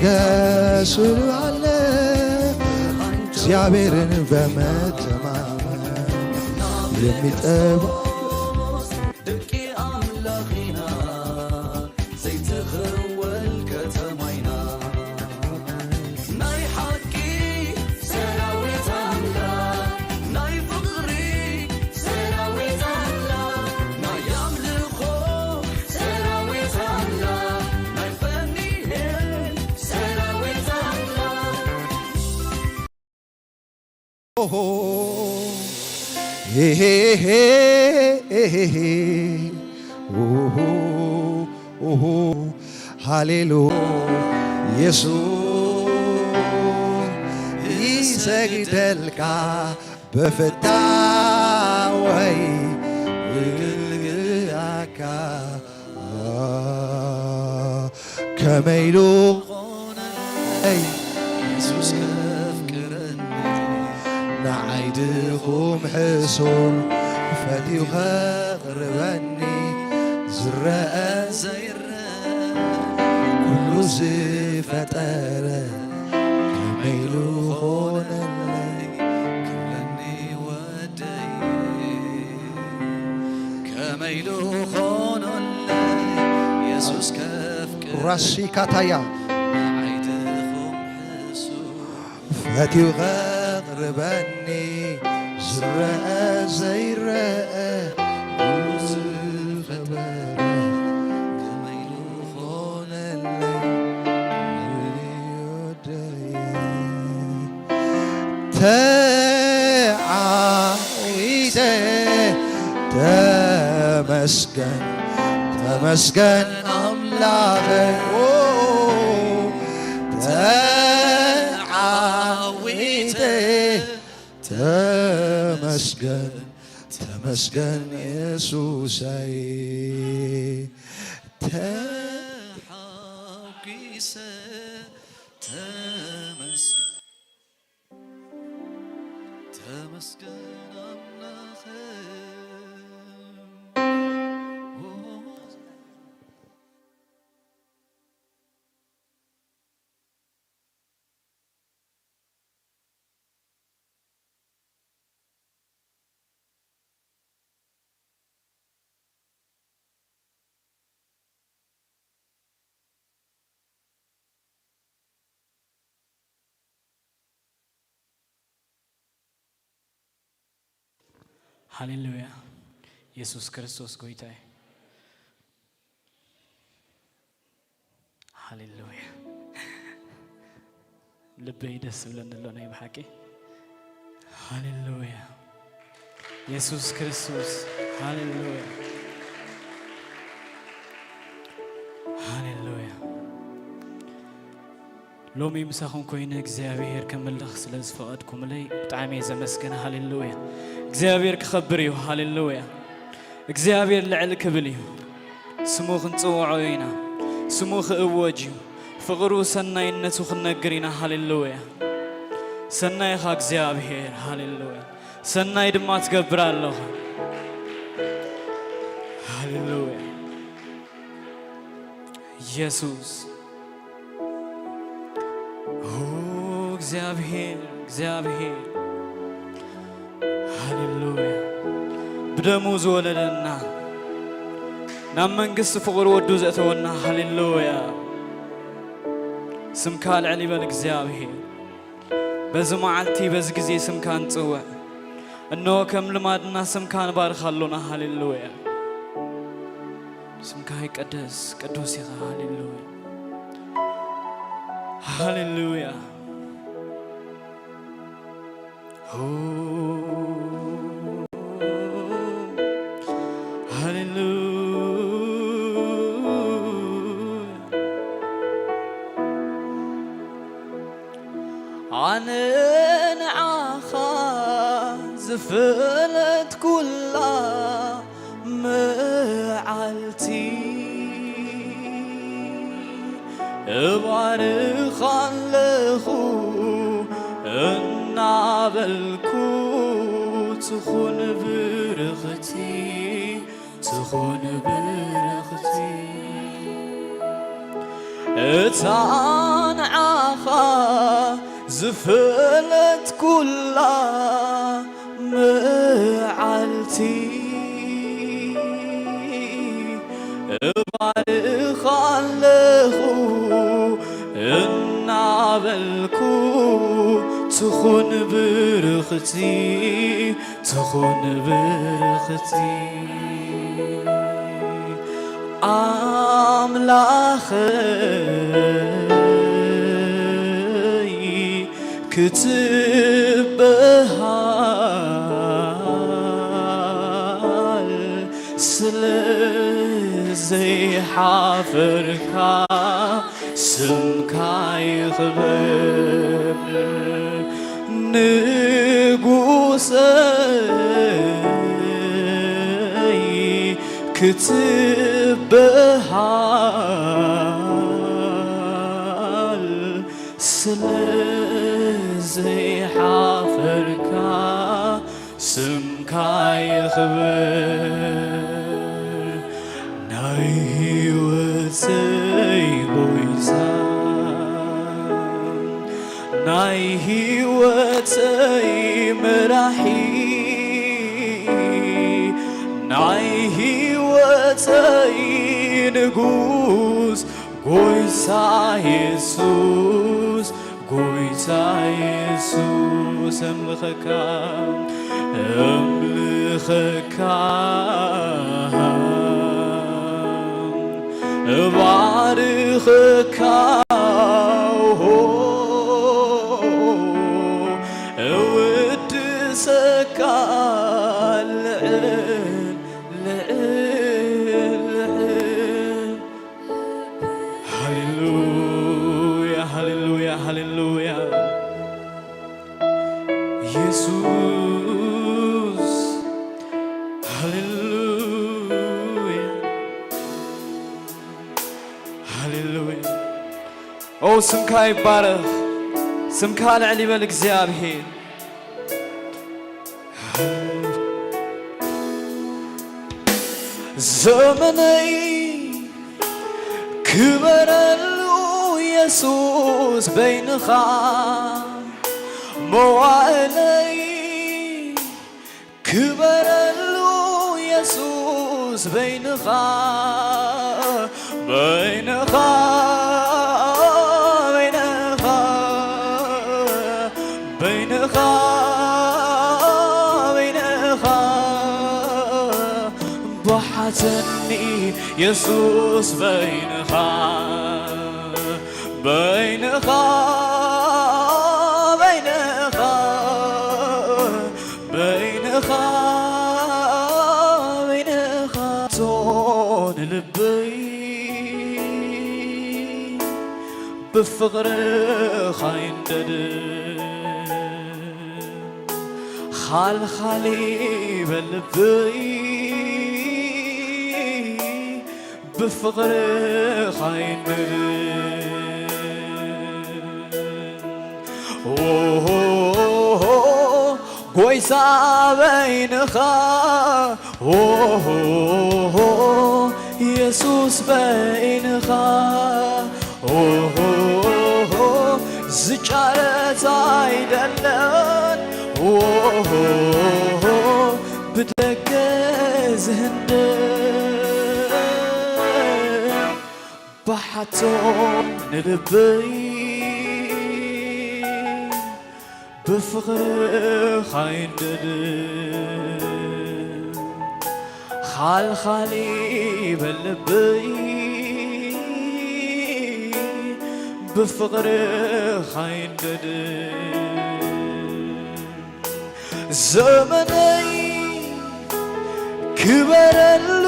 ከስሉ አለ። እግዚአብሔርን በመተማመን የሚጠባ ደቂ ኣምላኽ ኢና፣ ዘይትኽወል ከተማ ኢና። ናይ ሓቂ ሰራዊት ኣምላኽ፣ ናይ ፍቕሪ ሰራዊት ኣምላኽ፣ ናይ ኣምልኾ ሰራዊት ኣምላኽ፣ ናይ ፋኒኤል ሰራዊት ኣምላኽ። ኦሆ፣ ሄ፣ ሄ፣ ሄ፣ ሄ፣ ሄ፣ ሄ። ኦሆ፣ ኦሆ፣ ሃሌሉ-፣ ኢየሱስ ይሰግደልካ በፍታወይ እግልግላካ። ከመይ ኢሉ ኾነለይ የሱስ ከፍቅረኒ፣ ንዓይ ድኹም ሕሱር ፈትዩ ከቕርበኒ፣ ዝረአ ዘይረአ ኩሉ ዝፈጠረ ከመይ ኢሉ ኾነለይ ክብለኒ ወደይ። ከመይ ኢሉ ኾኖለይ የሱስ ከፍቅር ራሺ ካታያ ንዓይ ድኹም ሕሱር ፈትዩ ኸቕርበኒ ዝረአ ዘይረአ ኩሉ ዝፈጠረ ከመይ ኢሉ ኾነለይ ክብለኒ ወደይ። ተዓዊተ ተመስገን ተመስገን ኣምላኸ ኦ፣ ተዓዊተ ተመስገን ተመስገን የሱሰይ። ተሓጒሰ ተመስገን ተመስገን ኣምላኸ። ሃሌሉያ። የሱስ ክርስቶስ ጎይታ እዩ። ሃሌሉያ። ልበይ ደስ ዝብለኒ ኣሎ ናይ ብሓቂ። ሃሌሉያ። የሱስ ክርስቶስ። ሃሌሉያ። ሃሌሉያ። ሎሚ ምሳኹም ኮይነ እግዚኣብሔር ከምልኽ ስለ ዝፈቐድኩምለይ ብጣዕሚ እየ ዘመስግን። ሃሌሉያ። እግዚኣብሔር ክኸብር እዩ። ሃሌሉያ። እግዚኣብሔር ልዕል ክብል እዩ። ስሙ ክንጽውዖ ኢና። ስሙ ክእወጅ እዩ። ፍቕሩ ሰናይነቱ ክንነግር ኢና። ሃሌሉያ። ሰናይ ኢኻ እግዚኣብሔር። ሃሌሉያ። ሰናይ ድማ ትገብር ኣለኻ። ሃሌሉያ። የሱስ። ኦ እግዚኣብሔር፣ እግዚኣብሔር። ሃሌሉያ። ብደሙ ዝወለደና፣ ናብ መንግስቲ ፍቕሪ ወዱ ዘእተወና። ሃሌሉያ። ስምካ ልዕል ይበል እግዚኣብሔር። በዚ መዓልቲ በዚ ግዜ ስምካ ንጽውዕ። እንሆ ከም ልማድና ስምካ ንባርኽ ኣሎና። ሃሌሉያ። ስምካ ይቀደስ፣ ቅዱስ ኢኻ። ሃሌሉያ። ሃሌሉያ። ኦ፣ ሃሌሉያ። ኣነ ንዓኻ ዝፈለጥኩላ መዓልቲ እባርኻ ኣለኹ እናበልኩ ትኹን ብርኽቲ ትኹን ብርኽቲ እታ ዝፈለጥኩላ መዓልቲ እባርኻ ኣለኹ እናበልኩ ትኹን ብርኽቲ ትኹን ብርኽቲ ኣምላኸይ ክትበሃል ስለ ዘይሓፈርካ ስምካ ይኽበር ንጉሰይ ክትበሃል ስለ ዘይሓፈርካ ስምካ ይኽበር ናይ ህይወተይ ጎይታ ናይ ህይወተይ መራሒ ናይ ህይወተይ ንጉስ ጎይታ የሱስ ጎይታ የሱስ እምልኸካ እምልኸካ እባርኸካ እውድሰካ ልዕል ልዕል ልዕል ሃሌሉያ ሃሌሉያ ሃሌሉያ ኢየሱስ ሃሌሉያ ሃሌሉያ ኦ ስምካ ይባረኽ ስምካ ልዕል ይበል እግዚኣብሔር ዘመነይ ክበረሉ የሱስ በይንኻ መዋእለይ ክበረሉ የሱስ በይንኻ በይንኻ በይንኻ በይንኻ በይንኻ በሓተኒ የሱስ በይንኻ በይንኻ በይንኻ በይንኻ በይንኻ ቶን ልበይ ብፍቕርኻ ይንደድ ኻልኻሊ በልበይ ብፍቕርኻ ይንደድ ኦሆ ጎይታ በይንኻ ኦሆ የሱስ በይንኻ ኦሆ ዝጫረት ኣይደለን ኦሆ ብደገ ዝህንደ ብሓቶ ንልበይ ብፍቕርኻ ይንደድ ኻልኻሊ በልበይ ብፍቕርኻ ይንደድ ዘመነይ ክበረሉ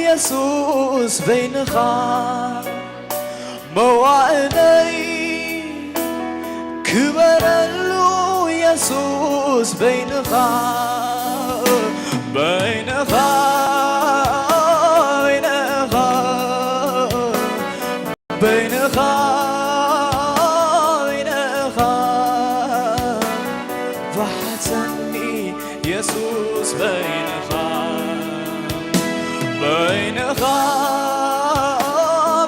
የሱስ በይንኻ መዋእለይ ክበረሉ የሱስ በይንኻ በይንኻ በይንኻ በይንኻ በይንኻ ብሓተኒ የሱስ በይንኻ በይንኻ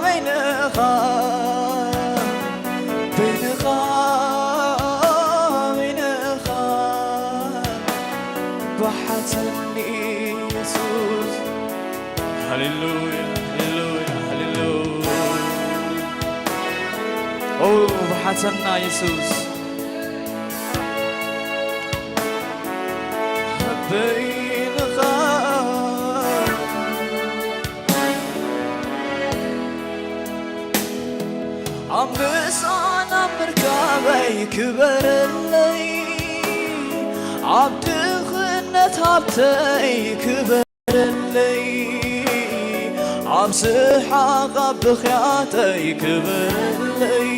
በይንኻ በይንኻ ብሓተኒ የሱስ። ሃሌሉያ፣ ሃሌሉያ፣ ሃሌሉያ። ኦ፣ ብሓተና የሱስ። በይንኻ ኣብ ምሳና ምርካበይ ክበረለይ፣ ኣብ ድኽነት ሃብተይ ክበረለይ፣ ኣብ ስሓቕ ኣብ ብኽያተይ ክበረለይ፣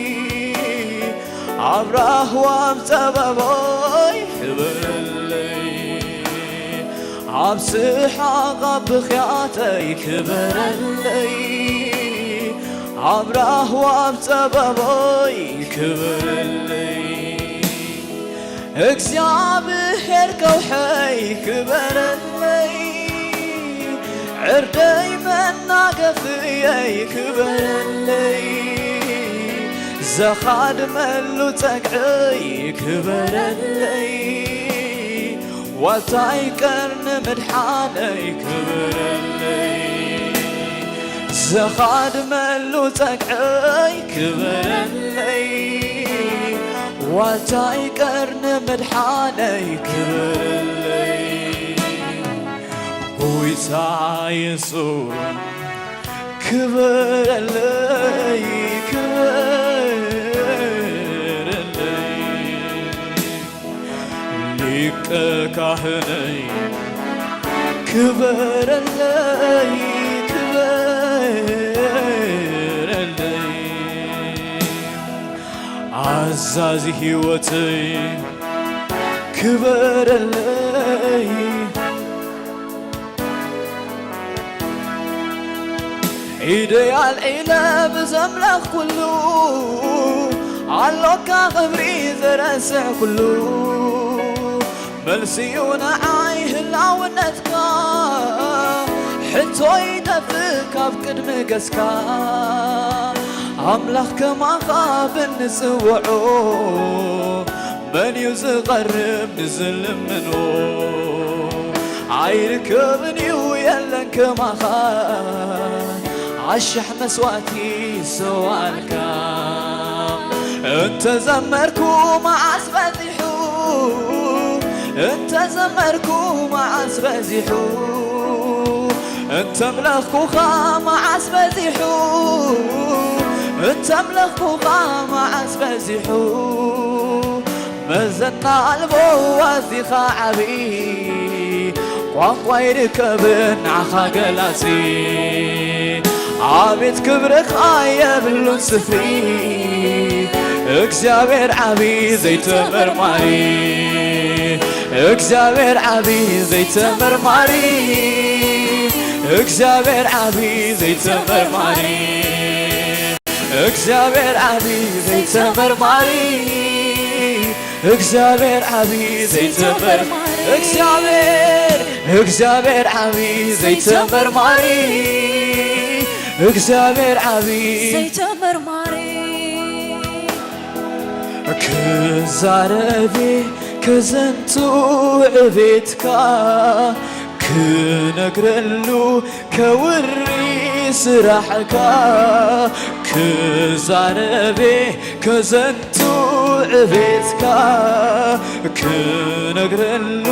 ኣብ ራህዋ ኣብ ጸበባይ ክበረለይ፣ ኣብ ስሓቕ ኣብ ብኽያተይ ክበረለይ፣ ኣብ ራህዋ ኣብ ጸበባይ ክበረለይ። እግዚኣብሔር ከውሐይ ክበረለይ፣ ዕርደይ መናገፍየይ ክበረለይ፣ ዘኻድመሉ ጸግዐይ ክበረለይ፣ ዋልታይ ቀርኒ ምድሓነይ ክበረለይ፣ ዘኻድመሉ ጸግዐይ ክበረለይ፣ ዋልታይ ቀርኒ ምድሓነይ ክበረለይ። ጎይታ የሱስ ክበረለይ፣ ክበረለይ። ሊቀ ካህነይ ክበረለይ፣ ክበረለይ። ኣዛዚ ሕይወተይ ክበረለይ። ኢደይ ኣልዒለ ብዘምለኽ ኩሉ ኣሎካ ክብሪ ዘረስዕ ኩሉ መልሲዩ ንዓይ ህላውነትካ ሕቶይ ደፍእ ካብ ቅድሚ ገጽካ ኣምላኽ ከማኻ ብንጽውዖ መን እዩ ዝቐርብ ንዝልምኖ ኣይርከብን እዩ የለን ከማኻ ኣሽሕ መስዋእቲ ሰዋልካ እንተ ዘመርኩ መዓስ በዚሑ እንተ ዘመርኩ መዓስ በዚሑ እንተ ኣምለኽኩኻ መዓስ በዚሑ እንተ ኣምለኽኩኻ መዓስ በዚሑ መዘና ኣልቦ ኣዚኻ ዓብዪ ቋንቋ ይርከብን ንዓኻ ገላጺ ኣቤት ክብርኻ የብሉን ስፍሪ እግዚኣብሔር ዓብዪ ዘይተመርማሪ እግዚኣብሔር ዓብዪ ዘይተመርማሪ እግዚኣብሔር ዓብዪ ዘይተመርማሪ እግዚኣብሔር ዓብዪ ዘይተመርማሪ እግዚኣብሔር ዓብዪ ዘይተመርማሪ እግዚኣብሔር እግዚኣብሔር ዓብዪ ዘይተመርማሪ እግዚኣብሔር ዓብዪ ዘይተመርማሪ ክዛረቤ ከዘንቱ ዕቤትካ ክነግረሉ ከውሪ ስራሕካ ክዛረቤ ከዘንቱ ዕቤትካ ክነግረሉ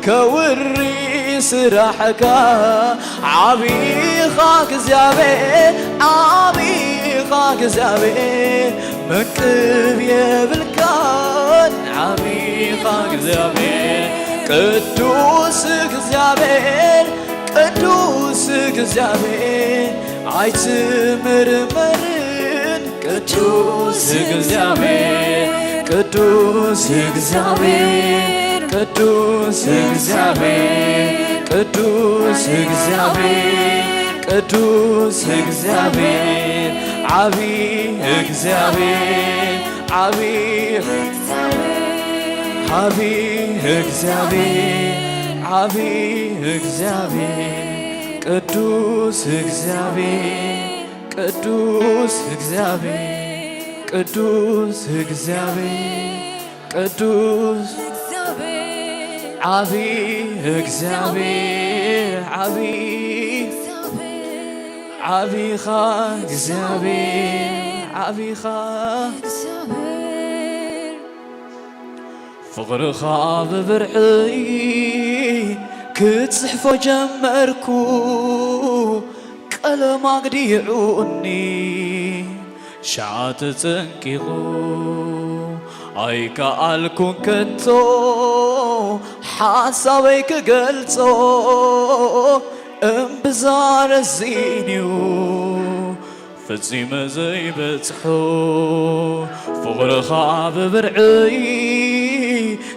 ከውሪ ስራሕካ ዓብኻ እግዚኣብሔር ዓብኻ እግዚኣብሔር መቅብ የብልካን ዓብኻ እግዚኣብሔር ቅዱስ እግዚኣብሔር ቅዱስ እግዚኣብሔር ኣይትምርመርን ቅዱስ እግዚኣብሔር ቅዱስ እግዚኣብሔር ቅዱስ እግዚኣብሔር ቅዱስ እግዚኣብሔር ቅዱስ እግዚኣብሔር ዓቢ እግዚኣብሔር ዓቢ ዓቢ እግዚኣብሔር ዓቢ እግዚኣብሔር ቅዱስ እግዚኣብሔር ቅዱስ እግዚኣብሔር ቅዱስ እግዚኣብሔር ቅዱስ እግዚኣብሔር ዓቢ እግዚኣብሔር ዓቢ ዓቢኻ እግዚኣብሔር ዓቢኻ ፍቕርኻ ብብርዕይ ክትጽሕፎ ጀመርኩ ቀለም ኣግዲዑኒ ሻዓ ተጸንቂቑ ኣይከኣልኩን ከቶ ሓሳበይ ክገልጾ እምብዛ ረዚንዩ ፈጺመ ዘይበጽሖ ፍቕርኻ ብብርዕይ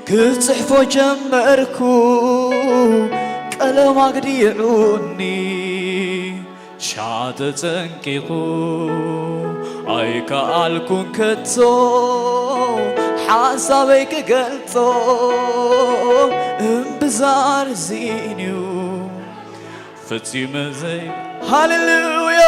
ክጽሕፎ ጀመርኩ ቀለም ኣግዲዑኒ ሻዓ ተጸንቂቑ ኣይከኣልኩን ከቶ ሓሳበይ ክገልጾ እምብዛ ረዚንዩ ፈጺመ ዘይ ሃሌሉያ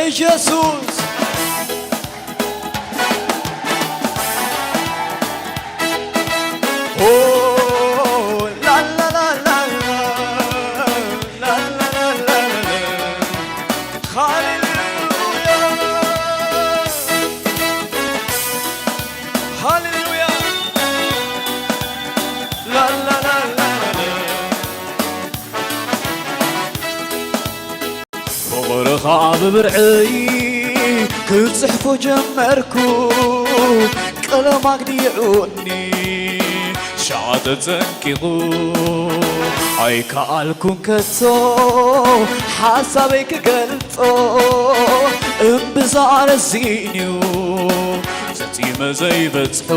ኢየሱስ ፍቕርኻ ብብርዕይ ክጽሕፎ ጀመርኩ ቀለም ኣግዲዑኒ ሻዓ ተጸንቂቑ ኣይከኣልኩን ከቶ ሓሳበይ ክገልጾ እምብዛ ረዚንዩ ፈጺመ ዘይበጽሖ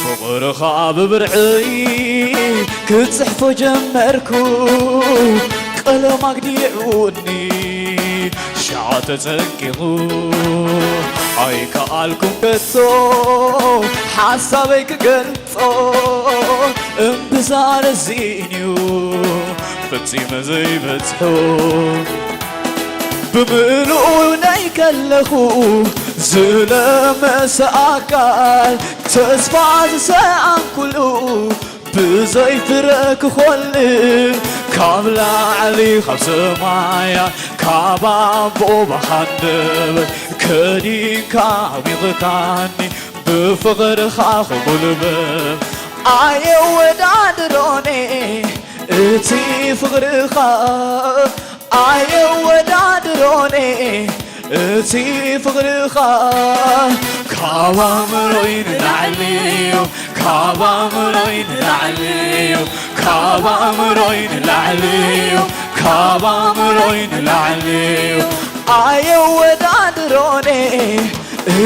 ፍቕርኻ ብብርዕይ ክጽሕፎ ጀመርኩ ቀለም ኣግዲዑኒ ሻዓ ተጸንቂቑ ኣይከኣልኩን ከቶ ሓሳበይ ክገልጾ እምብዛ ረዚንዩ ፈጺመ ዘይበጽሖ ብምሉኡ ናይ ከለኹ ዝለመሰ ኣካል ተስፋ ዝሰኣንኩሉ ብዘይ ፍረ ክኾልእ ካብ ላዕሊ ካብ ሰማያ ካብ ኣቦ ብሃንደበት ከዲንካ ኣዕሚቕካኒ ብፍቕርኻ ክጉልበብ ኣየወዳድሮኔ እቲ ፍቕርኻ ኣየወዳድሮኔ እቲ ፍቕርኻ ካብ ኣእምሮይ ንላዕሊ እዩ ካብ ኣእምሮይ ንላዕሊ እዩ ካብ ኣእምሮይ ንላዕሊ እዩ ካብ ኣእምሮይ ንላዕሊ እዩ ኣየወዳድሮኔ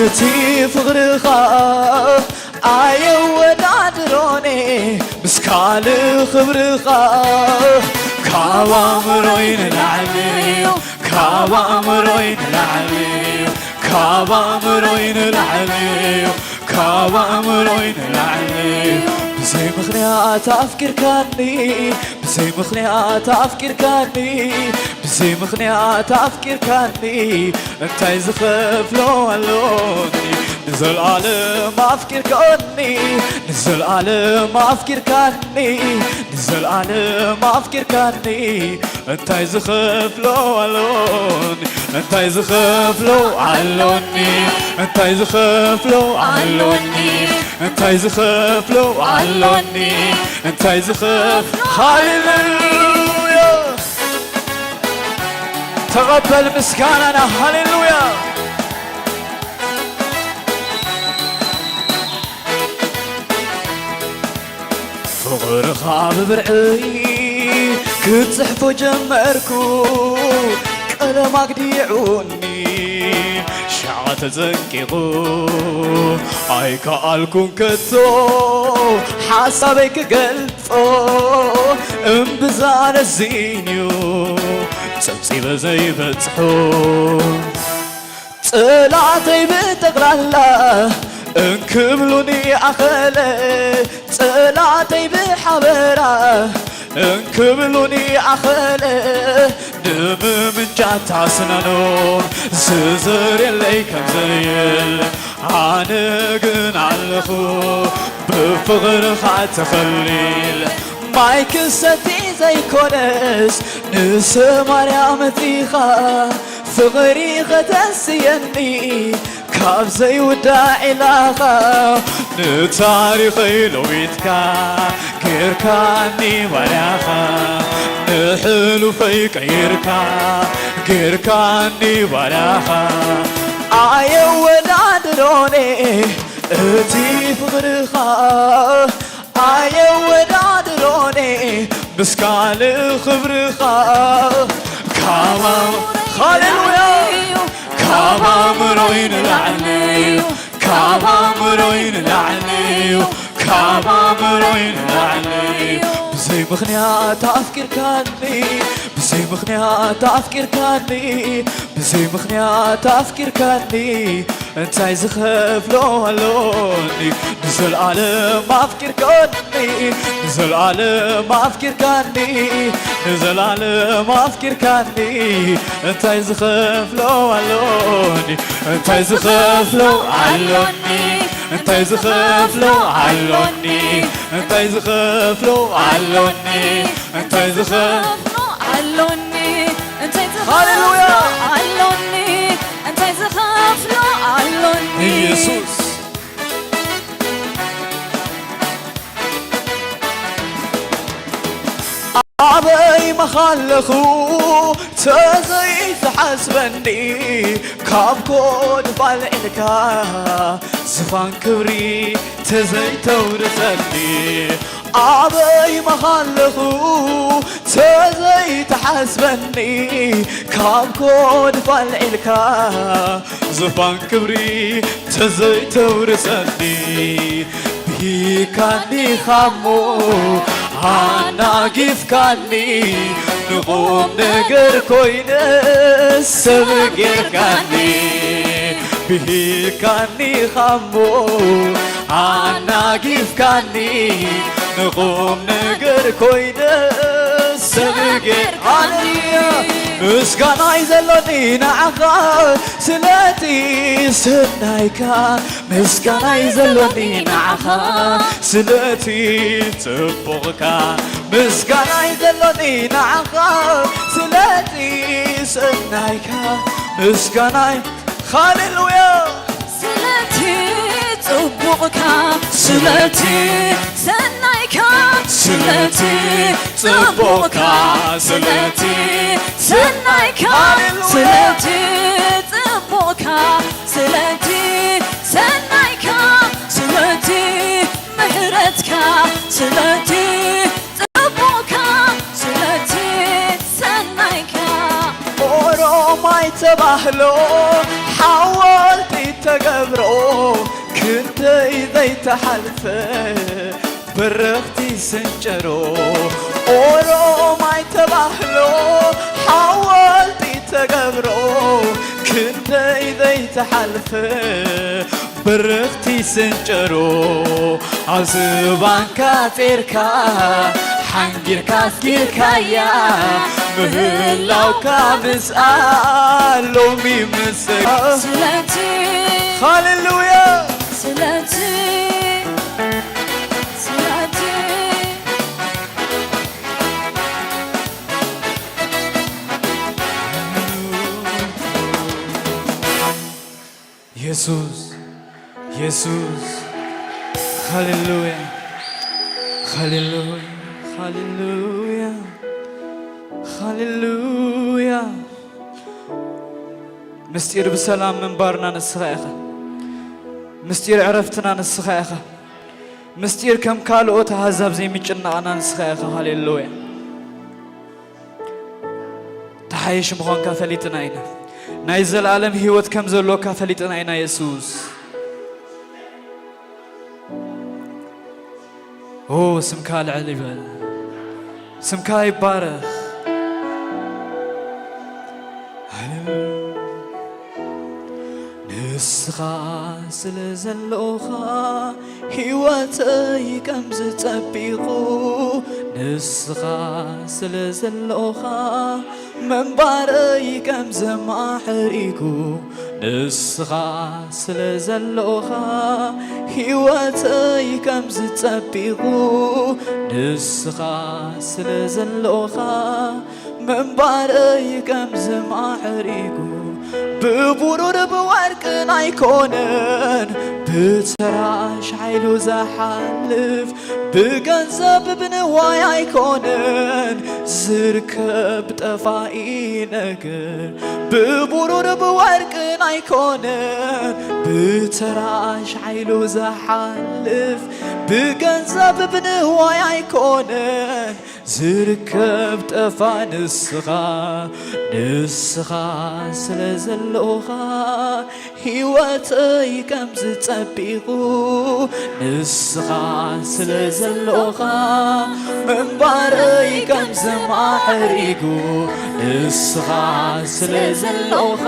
እቲ ፍቕርኻ ኣየወዳድሮኔ ምስ ካልእ ክብርኻ ካብ ኣእምሮይ ንላዕሊ እዩ ካብ ኣእምሮይ ንላዕሊ እዩ ካብ ኣእምሮይ ንላዕሊ እዩ ካብ ኣእምሮይ ንላዕሊ እዩ ብዘይ ምኽንያት ኣፍቂርካኒ ብዘይ ምኽንያት ኣፍቂርካኒ ብዘይ ምኽንያት ኣፍቂርካኒ እንታይ ዝኸፍሎ ኣሎኒ ንዘልኣለም ኣፍቂርካኒ ንዘልኣለም ኣፍቂርካኒ ንዘልኣለም ኣፍቂርካኒ እንታይ ዝኸፍሎ ኣሎኒ እንታይ ዝኸፍሎ ኣሎኒ እንታይ ዝኸፍሎ ኣሎኒ እንታይ ዝኸፍሎ ኣሎኒ እንታይ ዝኸፍ ሃሌሉያ ተቐበል ምስጋናና ሃሌሉያ ፍቕርኻ ብብርዕይ ክትጽሕፎ ጀመርኩ ቀለም ኣግዲዑኒ ሻዓ ተዘንቂቑ ኣይከኣልኩን ከቶ ሓሳበይ ክገልጾ እምብዛ ረዚንዩ ጸብጺበ ዘይበጽሖ ጸላእተይ ብጠቕላላ እንክብሉኒ ኣኸለ ጸላእተይ ብሓበራ እንክብሉኒ ኣኸለ ንምምንጫት ኣስናኖም ዝዘርየለይ ከም ዘይል ኣነ ግን ኣለኹ ብፍቕርኻ ተኸሊል ማይ ክሰቲ ዘይኮነስ ንሰማርያ መጺኻ ፍቕሪ ኸተስየኒ ካብ ዘይውዳእ ኢላኻ ንታሪኸይ ለዊጥካ ጌርካኒ ባርያኻ ንሕሉፈይ ቀይርካ ጌርካኒ ባርያኻ ኣየወዳድሮኔ እቲ ፍቕርኻ ኣየወዳድሮኔ ምስ ካልእ ኽብርኻ ካባም ሃሌሉያ ካብ ኣእምሮይ ንላዕሊ እዩ ካብ ኣእምሮይ ንላዕሊ እዩ ካብ ኣእምሮይ ንላዕሊ እዩ ብዘይ ምኽንያት ኣፍቂርካኒ ብዘይ ምኽንያት ኣፍቂርካኒ ብዘይ ምኽንያት ኣፍቂርካኒ እንታይ ዝኸፍሎ ኣሎኒ ንዘልኣለም ኣፍቂርካኒ ንዘልኣለም ኣፍቂርካኒ ንዘልኣለም ኣፍቂርካኒ እንታይ ዝኸፍሎ ኣሎኒ እንታይ ዝኸፍሎ ኣሎኒ እንታይ ዝኸፍሎ ኣሎኒ እንታይ ዝኸፍሎ ኣሎኒ እንታይ ዝኸፍሎ ኣሎኒ እንታይ ሃሌሉያ! ዝኸፍሎ ኣሎኒ እንታይ ዝኸፍሎ ኣሎኒ ኢየሱስ ኣበይ መኻለኹ ተዘይትሓስበኒ ካብ ኮድፋል ዕልካ ዝፋን ክብሪ ተዘይተውርሰኒ ኣበይ መኻለኹ ተዘይትሓስበኒ ካብ ኮድፋል ዕልካ ዝፋን ክብሪ ተዘይተውርሰኒ ብሂካኒ ኻሞ ኣናጊፍካኒ ንቑም ነገር ኮይነ ሰብ ጌርካኒ ብሂካኒ ኻሞ ኣናጊፍካኒ ንቑም ነገር ኮይነ ሰብ ጌርካኒ ምስጋናይ ዘሎኒ ንዓኻ ስለቲ ሰናይካ ምስጋናይ ዘሎኒ ንዓኻ ስለቲ ጽቡቕካ ምስጋናይ ዘሎኒ ንዓኻ ስለቲ ሰናይካ ምስጋናይ ሃሌሉያ ስለቲ ጽቡቕካ ስለቲ ሰናይካ ስለቲ ጽቡቕካ ስለቲ ሰናይካ ሃሌሉያ ስለቲ ጽቡቕካ ስለቲ ሰናይካ ስለቲ ምሕረትካ ስለቲ ጽቡቕካ ስለቲ ሰናይካ ኦሮማይ ተባህሎ ሓወልቲ ተገብሮ ክንደይ ዘይተሓልፈ በረኽቲ ስንጨሮ ኦሮማይ ተባህሎ ሓወልቲ ተገብሮ ክንደይ ዘይተሓልፈ በረኽቲ ስንጨሮ ኣብ ዝባንካ ጼርካ ሓንጊርካ ኣስጊርካያ ምህላውካ ምስኣ ሎሚ ምስጋ ስለቲ ሃሌሉያ ስለቲ ስለቲ የሱስ የሱስ ሃሌሉያ ሃሌሉያ ሃሌሉያ ሃሌሉያ ምስጢር ብሰላም ምንባርና ንስኻ ኢኻ ምስጢር ዕረፍትና ንስኻ ኢኻ ምስጢር ከም ካልኦት ኣህዛብ ዘይምጭናቕና ንስኻ ኢኻ ሃሌሉያ ተሓይሽ ምዃንካ ፈሊጥና ኢና ናይ ዘለኣለም ህይወት ከም ዘለካ ፈሊጥና ኢና የሱስ ኦ ስምካ ልዕል ይበል ስምካ ይባረኽ ንስኻ ስለ ዘለኻ ህይወተይ ከም ዝጸቢቑ ንስኻ ስለ ዘለኻ ምንባረይ ከም ዘማዕሪጉ፣ ንስኻ ስለ ዘለኻ ህይወተይ ከም ዝጸቢቑ፣ ንስኻ ስለ ዘለኻ ምንባረይ ከም ዝማዕሪጉ፣ ብብሩር ብወርቅን ኣይኮነን ብተራ ሻይሉ ዝሓልፍ፣ ብገንዘብ ብንዋይ ኣይኮነን ዝርከብ ጠፋኢ ነገር፣ ብብሩር ብወርቅን ኣይኮነን ብተራ ሻይሉ ዝሓልፍ፣ ብገንዘብ ብንዋይ ኣይኮነን ዝርከብ ጠፋ ንስኻ፣ ንስኻ ስለ ዘለኻ ህይወተይ ከም ዝጸቢቑ፣ ንስኻ ስለ ዘለኻ ምንባረይ ከም ዝማዕሪጉ፣ ንስኻ ስለ ዘለኻ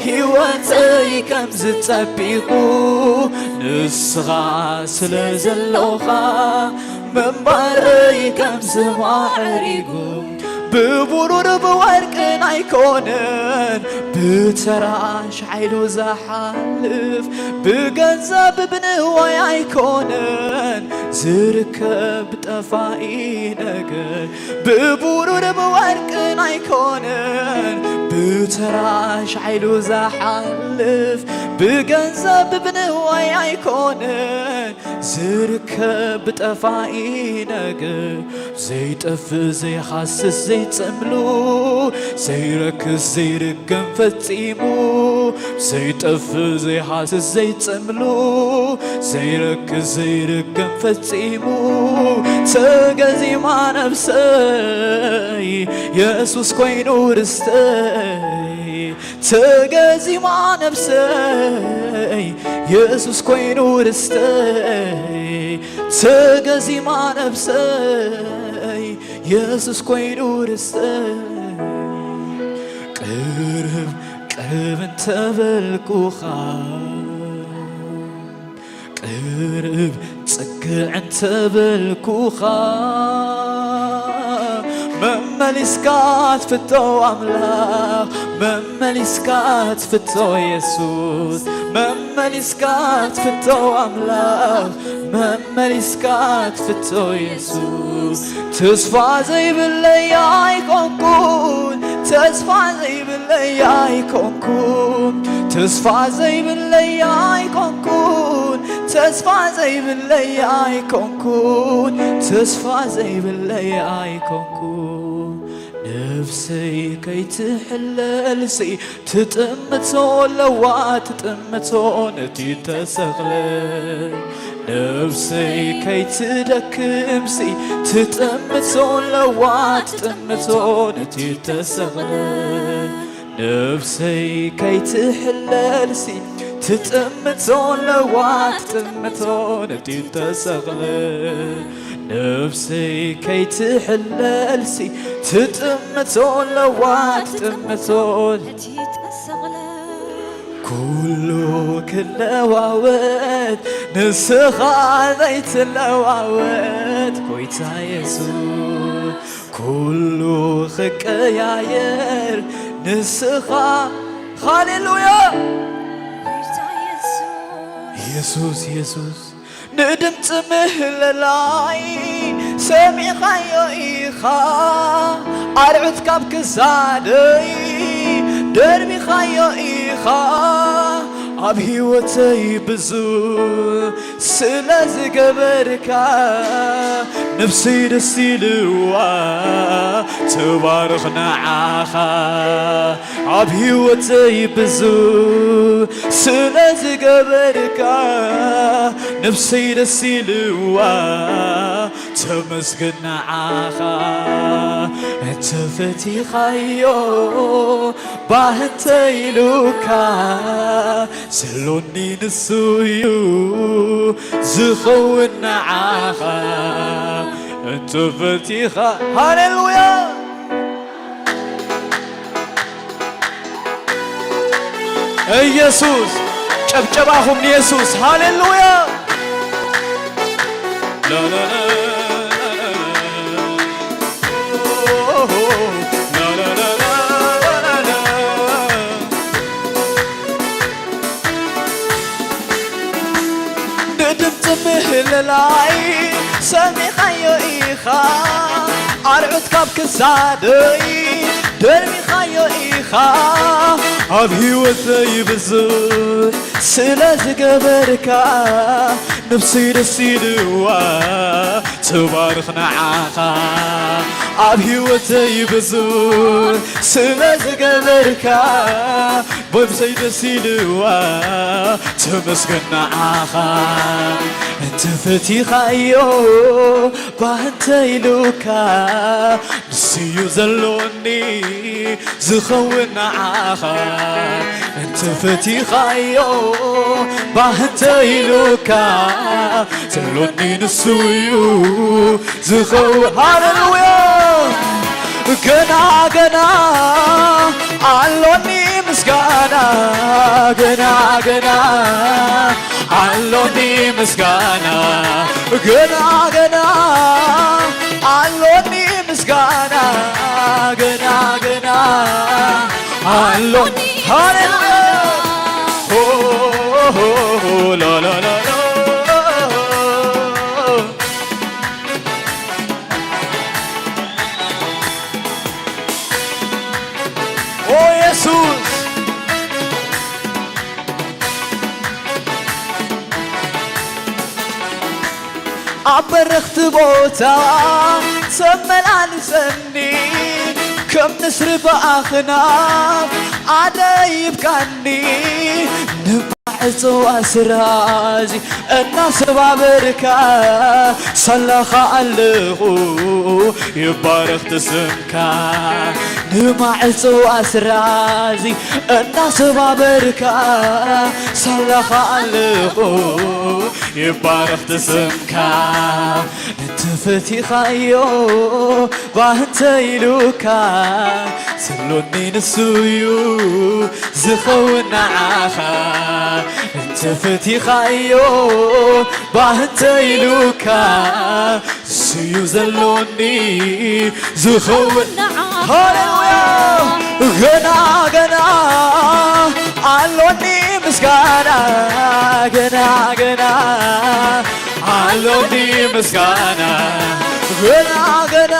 ህይወተይ ከም ዝጸቢቑ፣ ንስኻ ስለ ዘለኻ ምንባረይ ከም ዝማዕሪጉ፣ ብብሩር ብወርቅን ኣይኮነን ብተራ ሻይሉ ዝሓልፍ፣ ብገንዘብ ብንዋይ ኣይኮነን ዝርከብ ጠፋኢ ነገር፣ ብብሩር ብወርቅን ኣይኮነን ብተራ ሻይሉ ዝሓልፍ፣ ብገንዘብ ብንዋይ ኣይኮነን ዝርከብ ጠፋኢ ነገር፣ ዘይጠፍእ ዘይሃስስ ዘይጸምሉ፣ ዘይረክስ ዘይርገም ፈጺሙ፣ ዘይጠፍእ ዘይሃስስ ዘይጸምሉ፣ ዘይረክስ ዘይርገም ፈጺሙ፣ ተገዚማ ነብሰይ የሱስ ኮይኑ ርስተይ። ተገዚማ ነብሰይ የሱስ ኮይኑ ርስተይ፣ ተገዚማ ነብሰይ የሱስ ኮይኑ ርስተይ። ቅርብ ቅርብ እንተበልኩኻ፣ ቅርብ ጽግዕ እንተበልኩኻ፣ መመሊስካ ትፍቶ ኣምላኽ፣ መመሊስካ ትፍቶ የሱስ፣ መመሊስካ ትፍቶ ኣምላኽ፣ መመሊስካ ትፍቶ የሱስ። ተስፋ ዘይብለይ ኣይኮንኩን፣ ተስፋ ዘይብለይ ኣይኮንኩን፣ ተስፋ ዘይብለይ ኣይኮንኩን፣ ተስፋ ዘይብለይ ኣይኮንኩን፣ ተስፋ ዘይብለይ ኣይኮንኩን። ነፍሰይ ከይትሕለልሲ ትጥምቶ ኣለዋ፣ ትጥምቶ ነቲ ተሰቕለ። ነፍሰይ ከይትደክምሲ ትጥምቶ ኣለዋ፣ ትጥምቶ ነቲ ተሰቕለ። ነፍሰይ ከይትሕለልሲ ትጥምቶ ኣለዋ፣ ትጥምቶ ነቲ ተሰቕለ። ነፍሰይ ከይትሕለልሲ ትጥምቶ ኣለዋ፣ ትጥምቶ ነቲ ተሰቕለ። ኩሉ ክለዋወጥ ንስኻ ዘይትለዋወጥ ጎይታ የሱስ፣ ኩሉ ክቀያየር ንስኻ። ሃሌሉያ! ጎይታ የሱስ። የሱስ፣ የሱስ፣ ንድምፂ ምህለላይ ሰሚዕኻዮ ኢኻ፣ ኣርዑት ካብ ክሳደይ ደርቢኻዮ ኢኻ። ኣብ ህይወተይ ብዙ ስለ ዝገበርካ፣ ነፍሰይ ደስ ኢልዋ ትባርኽ ንዓኻ። ኣብ ህይወተይ ብዙ ስለ ዝገበርካ፣ ነፍሰይ ደስ ኢልዋ ተመስግን ንዓኻ። እንተፈቲኻዮ ባህ እንተኢሉካ፣ ዘሎኒ ንሱ እዩ ዝኸውን ንዓኻ። እንተፈቲኻ፣ ሃሌሉያ! ኢየሱስ፣ ጨብጨባኹም ንየሱስ። ሃሌሉያ! ሰሚኻዮ ኢኻ ኣርዑት ካብ ክሳደይ ደርቢኻዮ ኢኻ ኣብ ህይወተይ ብዙሕ ስለ ዝገበርካ ነብሰይ ደስ ኢልዋ ትባርኽ ንዓኻ ኣብ ህይወተይ ብዙሕ ስለ ዝገበርካ ነብሰይ ደስ ኢልዋ ተመስገን ንዓኻ እንተ ፈቲኻዮ ባህ እንተ ኢሉካ ንስዩ ዘሎኒ ዝኸውን ንዓኻ እንተ ፈቲኻዮ ባህ እንተ ኢሉካ ዘሎኒ ንሱ እዩ ዝኸውን ሃሌሉያ ገና ገና ኣሎኒ ምስጋና ገና ገና ኣሎኒ ምስጋና ገና ገና ኣሎኒ ምስጋና ገና ገና ኣሎኒ ሃሌሉያ ሆ ሆ ሆ ሆ ላ ላ ላ ላ ኦ የሱስ ኣብ በረኽቲ ቦታ ተመላልሰኒ ከም ንስሪ ብኣኽናፍ ኣደይብካኒ ንማዕጾ ኣስራዚ እናሰባበርካ ሳላኻ ኣለኹ ይባረኽ ትስምካ ንማዕጾ ኣስራዚ እናሰባበርካ ሳላኻ ኣለኹ ይባረኽ ትስምካ እንተ ፈቲኻዮ ባህ እንተ ኢሉካ ዘሎኒ ንሱ እዩ ዝኸውን ንዓኻ እንተ ፈቲኻዮ ባህ እንተ ኢሉካ ንሱ እዩ ዘሎኒ ዝኸውን ሃሌሉያ ገና ገና ኣሎኒ ምስጋና ገና ገና ኣሎኒ ምስጋና ገና ገና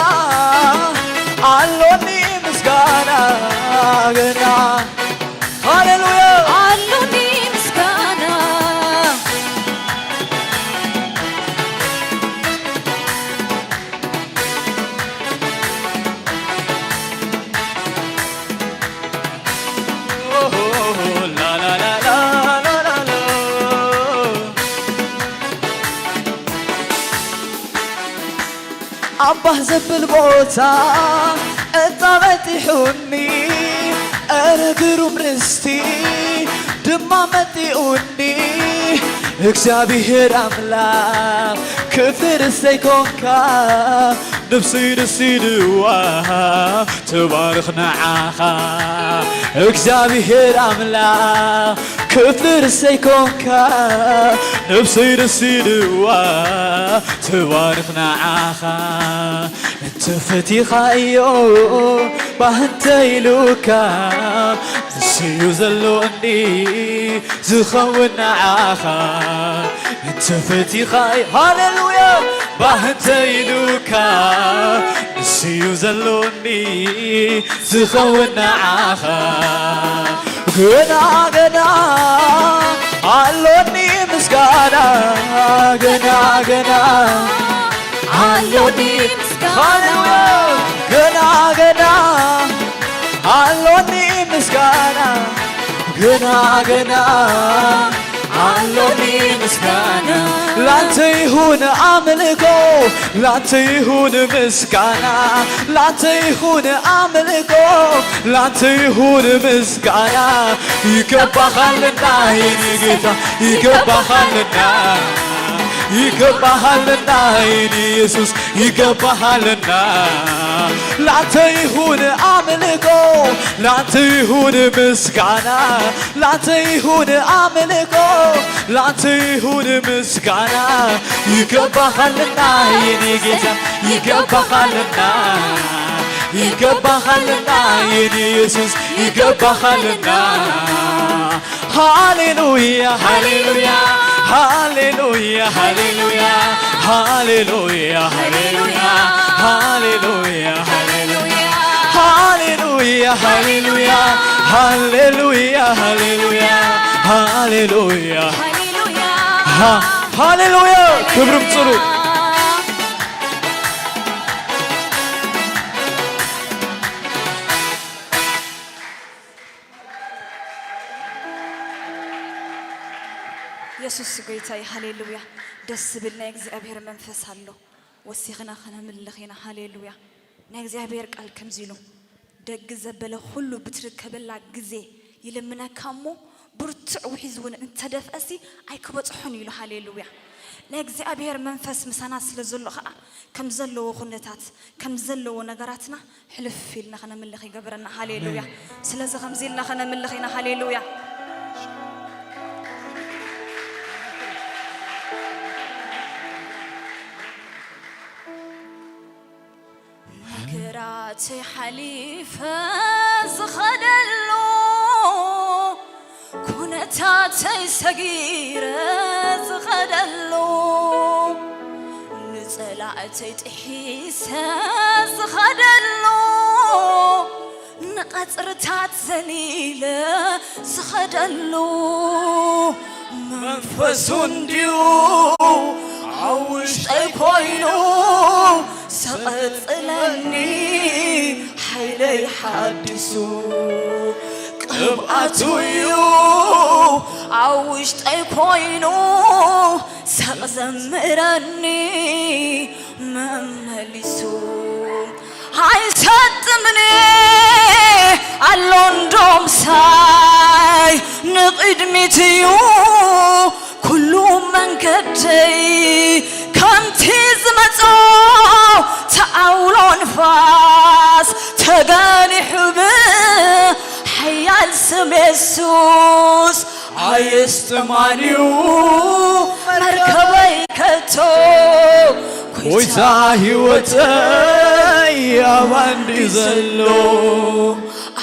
ኣሎኒ ምስጋና ገና ሃሌሉያ ኣሎኒ ምስጋና ኣብ ባህ ዘብል ቦታ ዕጣ በጢሑኒ፣ እረ ግሩም ርስቲ ድማ መጢኡኒ። እግዚኣብሔር ኣምላኽ ክፍር እሰይ ኮንካ፣ ነፍሰይ ደስ ኢልዋ ትባርኽ ንዓኻ። እግዚኣብሔር ኣምላኽ ክፍር እሰይ ኮንካ፣ ነፍሰይ ደስ ኢልዋ ትባርኽ ንዓኻ። እንተ ፈቲኻዮ ባህ እንተ ኢሉካ፣ ንሱ እዩ ዘሎኒ ዝኸውን ንዓኻ። እንተ ፈቲኻዮ፣ ሃሌሉያ፣ ባህ እንተ ኢሉካ፣ ንሱ እዩ ዘሎኒ ዝኸውን ንዓኻ። ገና ገና ኣሎኒ ምስጋና፣ ገና ገና ኣሎኒ ምስጋና። ሃሌሉያ። ገና ገና ኣሎኒ ምስጋና፣ ገና ገና ኣሎኒ ምስጋና። ላንተ ይሁን ኣምልኮ፣ ላንተ ይሁን ምስጋና፣ ላንተ ይሁን ኣምልኮ፣ ላንተ ይሁን ምስጋና። ይገባሃልና የኔ ጌታ፣ ይገባሃልና፣ ይገባሃልና የኔ ኢየሱስ፣ ይገባሃልና። ላንተ ይሁን ኣምልኮ፣ ላንተ ይሁን ምስጋና፣ ላንተ ይሁን ኣምልኮ፣ ላንተ ይሁን ምስጋና። ይገባሃልና የኔ ጌታ፣ ይገባሃልና፣ ይገባሃልና የኔ ኢየሱስ፣ ይገባሃልና። ሃሌሉያ፣ ሃሌሉያ፣ ሃሌሉያ፣ ሃሌሉያ፣ ሃሌሉያ፣ ሃሌሉያ፣ ሃሌሉያ፣ ሃሌሉያ፣ ሃሌሉያ፣ ሃሌሉያ፣ ሃሌሉያ፣ ሃሌሉያ፣ ሃሌሉያ። ሃ-፣ ሃሌሉያ። ክብሪ ብጽሩ። የሱስ ጎይታ እዩ። ሃሌሉያ። ደስ ዝብል ናይ እግዚኣብሔር መንፈስ ኣሎ። ወሲኽና ኸነምልኽ ኢና። ሃሌሉያ። ናይ እግዚኣብሔር ቃል ከምዚ ኢሉ፣ ደግ ዘበለ ኹሉ ብትርከበላ ግዜ ይልምነካ እሞ፣ ብርቱዕ ውሒዝ እውን እንተደፍአሲ ኣይክበጽሖን ኢሉ። ሃሌሉያ። ናይ እግዚኣብሔር መንፈስ ምሳና ስለ ዘሎ ኸኣ፣ ከም ዘለዎ ኹነታት፣ ከም ዘለዎ ነገራትና ሕልፍ ኢልና ኸነምልኽ ይገብረና። ሃሌሉያ። ኣሜን። ስለዚ ከምዚ ኢልና ኸነምልኽ ኢና። ሃሌሉያ። መከራተይ ሓሊፈ ዝኸደሉ፣ ኩነታተይ ሰጊረ ዝኸደሉ፣ ንጸላእተይ ጥሒሰ ዝኸደሉ፣ ንቐጽርታት ዘሊለ ዝኸደሉ፣ መንፈሱ እንድዩ ኣብ ውሽጠይ ኮይኑ ዘቐጽለኒ፣ ሓይለይ ሓዲሱ ቅብኣቱ እዩ ኣብ ውሽጠይ ኮይኑ ዘቕዘምረኒ መመሊሱ። ኣይሰጥምኒ ኣሎ እንዶ ምሳይ፣ ንቕድሚት እዩ ኩሉ መንገደይ። ከምቲ ዝመጾ ተዓውሎ ንፋስ ተገኒሑ ብሓያል ስም የሱስ። ኣየስጥማን እዩ መርከበይ ከቶ፣ ጎይታ ህይወተይ ኣባንዲ ዘሎ።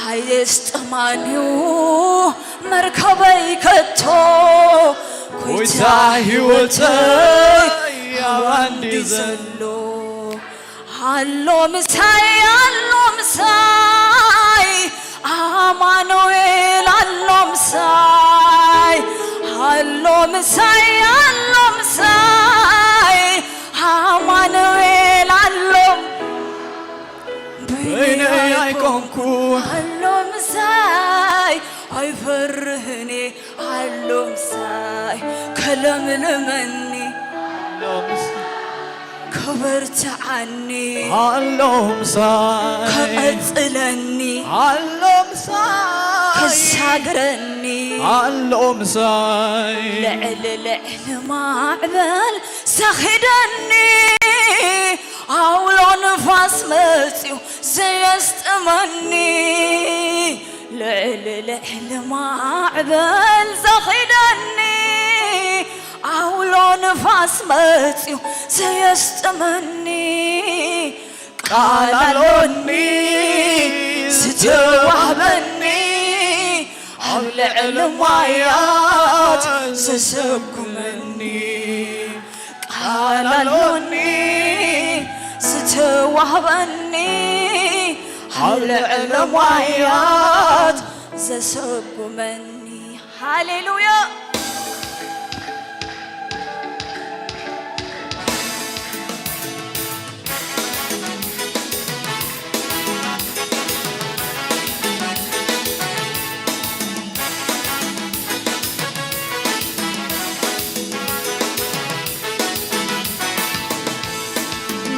ኣየስጥማን እዩ መርከበይ ከቶ፣ ጎይታ ህይወተይ ኣባንዲ ዘሎ። ኣሎ ምሳይ፣ ኣሎ ምሳይ፣ ኣማኑኤል ኣሎ ምሳይ፣ ኣሎ ምሳይ፣ ኣሎ ምሳይ፣ ኣማኑኤል ኣሎ። በይነይ ኣይኮንኩ ኣሎ ምሳይ፣ ኣይፈርህን እየ ኣሎ ምሳይ፣ ከለምልመኒ ኣሎ ምሳይ፣ ከበርትዓኒ ኣሎ ምሳይ፣ ከቐጽለኒ ኣሎ ምሳይ፣ ከሳግረኒ ኣሎ ምሳይ፣ ልዕሊ ልዕሊ ማዕበል ዘኺደኒ፣ ኣውሎ ንፋስ መጽዩ ዘየስጥመኒ፣ ልዕሊ ልዕሊ ማዕበል ዘኺደኒ፣ ኣውሎ ንፋስ መጽዩ ዘየስጥመኒ፣ ቃል ኣሎኒ ዝተዋህበኒ፣ ኣብ ልዕሊ ማያት ዘሰጉመኒ። ቃል ኣሎኒ ዝተዋህበኒ፣ ኣብ ልዕሊ ማያት ዘሰጉመኒ። ሃሌሉያ።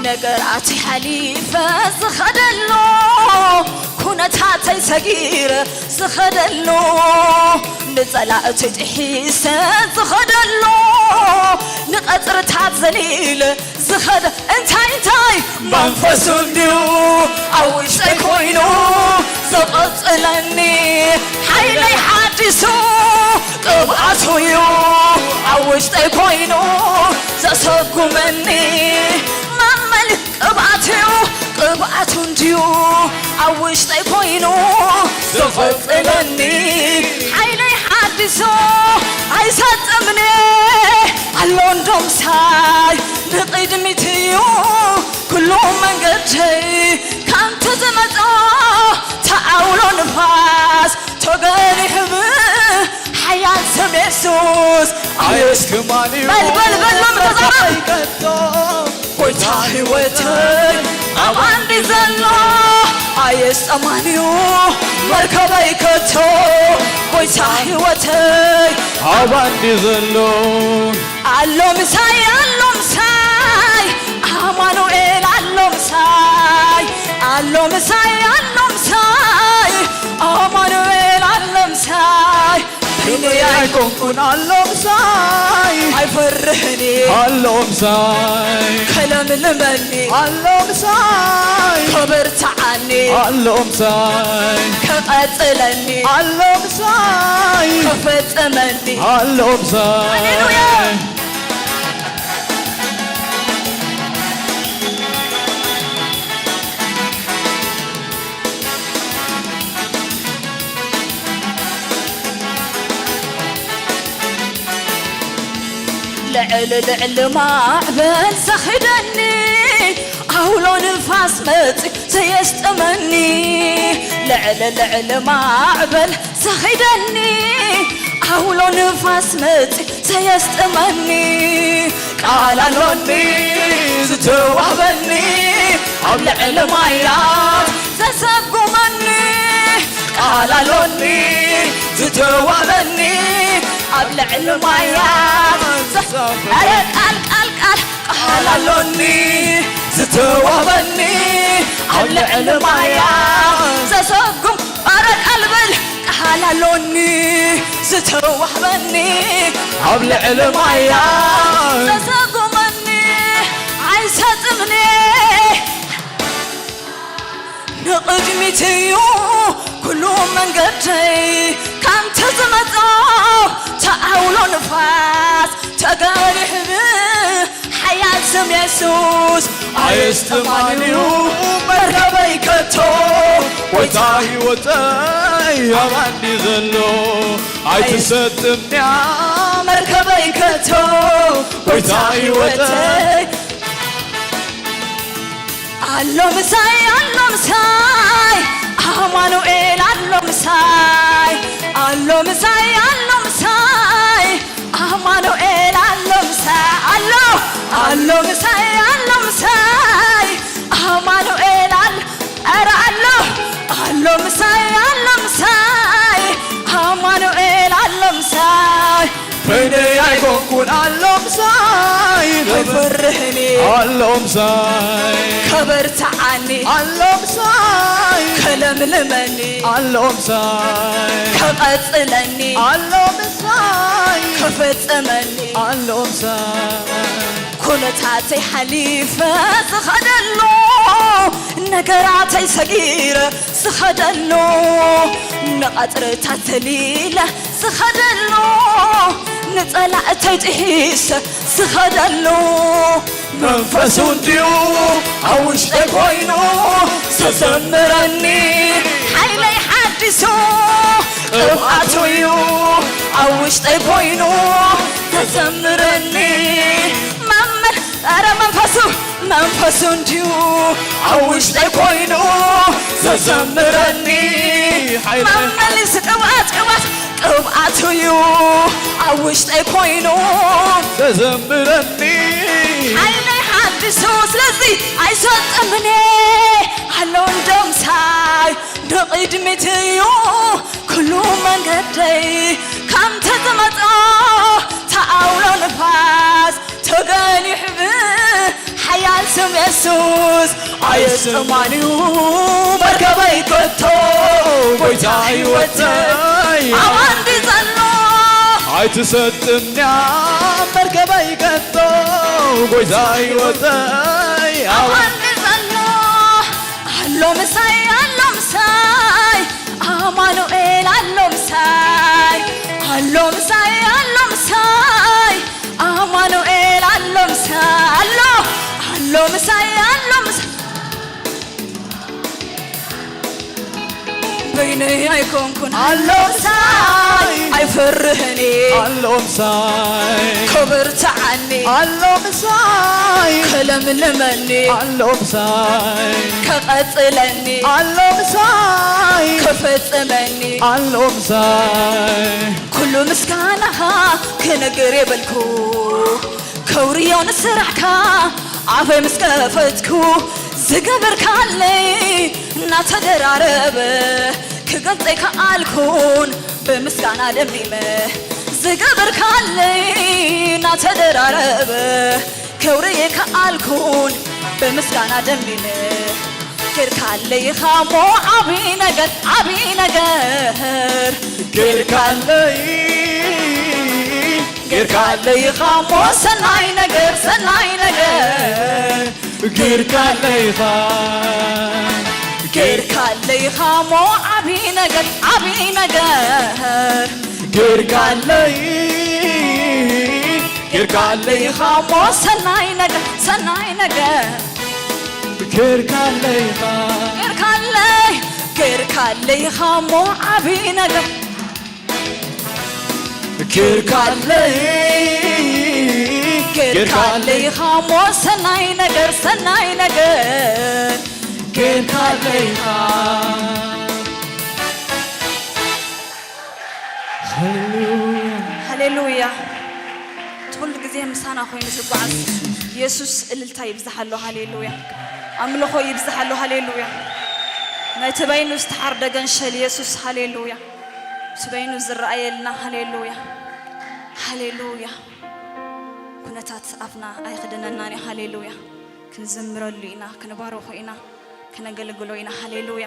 ነገራተይ ሓሊፈ ዝኸደሉ፣ ኩነታተይ ሰጊረ ዝኸደሉ፣ ንጸላእተይ ጥሒሰ ዝኸደሉ፣ ንቐጽርታት ዘሊለ ዝኸደ እንታይ እንታይ መንፈሱ እንድዩ ኣብ ውሽጠይ ኮይኑ ዘቐጽለኒ፣ ሓይለይ ሓዲሱ ቅብኣቱ እዩ ኣብ ውሽጠይ ኮይኑ ዘሰጉመኒ። መመል ቅብኣቱ እዩ፣ ቅብኣቱ እንድዩ ኣብ ውሽጠይ ኮይኑ ዘቐጽለኒ፣ ሓይለይ ሓዲ ይዞ ኣይሰጥምኔ ኣሎ እንዶ ምሳይ ንቕድሚት እዩ ኩሉ መንገደይ። ካንተ ዝመጾ ተኣውሎ ንፋስ ተገሊሑ ብሓያል ስም የሱስ ኣየስክማን እዩ በል በል በል ሎም ተዛረብ መርከበይ ከቶ ጎይታ ህይወተይ ኣብ ኣንዲ ዘሎ ኣየስጠማን እዩ መርከበይ ከቶ ጎይታ ህይወተይ ኣብ ኣንዲ ዘሎ ኣሎ ምሳይ ኣሎ ምሳይ ኣማኑኤል ኣሎ ምሳይ ኣሎ ምሳይ ኣሎ ምሳይ ኣማኑኤል ኣሎ ምሳይ በይነይ ኣይኮንኩን ኣሎ ምሳይ ኣይፈርህን እየ ኣሎ ምሳይ ከለምልመኒ ኣሎ ምሳይ ከበርትዓኒ ኣሎ ምሳይ ከቐጽለኒ ኣሎ ምሳይ ከፈጽመኒ ኣሎ ምሳይ ሃሌሉያ ልዕሊ ልዕሊ ማዕበል ዘኺደኒ ኣውሎ ንፋስ መጺ ዘየስጥመኒ ልዕሊ ልዕሊ ማዕበል ዘኺደኒ ኣውሎ ንፋስ መጺ ዘየስጥመኒ ቃል ኣሎኒ ዝተዋህበኒ ኣብ ልዕሊ ማያት ዘሰጉመኒ ቃል ኣሎኒ ዝተዋህበኒ ኣብ ልዕሊ ማያት ዘ- ኧረ ቃል ቃል ቃል ቃል ኣሎኒ ዝተዋህበኒ ኣብ ልዕሊ ማያት ዘሰጉም ኧረ ቃል በል ቃል ኣሎኒ ዝተዋህበኒ ኣብ ልዕሊ ማያ ዘሰጉመኒ ኣይሰጥምኒ ንቕድሚት እዩ ኩሉ መንገደይ ካንተ ዝመጾ ተኣውሎ ንፋስ ተገሪሕብ ሓያል ስም የሱስ ኣየስጥማንዩ መርከበይ ከቶ ጎይታ ህይወተይ ኣባንዲ ዘሎ ኣይትሰጥምያ መርከበይ ከቶ ጎይታ ህይወተይ ኣሎ ምሳይ ኣሎ ምሳይ ኣማኑኤል ኣሎ ምሳይ ኣሎ ምሳይ ኣሎ ምሳይ ኣማኑኤል ኣሎ ምሳይ ኣሎ ኣሎ ምሳይ ኣሎ ምሳይ ኣማኑኤል ኣሎ ኧረ ኣሎ ኣሎ ምሳይ ኣሎ ምሳይ ኣማኑኤል ኣሎ ምሳይ በይነይ ኣይኮንኩን ኣሎ ምሳይ ከይፈርህኒ ኣሎ ምሳይ ከበርትዓኒ ኣሎ ምሳይ ከለምልመኒ ኣሎ ምሳይ ከቐጽለኒ ኣሎ ምሳይ ከፈጽመኒ ኣሎ ምሳይ ኩነታተይ ሓሊፈ ዝኸደሉ ነገራተይ ሰጊረ ዝኸደሉ ንቐጽርታት ዘሊለ ዝኸደሉ ንጸላእተይ ጥሒሰ ዝኸደሉ መንፈሱ እንድዩ ኣብ ውሽጠይ ኮይኑ ዘዘምረኒ ሓይለይ ሓዲሱ ቅብኣቱ እዩ ኣብ ውሽጠይ ኮይኑ ዘዘምረኒ መመል ኧረ መንፈሱ መንፈሱ እንድዩ ኣብ ውሽጠይ ኮይኑ ዘዘምረኒ ሓይለይ መመሊስ ቅብኣት ቅብኣት ቅብኣቱ እዩ ኣብ ውሽጠይ ኮይኑ ዘዘምረኒ ሓይለይ ሓድሱ ስለዚ ኣይሰጥምኔ ኣሎ እንደምሳይ ንቕድሚት እዩ ኩሉ መንገደይ ካንተ ዝመጾ ተኣውሎ ንፋስ ተገሊሑ ብሓያል ስም የሱስ ኣየስጥማንዩ መርከበይ ከቶ ጎይታ ህይወተይ ኣዋንዲ ዘሎ ኣይትሰጥምያ መርከበይ ከቶ ጎይታ ህይወተይ ኣዋንዲ ዘሎ ኣሎ ምሳይ ኣሎ ምሳይ ኣማኑኤል ኣሎ ምሳይ ኣሎ ምሳይ ኣሎ ምሳይ ኣማኑኤል ኣሎ ምሳይ ኣሎ ኣሎ ምሳይ ኣሎ ምሳይ በይነይ ኣይኮንኩን ኣሎ ምሳይ ኣይፈርህን እየ ኣሎ ምሳይ ከበርትዓኒ ኣሎ ምሳይ ከለምልመኒ ኣሎ ምሳይ ከቐጽለኒ ኣሎ ምሳይ ከፈጽመኒ ኣሎ ምሳይ ኩሉ ምስጋናኻ ክነግር የበልኩ ከውርዮ ንስራሕካ ኣፈይ ምስ ከፈትኩ ዝገበርካለይ እናተደራረበ ክገልጸይ ከኣልኩን ብምስጋና ደሚመ ዝገበርካለይ እናተደራረበ ከውርየ ከኣልኩን ብምስጋና ደሚመ ጌርካለይ ኢኻ እሞ ዓቢ ነገር ዓቢ ነገር ጌርካለይ ጌርካለይ ኢኻ እሞ ሰናይ ነገር ሰናይ ነገር ጌርካለይ ኢኻ ጌርካለይ ኢኻ እሞ ዓቢ ነገር ዓቢ ነገር ጌርካለይ ጌርካለይ ኢኻ እሞ ሰናይ ነገር ሰናይ ነገር ጌርካለይ ኢኻ ጌርካለይ ጌርካለይ ኢኻ እሞ ዓቢ ነገር ጌርካለይ ጌርካለይ ኢኻ እሞ ሰናይ ነገር ሰናይ ነገር ጌርካለይ ኢኻ ሃሌሉያ ሃሌሉያ እቲ ኩሉ ግዜ ምሳና ኮይኑ ዝጓዓዝ ኢየሱስ እልልታ ይብዝሓሉ ሃሌሉያ ኣምልኾ ይብዝሓሉ ሃሌሉያ ነቲ በይኑ ዝተሓርደ ገንሸል ኢየሱስ ሃሌሉያ እቲ በይኑ ዝረኣየልና ሃሌሉያ ሃሌሉያ ኩነታት ኣፍና ኣይኽደነናን እዩ ሃሌሉያ ክንዝምረሉ ኢና ክንባርኾ ኢና ከነገልግሎ ኢና ሃሌሉያ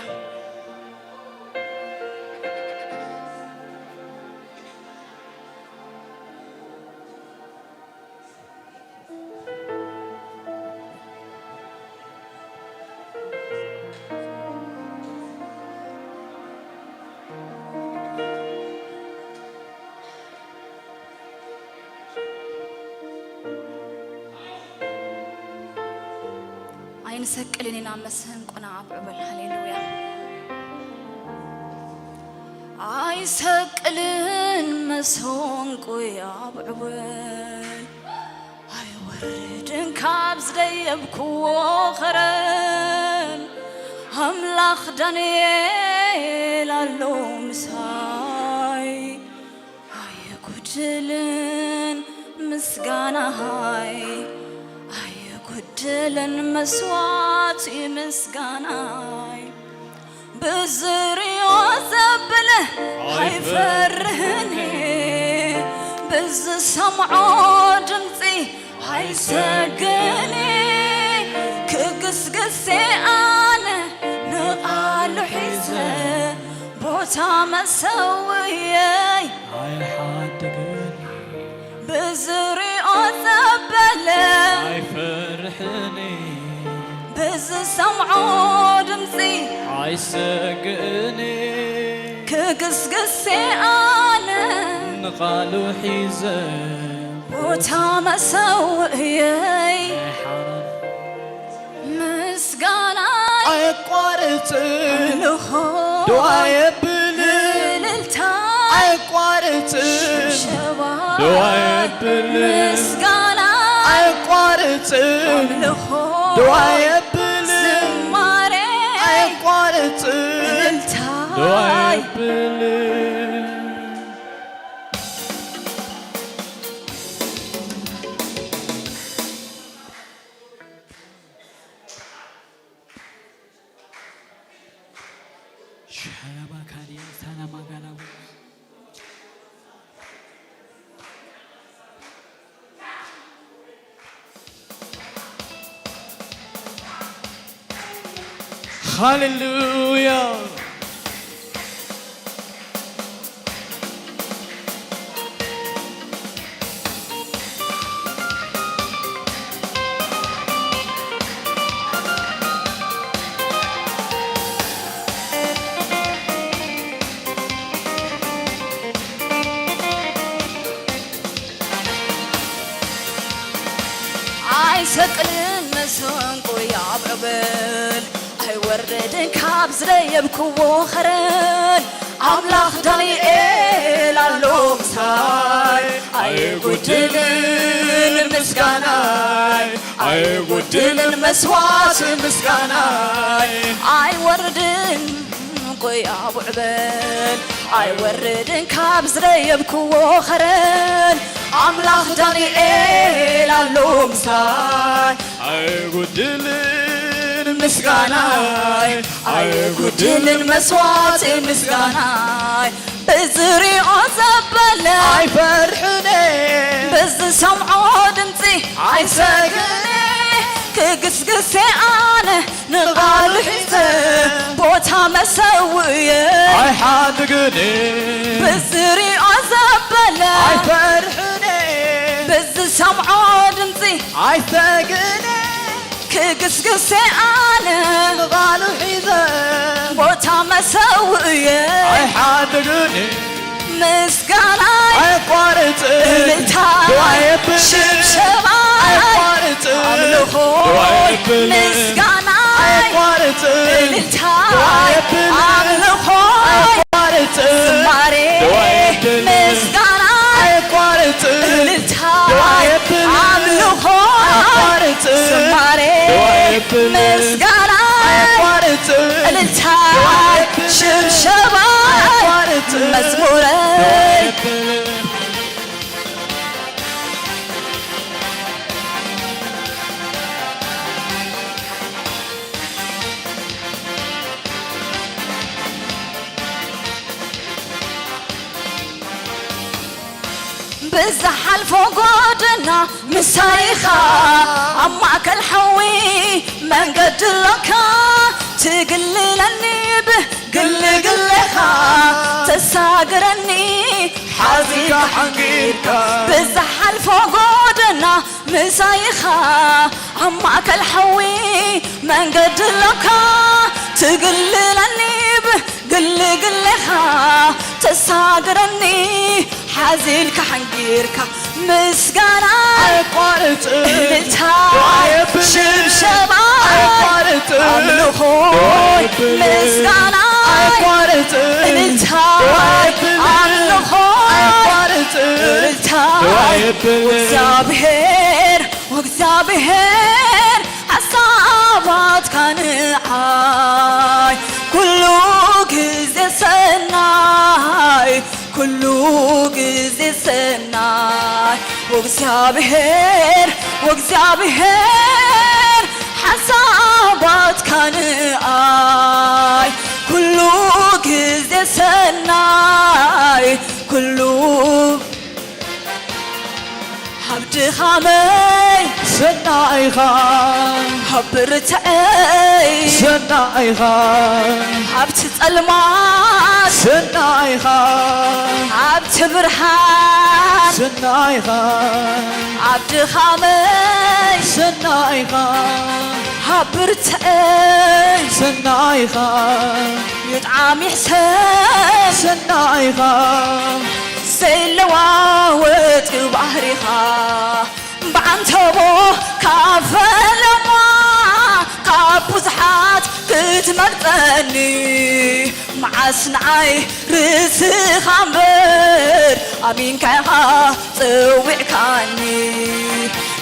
ኣይንሰቅልን ኢና መሰንቆና ኣብዑ በል ሃሌሉያ ኣይሰቅልን መሰንቆይ ኣብዑ በል ኣይወርድን ካብ ዝደየብክዎ ኸረን ኣምላኽ ዳንኤል ኣሎ ምሳይ ኣይጉድልን ምስጋናይ ኣይጉድልን መስዋዕቲ ምስጋናይ ብዝሪኦ ዘብለ ኣይፈርህን ብዝሰምዖ ድምፂ ኣይሰግእን ክግስግሴ ኣነ ንቓሉ ሒዘ ቦታ መሰውየይ ኣይሓድግን ብዝሪኦ ዘበለ ኣይፈርሕን ብዝሰምዖ ድምፂ ኣይሰግእን ክግስግሴ ኣነ ንቓሉ ሒዘ ቦታ መሰውእየይ ምስጋና ኣየቋርጽ ኣምልኾ ዶ ኣየብል እልልታ ኣየቋርጽ ሽባ ዶ ኣየብል ምስጋና ኣየቋርጽ ኣምልኾ ዶ ኣየብል ዝማሬ ኣየቋርጽ እልልታ ዶ ኣየብል ሻላባ ካዲያ ሳላማ ጋላቡ ሃሌሉያ ኣይሰቅልን መሰንቆ ያብዕብል ኣይወርድን ካብ ዝደየብክዎ ኸረን ኣምላኽ ዳንኤል ኣሎ ምሳይ። ኣይጉድልን ምስጋናይ፣ ኣይጉድልን መስዋዕት ምስጋናይ። ኣይወርድን ቆይ ኣቡዕ በል፣ ኣይወርድን ካብ ዝደየብክዎ ኸረን ኣምላኽ ዳንኤል ኣሎ ምሳይ። ኣይጉድልን ምስጋናይ፣ ኣይጉድልን መስዋዕት ምስጋናይ። ብዝሪኦ ዘበለ ኣይፈርሕን፣ ብዝሰምዖ ድምፂ ኣይሰግእን። ክግስግስ ኣነ ንቓሉ ሒዘ ቦታ መሰውእየ ኣይሓድግን። ብዝሪኦ ዘበለ ኣይፈርሕን፣ ብዝሰምዖ ድምፂ ኣይሰግእን። ክግስግስ ኣነ ንቓሉ ሒዘ ቦታ መሰውእየ ኣይሓድግን። ምስጋናይ ኣየቋርጽ እልልታ ደዋ የብልን ሽብሸባይ ኣየቋርጽ ኣምልኾ ደዋ የብልን ምስጋናይ ኣየቋርጽ እልልታ ደዋ የብልን ኣምልኾ ኣየቋርጽ ዝማሬ ደዋ የብልን ምስጋናይ ኣየቋርጽ እልልታ ደዋ የብልን ኣምልኾ ኣየቋርጽ ዝማሬ ደዋ የብልን ምስጋናይ ኣየቋርጽ እልልታ ደዋ የብልን ሽብሸባይ ኣየቋርጽ መዝሙረይ ደዋ የብልን ብዝሓልፎ ጎደና ምሳይኻ ኣብ ማእከል ሓዊ መንገዲ ኣሎካ ትግልለኒ ብግልግሌኻ ተሳግረኒ ሓዚልካ ሓንጊድካ ብዝሓልፎ ጎደና ምሳይኻ ኣብ ማእከል ሓዊ መንገዲ ኣሎካ ትግልለኒ ብግልግሌኻ ተሳግረኒ ሓዚልካ ሓንጊርካ ምስጋና ኣየቋርጽ እልልታ ደዋ የብልን ሽብሸባ ኣየቋርጽ ኣምልኾ ደዋ የብልን ምስጋና ኣየቋርጽ እልልታ ደዋ የብልን ኣምልኾ ኣየቋርጽ እልልታ ደዋ የብልን እግዚኣብሔር ወእግዚኣብሔር ሓሳባትካ ንዓይ ኩሉ ግዜ ሰናይ ኩሉ ግዜ ሰናይ ወእግዚኣብሔር ወእግዚኣብሔር ሓሳባትካ ንዓይ ኩሉ ግዜ ሰናይ ኩሉ ሃብ ድኻመይ ሰናይኻ ሃብ ብርትዐይ ሰናይኻ ሃብቲ ጸልማት ሰናይኻ ሃብቲ ብርሃን ሰናይኻ ኣብ ድኻመይ ሰናይኻ ሃብ ብርትዐይ ሰናይኻ ይጥዓም ይሕሰብ ሰናይኻ ዘይለዋወጥ እዩ ባህሪኻ ብዓንተቦ ካብ ፈለማ ካብ ብዙሓት ክትመርጸኒ መዓስ ንዓይ ርእስኻ እምበር ኣሚንካ ኢኻ ጸዊዕካኒ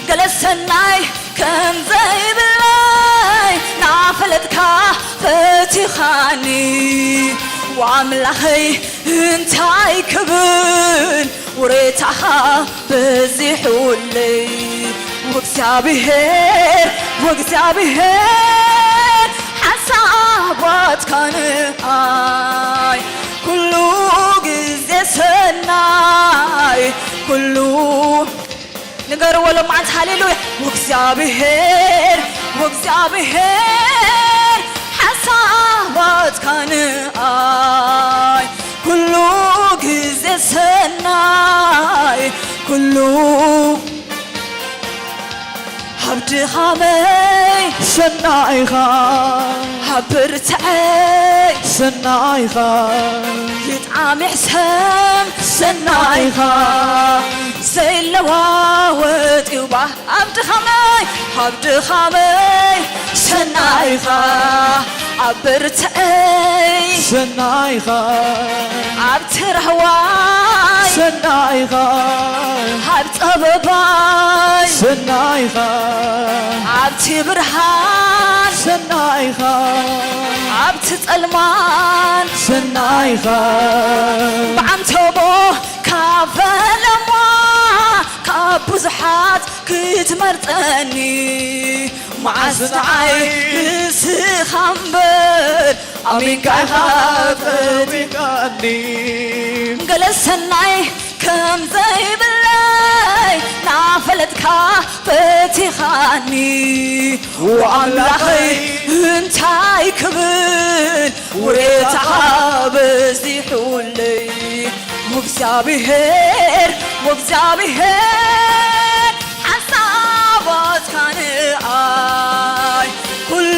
ገለ ሰናይ ከም ዘይብለይ ናፈለጥካ ፈቲኻኒ ኣምላኸይ እንታይ ክብል ውሬታኻ በዚሑለይ ወእግዚኣብሔር ወእግዚኣብሔር ሓሳባትካ ንኣይ ኩሉ ግዜ ሰናይ ኩሉ ንገርዎ ሎማዓንቲ ሃሌሉያ ወእግዚኣብሔር ወእግዚኣብሔር ሓሳባትካ ንኣይ ኩሉ ግዜ ሰናይ ኩሉ ሃብ ድኻመይ ሰናይኻ ሃብ ብርትዐይ ሰናይኻ ይጥዓም ይሕሰም ሰናይኻ ዘይለዋወጥ እዩ ባ ኣብ ድኻመይ ኣብ ድኻመይ ሰናይኻ ኣብ ብርትዐይ ሰናይኻ፣ ኣብቲ ራህዋይ ሰናይኻ፣ ኣብ ጸበባይ ሰናይኻ፣ ኣብቲ ብርሃን ሰናይኻ፣ ኣብቲ ጸልማን ሰናይኻ። ብዓንተቦ ካብ ፈለማ ካብ ብዙሓት ክትመርጸኒ፣ መዓስ ንዓይ ንስኻ እምበር ኣሚንካ ኢኻ ጠቢቃኒ። ገለ ሰናይ ከም ዘይብለይ ናፈለጥካ ፈቲኻኒ፣ ኣምላኸይ እንታይ ክብል ውሬታኻ በዚሑለይ። ወእግዚኣብሔር፣ ወእግዚኣብሔር ሓሳባትካ ንኣይ ኩሉ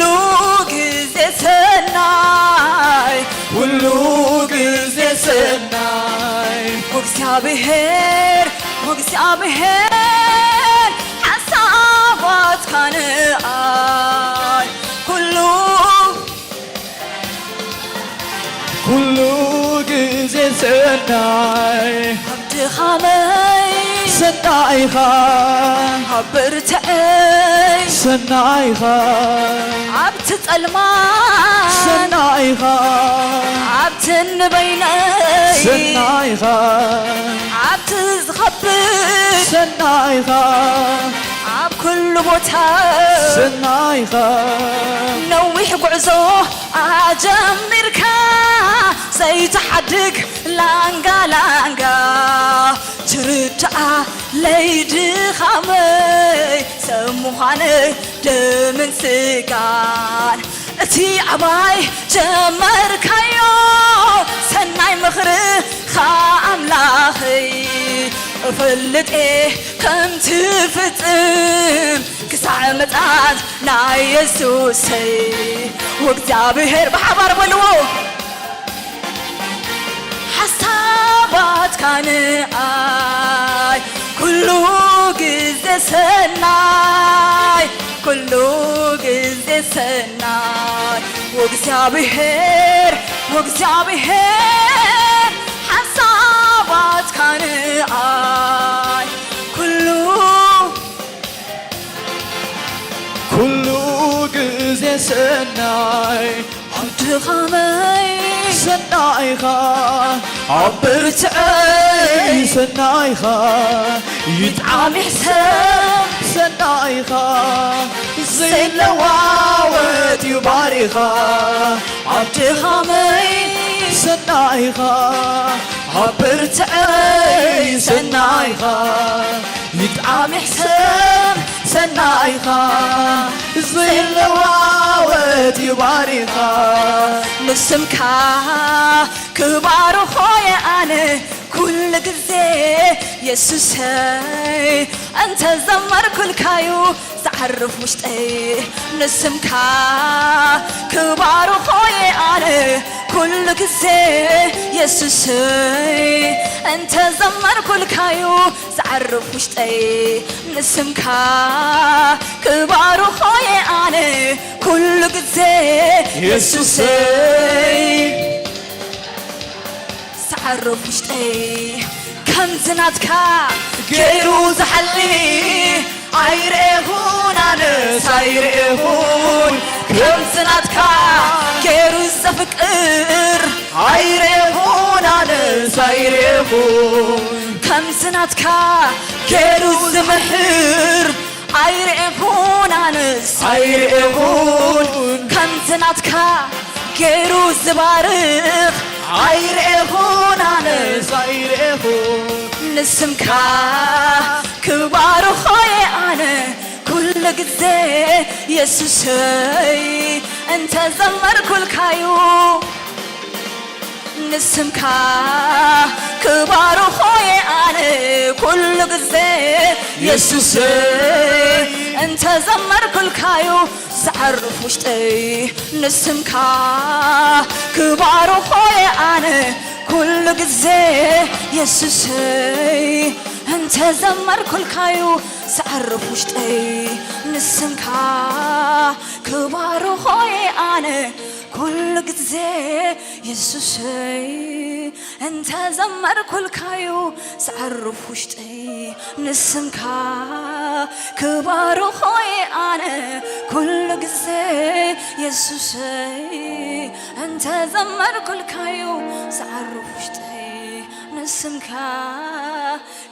ግዜ ሰናይ፣ ኩሉ ግዜ ሰናይ። ወእግዚኣብሔር፣ ወእግዚኣብሔር ሓሳባትካ ንኣይ ኩሉ ኩሉ ግዜ ሰናይ። ኣብ ድኻመይ ሰናይኻ፣ ኣብ ብርትዐይ ሰናይኻ፣ ኣብቲ ጸልማት ሰናይኻ፣ ኣብቲ ንበይነይ ሰናይኻ፣ ኣብቲ ዝኸብድ ሰናይኻ፣ ኣብ ኩሉ ቦታ ሰናይኻ። ነዊሕ ጉዕዞ ኣጀሚርካ ዘይትሓድግ ላንጋ ላንጋ፣ ትርድኣለይ ድኻመይ ሰብ ምዃነይ ደምን ስጋን። እቲ ኣባይ ጀመርካዮ ሰናይ ምኽርኻ ኣምላኸይ፣ እፈልጥ እየ ከም ትፍጽም ክሳዕ ምጽኣት ናይ የሱሰይ። ወእግዚኣብሔር ብሓባር በልዎ። ሓሳባትካ ንኣይ ኩሉ ግዜ ሰናይ፣ ኩሉ ግዜ ሰናይ። ወእግዚኣብሔር፣ ወእግዚኣብሔር ሓሳባትካ ንኣይ ኩሉ ኩሉ ግዜ ሰናይ። ኣብ ድኻመይ ሰናይኻ፣ ኣብ ብርትዐይ ሰናይኻ፣ ይጥዓም ይሕሰብ ሰናይኻ፣ ዘይለዋወጥ እዩ ባሪኻ። ኣብ ድኻመይ ሰናይኻ፣ ኣብ ብርትዐይ ሰናይኻ፣ ይጥዓም ይሕሰብ ሰናይኻ፣ ዘይለዋወጥ እዩ ባሪኻ። ንስምካ ክባርኾ እየ ኣነ ኩሉ ግዜ የሱሰይ፣ እንተ ዘመርኩልካዩ ዝዓርፍ ውሽጠይ። ንስምካ ክባርኾ እየ ኣነ ኩሉ ግዜ የሱሰይ፣ እንተ ዘመርኩልካዩ ዝዓርፍ ውሽጠይ። ንስምካ ክባርኾ እየ ኣነ ኩሉ ግዜ የሱሰይ። የሱሰይ። ዝዓርፍ ውሽጠይ ከምዚ ናትካ ገይሩ ዝሓሊ ኣይርኤኹን ኣነስ ኣይርኤኹን። ከምዚ ናትካ ገይሩ ዘፍቅር ኣይርኤኹን ኣነስ ኣይርኤኹን። ከምዚ ናትካ ገይሩ ዝምሕር ኣይርኤኹን ኣነስ ኣይርኤኹን። ከምዚ ናትካ ገይሩ ዝባርኽ ኣይርኤኹን ኣነስ ኣይርኤኹን። ንስምካ ክባርኾ እየ ኣነ ኩሉ ግዜ የሱሰይ፣ እንተ ዘመርኩልካዩ። ንስምካ ክባርኾ እየ ኣነ ኩሉ ግዜ የሱሰይ፣ እንተ ዘመርኩልካዩ ዝዓርፍ ውሽጠይ። ንስምካ ክባርኾ እየ ኣነ ኩሉ ግዜ የሱሰይ፣ እንተ ዘመርኩልካዩ ዝዓርፍ ውሽጠይ። ንስምካ ክባርኾ እየ ኣነ ኩሉ ግዜ የሱሰይ እንተ ዘመርኩልካዩ ዝዓርፍ ውሽጠይ ንስምካ ክባርኾይ ኣነ ኩሉ ግዜ የሱሰይ እንተ ዘመርኩልካዩ ዝዓርፍ ውሽጠይ ንስምካ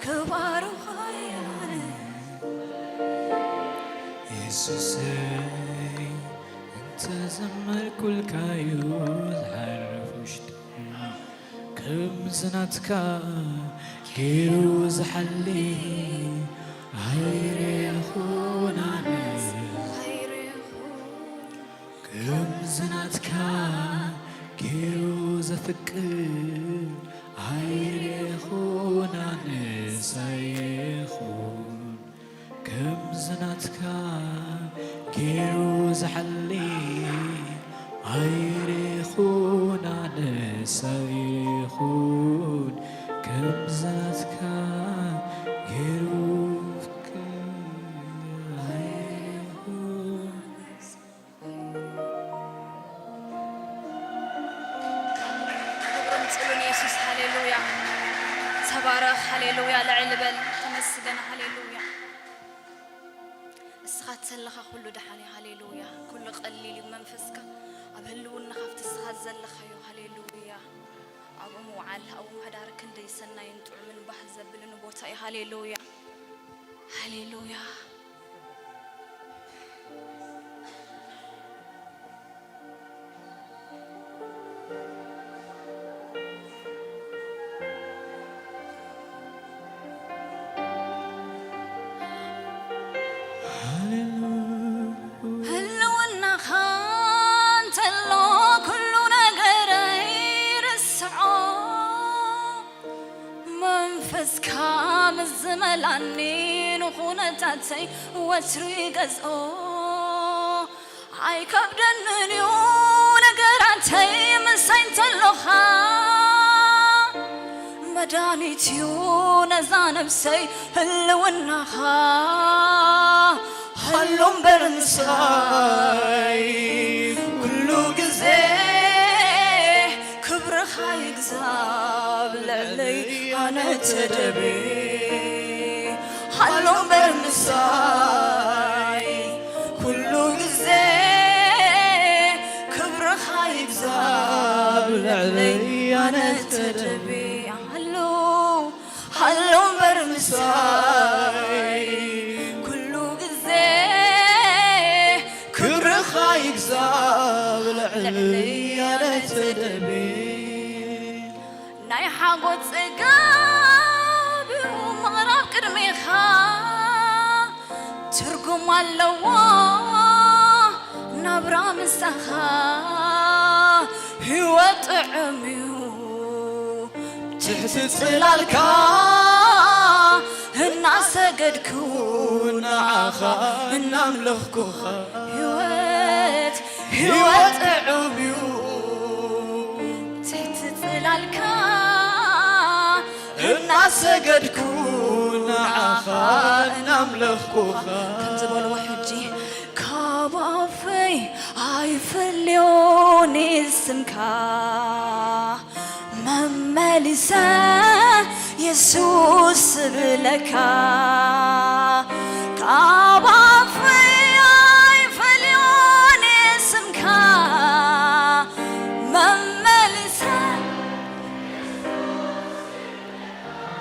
ክባርኾይ ኣነ የሱሰይ እንተ ዘመርኩልካዩ ዝዓርፍ ውሽጠይ ከም ዝናትካ ገይሩ ዝሓሊ ኣይሬኹን ኣነ ከም ዝናትካ ገይሩ ዘፍቅር ኣይሬኹን ኣነስ ኣይሬኹን ከም ዝናትካ ገይሩ ዝሓሊ ኣይሬኹን ኣነስ ኣይሬኹን ከም ዝናትካ ገይሩ ፍቅር ኣይሬኹን ክብርን ጽሉን የሱስ፣ ሃሌሉያ። ተባረኽ፣ ሃሌሉያ። ልዕል በል፣ ተመስገን፣ ሃሌሉያ። እስኻ እተለኻ ኩሉ ደሓን እዩ፣ ሃሌሉያ። ኩሉ ቀሊል እዩ፣ መንፈስካ ኣብ ህልውና ካብቲ እስኻ ዘለኻዮ፣ ሃሌሉያ። ኣብኡ ምውዓል፣ ኣብኡ ምሕዳር ክንደይ ሰናይን ጥዑምን ባህ ዘብልን ቦታ እዩ፣ ሃሌሉያ፣ ሃሌሉያ። ሃሌሉያ። ህልውናኻ እንተሎ ኩሉ ነገረይ ርስዖ። መንፈስካ ምስ ዝመልኣኒ ንኹነታተይ ወትሩ ይገዝኦ። ኣይከብደንን እዩ ነገራተይ ምሳይ እንተሎኻ። መድሃኒት እዩ ነዛ ነብሰይ ህልውናኻ። ሃሎ እምበር ምሳይ ኩሉ ግዜ ክብርኻ ይግዛብ ልዕለይ ኣነ ተደቤ። ሃሎ እምበር ምሳይ ኩሉ ግዜ ክብርኻ ይግዛብ ልዕለይ ኣነ ተደቤ። ሃሎ ሃሎ እምበር ምሳይ ኩሉ ግዜ ክብርኻ ይግዛብ ልዕለይ ኣነ ተደቤ። ናይ ሓጎስ ጽጋብ እዩ ምቕራብ ቅድሜኻ ትርጉም ኣለዎ ናብራ ምሳኻ ህይወት ጥዑም እዩ። ትሕቲ ጽላልካ እናሰገድኩ ንዓኻ እናምለኽኩኻ ህይወት ህይወት ጥዑም እዩ። ትሕቲ ጽላልካ እናሰገድኩ ንዓኻ እናምለኽኩኻ ከምዚ በልዎ ሕጂ ካብ ኣፈይ ኣይፈልዮን ስምካ መመሊሰ የሱስ ዝብለካ ካብ ኣፈይ ኣይፈልዮን ስምካ መመሊሰ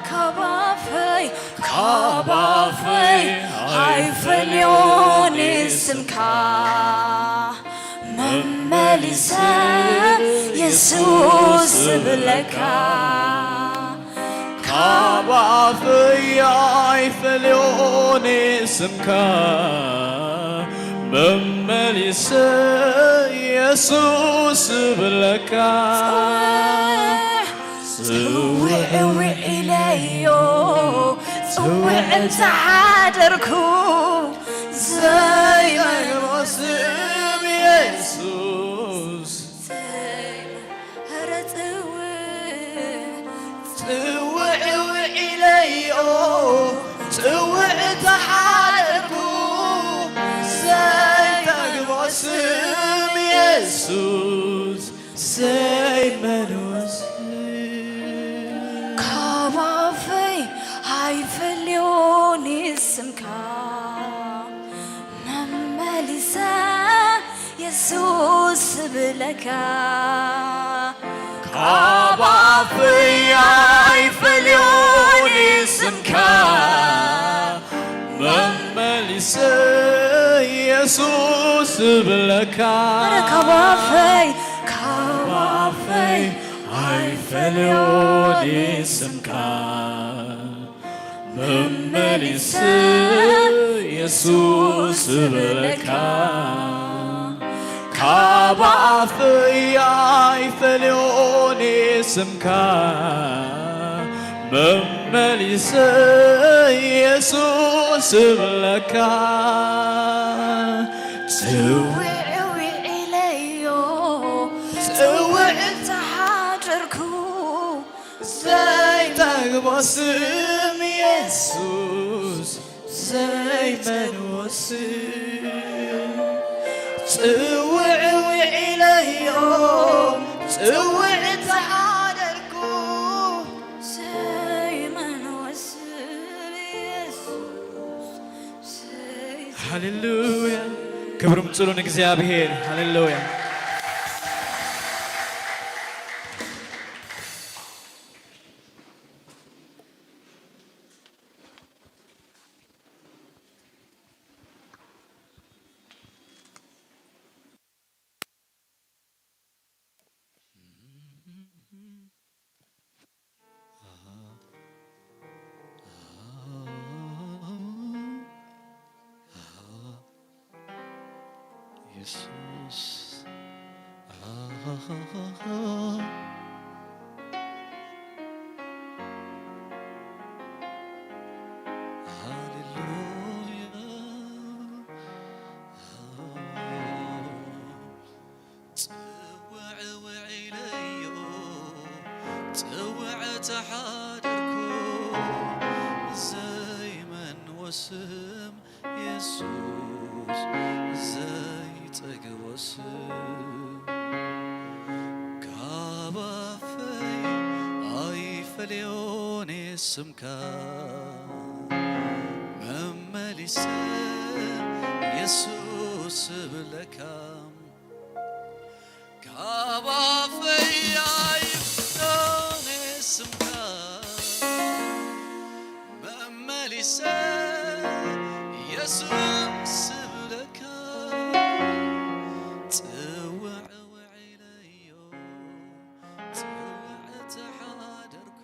ካብ ኣፈይ ካብ ኣፈይ ኣይፈልዮን ስምካ መመሊሰ የሱስ ዝብለካ ካብ ኣፈይ ኣይፈልዮን ስምካ መመሊሰ የሱስ ዝብለካ ጽውዕ ውዕ ኢለዮ ጽውዕ እንተሓደርኩ ዘይመልኦ ስም የሱስ ኧረ ጽውዕ ጽውዕ ውዕ ኢለዮ ጽውዕ እንተሓደርኩ ዘይጠግቦ ስም የሱስ ዘይመልስ ካብ ኣፈይ ኣይፈልዮን ስምካ መመሊሰ የሱስ ዝብለካ ካብ ኣፈይ ኣይፈልዮን ስምካ መመሊሰ የሱስ ዝብለካ ኣረ ካብ ኣፈይ ካብ ኣፈይ ኣይፈልዮን ስምካ መመሊሰ የሱስ ዝብለካ ካብ ኣፈይ ኣይፈልዮን ስምካ መመሊሰ የሱስ ዝብለካ ጽውዕ ውዒለዮ ጽውዕ ተሓደርኩ ዘይጠግቦ ስም የሱስ ዘይጠግቦ ስም ጽውዕ ውዒለዮ ጽውዕ ተሓደርኩ ዘይመንወ ስም የሱስ ሃሌሉያ ክብሪ ምጽሉ ንእግዚኣብሔር ሃሌሉያ የሱስ ሃሌሉያ ጽውዕ ውዒለዮ ጽውዕ ተሓደርኩ ዘይመንዎ ስም የሱስ ዘይጸግቦ ስም ካብ ኣፈይ ኣይፈልዮን ስምካ መመሊሰ የሱስ ዝብለካ ካብ ኣፈይ ኣይፍቶን ስምካ መመሊሰ የሱስ ዝብለካ ጽውዕ ውዒለዮ ጽውዕ ተሓደርኩ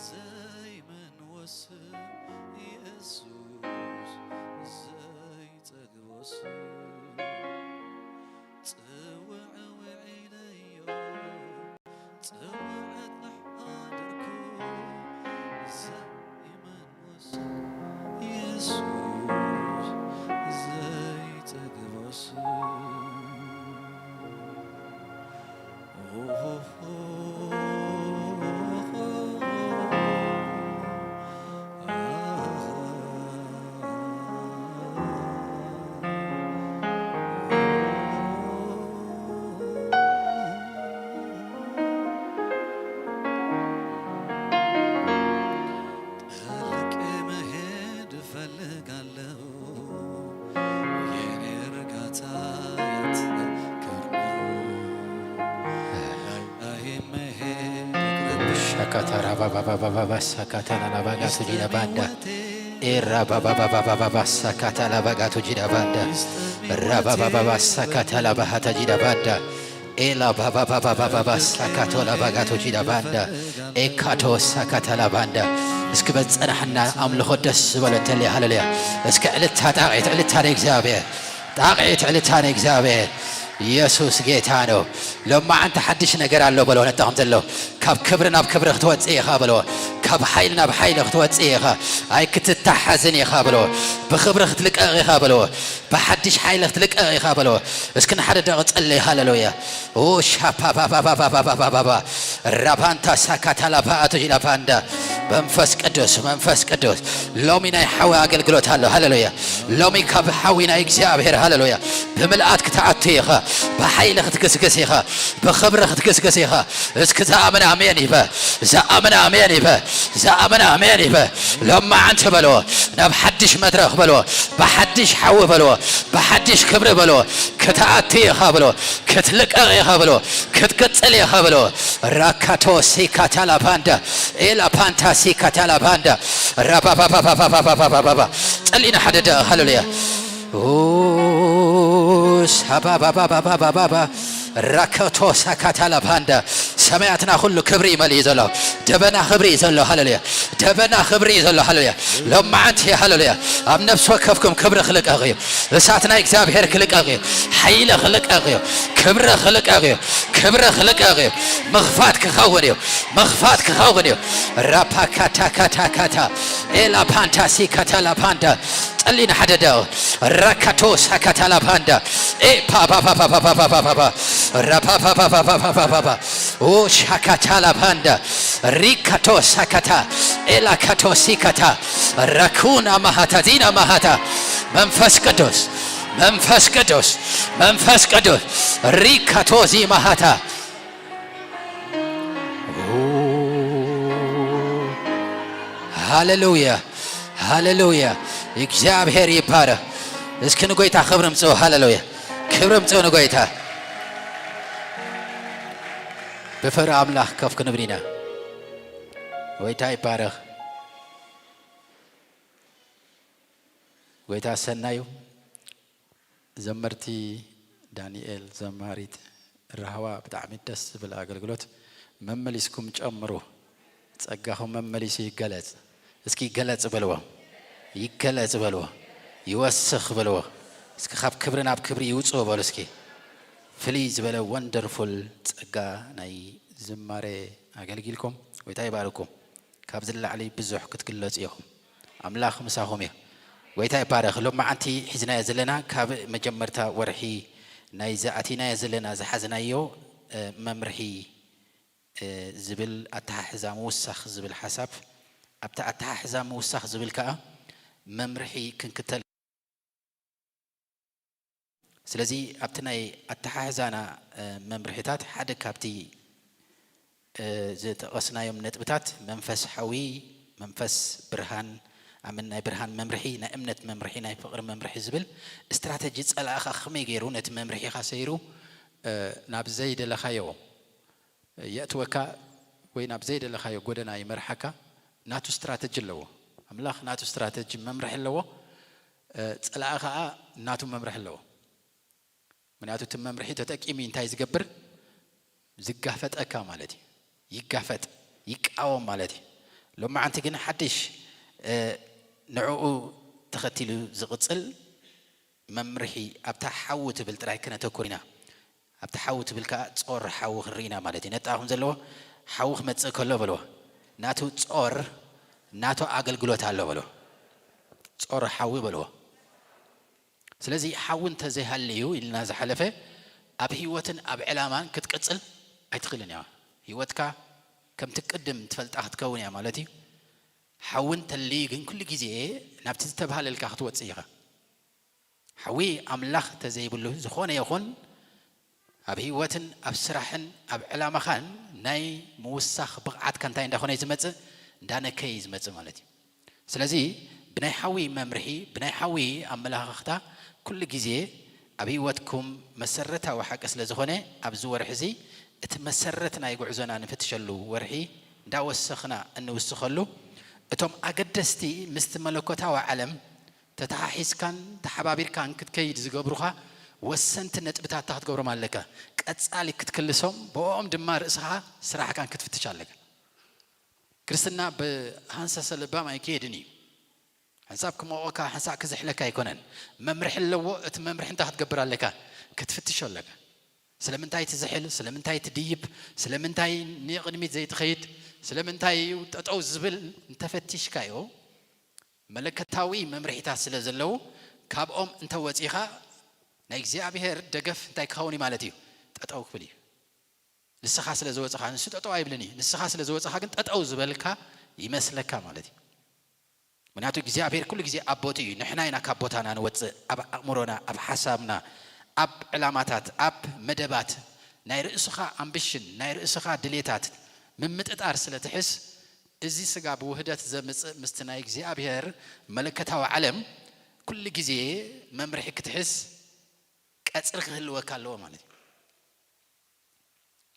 ዘይመንዎ ስም የሱስ ዘይጸግቦ ስም ጽውዕ ውዒለዮ ጽውዕ ተሓደርኩ ዘይመንዎ ስም የሱስ ዘይጸግቦ ስም ጥልቅ መሄድ እፈልጋለሁ የኔ እርጋታ ያንተ ክብር ነው። ላይላይም መሄድ እግር ሻካታ ራባባባባባ ሳካታ ላላባጋቱ ዲዳ ባንዳ ኤራ ባባባባባባ ሳካታ ላባጋቱ ጂዳ ባንዳ ራባባባባ ሳካታ ላባሃታ ጂዳ ባንዳ ኤላ ባባባባባባ ሳካቶ ላባጋቶ ጂዳ ባንዳ ኤካቶ ሳካታ ላባንዳ እስኪ በጸናሕና ኣምልኾ ደስ ዝበሎ እንተልየ ሃሌሉያ እስኪ ዕልታ ጣቕዒት ዕልታ ንእግዚኣብሔር ጣቕዒት ዕልታ ንእግዚኣብሔር ኢየሱስ ጌታ ነው። ሎማዓንቲ ሓድሽ ነገር ኣሎ በሎ ነታ ከም ዘሎ ካብ ክብሪ ናብ ክብሪ ክትወፅእ ኢኻ በሎ ካብ ሓይሊ ናብ ሓይሊ ክትወፅእ ኢኻ ኣይክትታሓዝን ኢኻ በሎ ብኽብሪ ክትልቀቕ ኢኻ በሎ ብሓድሽ ሓይሊ ክትልቀቕ ኢኻ በሎ እስኪ ንሓደ ደቂ ጸለይ ሃሌሉያ ሻፓባባባባባባባባ ራባንታ ሳካታላባ ኣቶጂላባንዳ መንፈስ ቅዱስ፣ መንፈስ ቅዱስ፣ ሎሚ ናይ ሓዊ ኣገልግሎት ኣሎ። ሃሌሉያ። ሎሚ ካብ ሓዊ ናይ እግዚኣብሔር፣ ሃሌሉያ፣ ብምልኣት ክትኣቱ ኢኻ፣ ብሓይሊ ክትግስግስ ኢኻ፣ ብኽብሪ ክትግስግስ ኢኻ። እስኪ ዝኣምን ኣሜን ይበ፣ ዝኣምን ኣሜን ይበ፣ ዝኣምን ኣሜን ይበ። ሎማዓንቲ በልዎ፣ ናብ ሓድሽ መድረኽ በልዎ፣ ብሓድሽ ሓዊ በልዎ፣ ብሓድሽ ክብሪ በልዎ፣ ክትኣቱ ኢኻ በልዎ፣ ክትልቀቕ ኢኻ በልዎ፣ ክትቅጽል ኢኻ በልዎ። ራካቶ ሲካታ ላፓንዳ፣ ኤላ ፓንታ ሲካታ ላፓንዳ፣ ራባባባባባባባባባ። ጸሊና ሓደ ደቂቕ፣ ሃሌሉያ። ኡስ፣ ሃባባባባባባባ። ራከቶ ሳካታ ላፓንዳ። ሰማያትና ኩሉ ክብሪ ይመልእ ዘሎ። ደበና ክብሪ እዩ ዘሎ። ሃሌሉያ። ደበና ክብሪ እዩ ዘሎ። ሃሌሉያ። ሎማዓንቲ፣ ሃሌሉያ፣ ኣብ ነፍሲ ወከፍኩም ክብሪ ክልቀቕ እዩ። እሳት ናይ እግዚኣብሔር ክልቀቕ እዩ። ሓይሊ ክልቀቕ እዩ። ክብሪ ክልቀቕ እዩ። ክብሪ ክልቀቕ እዩ። ምኽፋት ክኸውን እዩ። ምኽፋት ክኸውን እዩ። ራፓካታካታካታ ኤላ ፓንታ ሲካታ ላፓንዳ። ጸሊና ሓደ ደቂቕ። ራካቶ ሳካታ ላፓንዳ። ኤ ፓ ፓ ፓ ፓ ፓ ፓ ፓ ፓ ፓ። ራፓ ፓ ፓ ፓ ፓ ፓ ፓ ፓ። ኦ ሻካታ ላፓንዳ። ሪካቶ ሳካታ። ኤላ ካቶ ሲካታ። ራኩና ማሃታ ዚና ማሃታ። መንፈስ ቅዱስ፣ መንፈስ ቅዱስ፣ መንፈስ ቅዱስ። ሪካቶ ዚ ማሃታ። ኦ ሃሌሉያ፣ ሃሌሉያ። እግዚኣብሔር ይባረኽ። እስኪ ንጎይታ ክብሪ ምጽኡ። ሃሌሉያ። ክብሪ ምጽኡ ንጎይታ። ብፍቕሪ ኣምላኽ ከፍ ክንብል ኢና። ጎይታ ይባረኽ። ጎይታ ሰናዩ። ዘመርቲ ዳንኤል፣ ዘማሪት ራህዋ፣ ብጣዕሚ ደስ ዝብል ኣገልግሎት። መመሊስኩም ጨምሩ። ጸጋኹም መመሊሱ ይገለጽ። እስኪ ይገለጽ በልዎ። ይገለጽ በልዎ። ይወስኽ በልዎ። እስኪ ካብ ክብሪ ናብ ክብሪ ይውጽኡ በሉ እስኪ። ፍልይ ዝበለ ወንደርፉል ጸጋ ናይ ዝማሬ ኣገልጊልኩም። ጎይታ ይባርኩም። ካብዚ ንላዕሊ ብዙሕ ክትግለጹ ኢኹም። ኣምላኽ ምሳኹም እዩ። ጎይታ ይባረኽ። ሎማዓንቲ ሒዝናዮ ዘለና ካብ መጀመርታ ወርሒ ናይ ዝኣቲናዮ ዘለና ዝሓዝናዮ፣ እ፣ መምርሒ፣ እ፣ ዝብል ኣተሓሕዛ ምውሳኽ ዝብል ሓሳብ፣ ኣብቲ ኣተሓሕዛ ምውሳኽ ዝብል ከኣ መምርሒ ክንክተል። ስለዚ ኣብቲ ናይ ኣተሓሕዛና፣ እ፣ መምርሒታት ሓደ ካብቲ፣ እ፣ ዝጠቐስናዮም ነጥብታት መንፈስ ሓዊ፣ መንፈስ ብርሃን፣ ኣምን ናይ ብርሃን መምርሒ፣ ናይ እምነት መምርሒ፣ ናይ ፍቕሪ መምርሒ ዝብል ስትራተጂ ጸላእኻ ከመይ ገይሩ ነቲ መምርሒኻ ሰይሩ፣ እ፣ ናብ ዘይደለኻዮ የእትወካ ወይ ናብ ዘይደለኻዮ ጎደና ይመርሓካ፣ ናቱ ስትራተጂ ኣለዎ። ኣምላኽ ናቱ ስትራተጂ መምርሒ ኣለዎ። እ፣ ጸላኢ ኸኣ ናቱ መምርሒ ኣለዎ። ምኽንያቱ እቲ መምርሒ ተጠቂሙ እንታይ ዝገብር? ዝጋፈጠካ ማለት እዩ። ይጋፈጥ፣ ይቃወም ማለት እዩ። ሎማዓንቲ ግን ሓድሽ፣ እ፣ ንዕኡ ተኸቲሉ ዝቕጽል መምርሒ ኣብታ ሓዊ ትብል ጥራይ ክነተኩር ኢና። ኣብታ ሓዊ ትብል ከኣ ጾር ሓዊ ክንርኢ ኢና ማለት እዩ። ነጣኹም ዘለዎ ሓዊ ክመጽእ ከሎ በልዎ። ናቱ ጾር፣ ናቱ ኣገልግሎት ኣሎ በልዎ። ጾር ሓዊ በልዎ። ስለዚ ሓዊ እንተዘይሃልዩ ኢልና ዝሓለፈ ኣብ ህይወትን ኣብ ዕላማን ክትቅጽል ኣይትኽእልን እያ። ህይወትካ ከምቲ ቅድም ትፈልጣ ክትከውን እያ ማለት እዩ። ሓዊ እንተልዩ ግን ኩሉ ግዜ ናብቲ ዝተባህለልካ ክትወጽእ ኢኻ። ሓዊ ኣምላኽ ተዘይብሉ ዝኾነ ይኹን ኣብ ህይወትን ኣብ ስራሕን ኣብ ዕላማኻን ናይ ምውሳኽ ብቕዓትካ እንታይ እንዳኾነ እዩ ዝመጽእ? እንዳነከየ እዩ ዝመጽእ ማለት እዩ። ስለዚ ብናይ ሓዊ መምርሒ፣ ብናይ ሓዊ ኣመለኻኽታ ኩሉ ግዜ ኣብ ህይወትኩም መሰረታዊ ሓቂ ስለ ዝኾነ ኣብዚ ወርሒ እዚ እቲ መሰረት ናይ ጉዕዞና ንፍትሸሉ ወርሒ እንዳወሰኽና እንውስኸሉ እቶም ኣገደስቲ ምስቲ መለኮታዊ ዓለም ተተሓሒዝካን ተሓባቢርካን ክትከይድ ዝገብሩኻ ወሰንቲ ነጥብታት ክትገብሮም ኣለካ። ቀጻሊ ክትክልሶም፣ ብኦም ድማ ርእስኻ ስራሕካን ክትፍትሽ ኣለካ። ክርስትና ብሃንሳሰ ለባም ኣይከየድን እዩ። ሓንሳብ ክሞቐካ፣ ሓንሳብ ክዝሕለካ ኣይኮነን። መምርሒ ኣለዎ። እቲ መምርሒ እንታይ ክትገብር ኣለካ? ክትፍትሾ ኣለካ። ስለምንታይ ትዝሕል? ስለምንታይ ትድይብ? ስለምንታይ ንቕድሚት ዘይትኸይድ? ስለምንታይ እዩ ጠጠው ዝብል? እንተፈቲሽካዮ፣ መለከታዊ መምርሒታት ስለ ዘለዉ፣ ካብኦም እንተወጺኻ፣ ናይ እግዚኣብሔር ደገፍ እንታይ ክኸውን እዩ ማለት እዩ? ጠጠው ክብል እዩ። ንስኻ ስለ ዝወጽኻ፣ ንሱ ጠጠው ኣይብልን እዩ። ንስኻ ስለ ዝወጽኻ ግን ጠጠው ዝበልካ ይመስለካ ማለት እዩ። ምክንያቱ እግዚኣብሔር ኩሉ ግዜ ኣብ ቦትኡ እዩ። ንሕና ኢና ካብ ቦታና ንወፅእ፣ ኣብ ኣእምሮና፣ ኣብ ሓሳብና፣ ኣብ ዕላማታት፣ ኣብ መደባት፣ ናይ ርእስኻ ኣምቢሽን፣ ናይ ርእስኻ ድሌታት ምምጥጣር ስለ ትሕዝ፣ እዚ ስጋ ብውህደት ዘምፅእ ምስቲ ናይ እግዚኣብሔር መለከታዊ ዓለም ኩሉ ግዜ መምርሒ ክትሕዝ ቀፅሪ ክህልወካ ኣለዎ ማለት እዩ።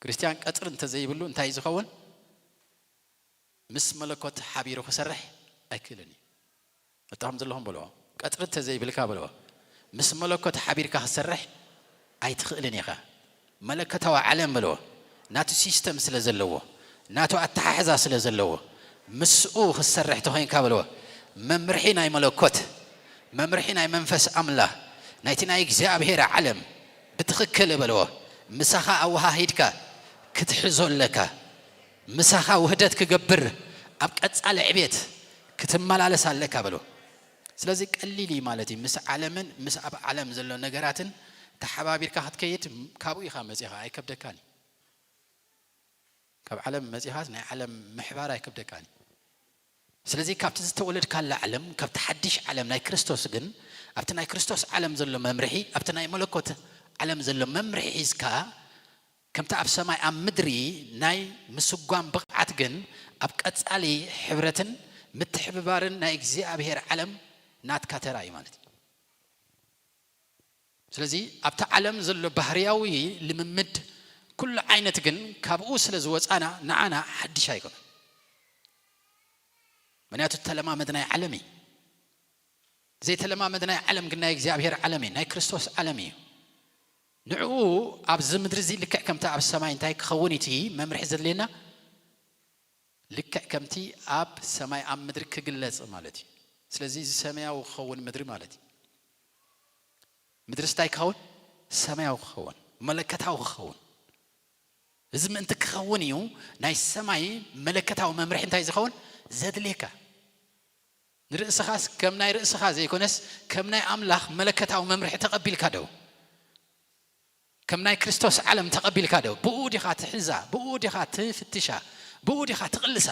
ክርስቲያን ቀፅሪ እንተዘይብሉ እንታይ እዩ ዝኸውን? ምስ መለኮት ሓቢሩ ክሰርሕ ኣይክእልን እዩ። መጣኹም ዘለኹም በልዎ። ቀፅሪ እንተዘይብልካ በልዎ፣ ምስ መለኮት ሓቢርካ ክሰርሕ ኣይትኽእልን ኢኻ። መለኮታዊ ዓለም በልዎ፣ ናቱ ሲስተም ስለ ዘለዎ፣ ናቱ ኣተሓሕዛ ስለ ዘለዎ፣ ምስኡ ክትሰርሕ ተኾይንካ በልዎ፣ መምርሒ ናይ መለኮት፣ መምርሒ ናይ መንፈስ ኣምላኽ፣ ናይቲ ናይ እግዚኣብሔር ዓለም ብትኽክል በልዎ፣ ምሳኻ ኣወሃሂድካ ክትሕዞ ኣለካ። ምሳኻ ውህደት ክገብር ኣብ ቀጻሊ ዕቤት ክትመላለስ ኣለካ በልዎ። ስለዚ ቀሊል እዩ ማለት እዩ። ምስ ዓለምን ምስ ኣብ ዓለም ዘሎ ነገራትን ተሓባቢርካ ክትከይድ ካብኡ ኢኻ መጺኻ፣ ኣይከብደካን እዩ። ካብ ዓለም መጺኻስ ናይ ዓለም ምሕባር ኣይከብደካን እዩ። ስለዚ ካብቲ ዝተወለድካላ ዓለም፣ ካብቲ ሓድሽ ዓለም ናይ ክርስቶስ ግን፣ ኣብቲ ናይ ክርስቶስ ዓለም ዘሎ መምርሒ፣ ኣብቲ ናይ መለኮት ዓለም ዘሎ መምርሒ ሒዝካ፣ ከምቲ ኣብ ሰማይ ኣብ ምድሪ ናይ ምስጓም ብቕዓት ግን ኣብ ቀጻሊ ሕብረትን ምትሕብባርን ናይ እግዚኣብሔር ዓለም ናትካ ተራ እዩ ማለት እዩ። ስለዚ ኣብቲ ዓለም ዘሎ ባህርያዊ ልምምድ ኩሉ ዓይነት ግን ካብኡ ስለ ዝወጻና ንዓና ሓድሽ ኣይኮነን። ምክንያቱ ተለማመድናይ ዓለም እዩ። ዘይተለማመድናይ ዓለም ግን ናይ እግዚኣብሔር ዓለም እዩ፣ ናይ ክርስቶስ ዓለም እዩ። ንዕኡ ኣብዚ ምድሪ እዚ ልክዕ ከምቲ ኣብ ሰማይ እንታይ ክኸውን እቲ መምርሒ ዘድልየና? ልክዕ ከምቲ ኣብ ሰማይ ኣብ ምድሪ ክግለጽ ማለት እዩ። ስለዚ እዚ ሰማያዊ ክኸውን ምድሪ ማለት እዩ። ምድርስ እንታይ ክኸውን? ሰማያዊ ክኸውን፣ መለከታዊ ክኸውን። እዚ ምእንቲ ክኸውን እዩ ናይ ሰማይ መለከታዊ መምርሒ እንታይ ዝኸውን ዘድልየካ። ንርእስኻስ ከም ናይ ርእስኻ ዘይኮነስ ከም ናይ ኣምላኽ መለከታዊ መምርሒ ተቐቢልካ ዶ? ከም ናይ ክርስቶስ ዓለም ተቐቢልካ ዶ? ብኡ ዲኻ ትሕዛ? ብኡ ዲኻ ትፍትሻ? ብኡ ዲኻ ትቕልሳ?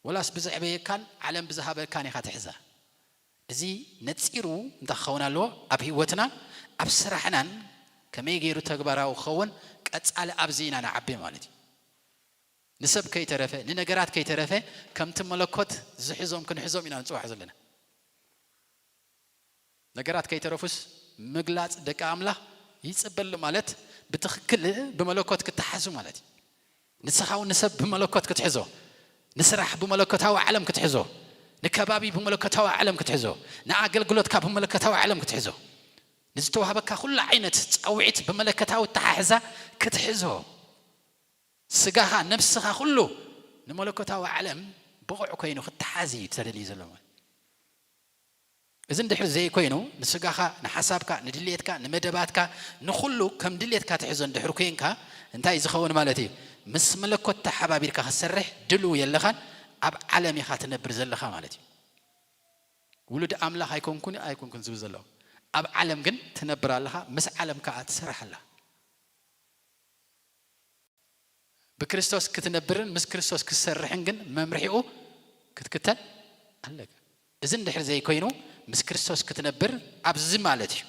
ወላስ ብዘዕበየካን ዓለም ብዝሃበካን ኢኻ ትሕዛ? እዚ ነጺሩ እንታይ ክኸውን ኣለዎ? ኣብ ህይወትናን ኣብ ስራሕናን ከመይ ገይሩ ተግባራዊ ክኸውን ቀጻሊ ኣብዚ ኢና ንዓቢ ማለት እዩ። ንሰብ ከይተረፈ፣ ንነገራት ከይተረፈ ከምቲ መለኮት ዝሕዞም ክንሕዞም ኢና ንጽዋዕ ዘለና። ነገራት ከይተረፉስ ምግላጽ ደቂ ኣምላኽ ይጽበሉ ማለት ብትኽክል ብመለኮት ክተሓዙ ማለት እዩ። ንስኻ እውን ንሰብ ብመለኮት ክትሕዞ፣ ንስራሕ ብመለኮታዊ ዓለም ክትሕዞ፣ ንከባቢ ብመለኮታዊ ዓለም ክትሕዞ፣ ንኣገልግሎትካ ብመለኮታዊ ዓለም ክትሕዞ፣ ንዝተዋህበካ ኩሉ ዓይነት ጻውዒት ብመለኮታዊ ኣተሓሕዛ ክትሕዞ፣ ስጋኻ፣ ነፍስኻ፣ ኩሉ ንመለኮታዊ ዓለም ብቑዕ ኮይኑ ክተሓዝ እዩ ተደልዩ ዘሎ ማለት። እዚ እንድሕር ዘይኮይኑ፣ ንስጋኻ፣ ንሓሳብካ፣ ንድልየትካ፣ ንመደባትካ፣ ንኹሉ ከም ድልየትካ ትሕዞ እንድሕር ኮይንካ፣ እንታይ እዩ ዝኸውን ማለት እዩ? ምስ መለኮት ተሓባቢርካ ክትሰርሕ ድልው የለኻን፣ ኣብ ዓለም ኢኻ ትነብር ዘለኻ ማለት እዩ። ውሉድ ኣምላኽ ኣይኮንኩን፣ ኣይኮንኩን ዝብል ዘሎ። ኣብ ዓለም ግን ትነብር ኣለኻ፣ ምስ ዓለም ከኣ ትሰርሕ ኣለኻ። ብክርስቶስ ክትነብርን ምስ ክርስቶስ ክትሰርሕን ግን መምርሒኡ ክትክተል ኣለካ። እዚ እንድሕር ዘይኮይኑ፣ ምስ ክርስቶስ ክትነብር ኣብዚ ማለት እዩ።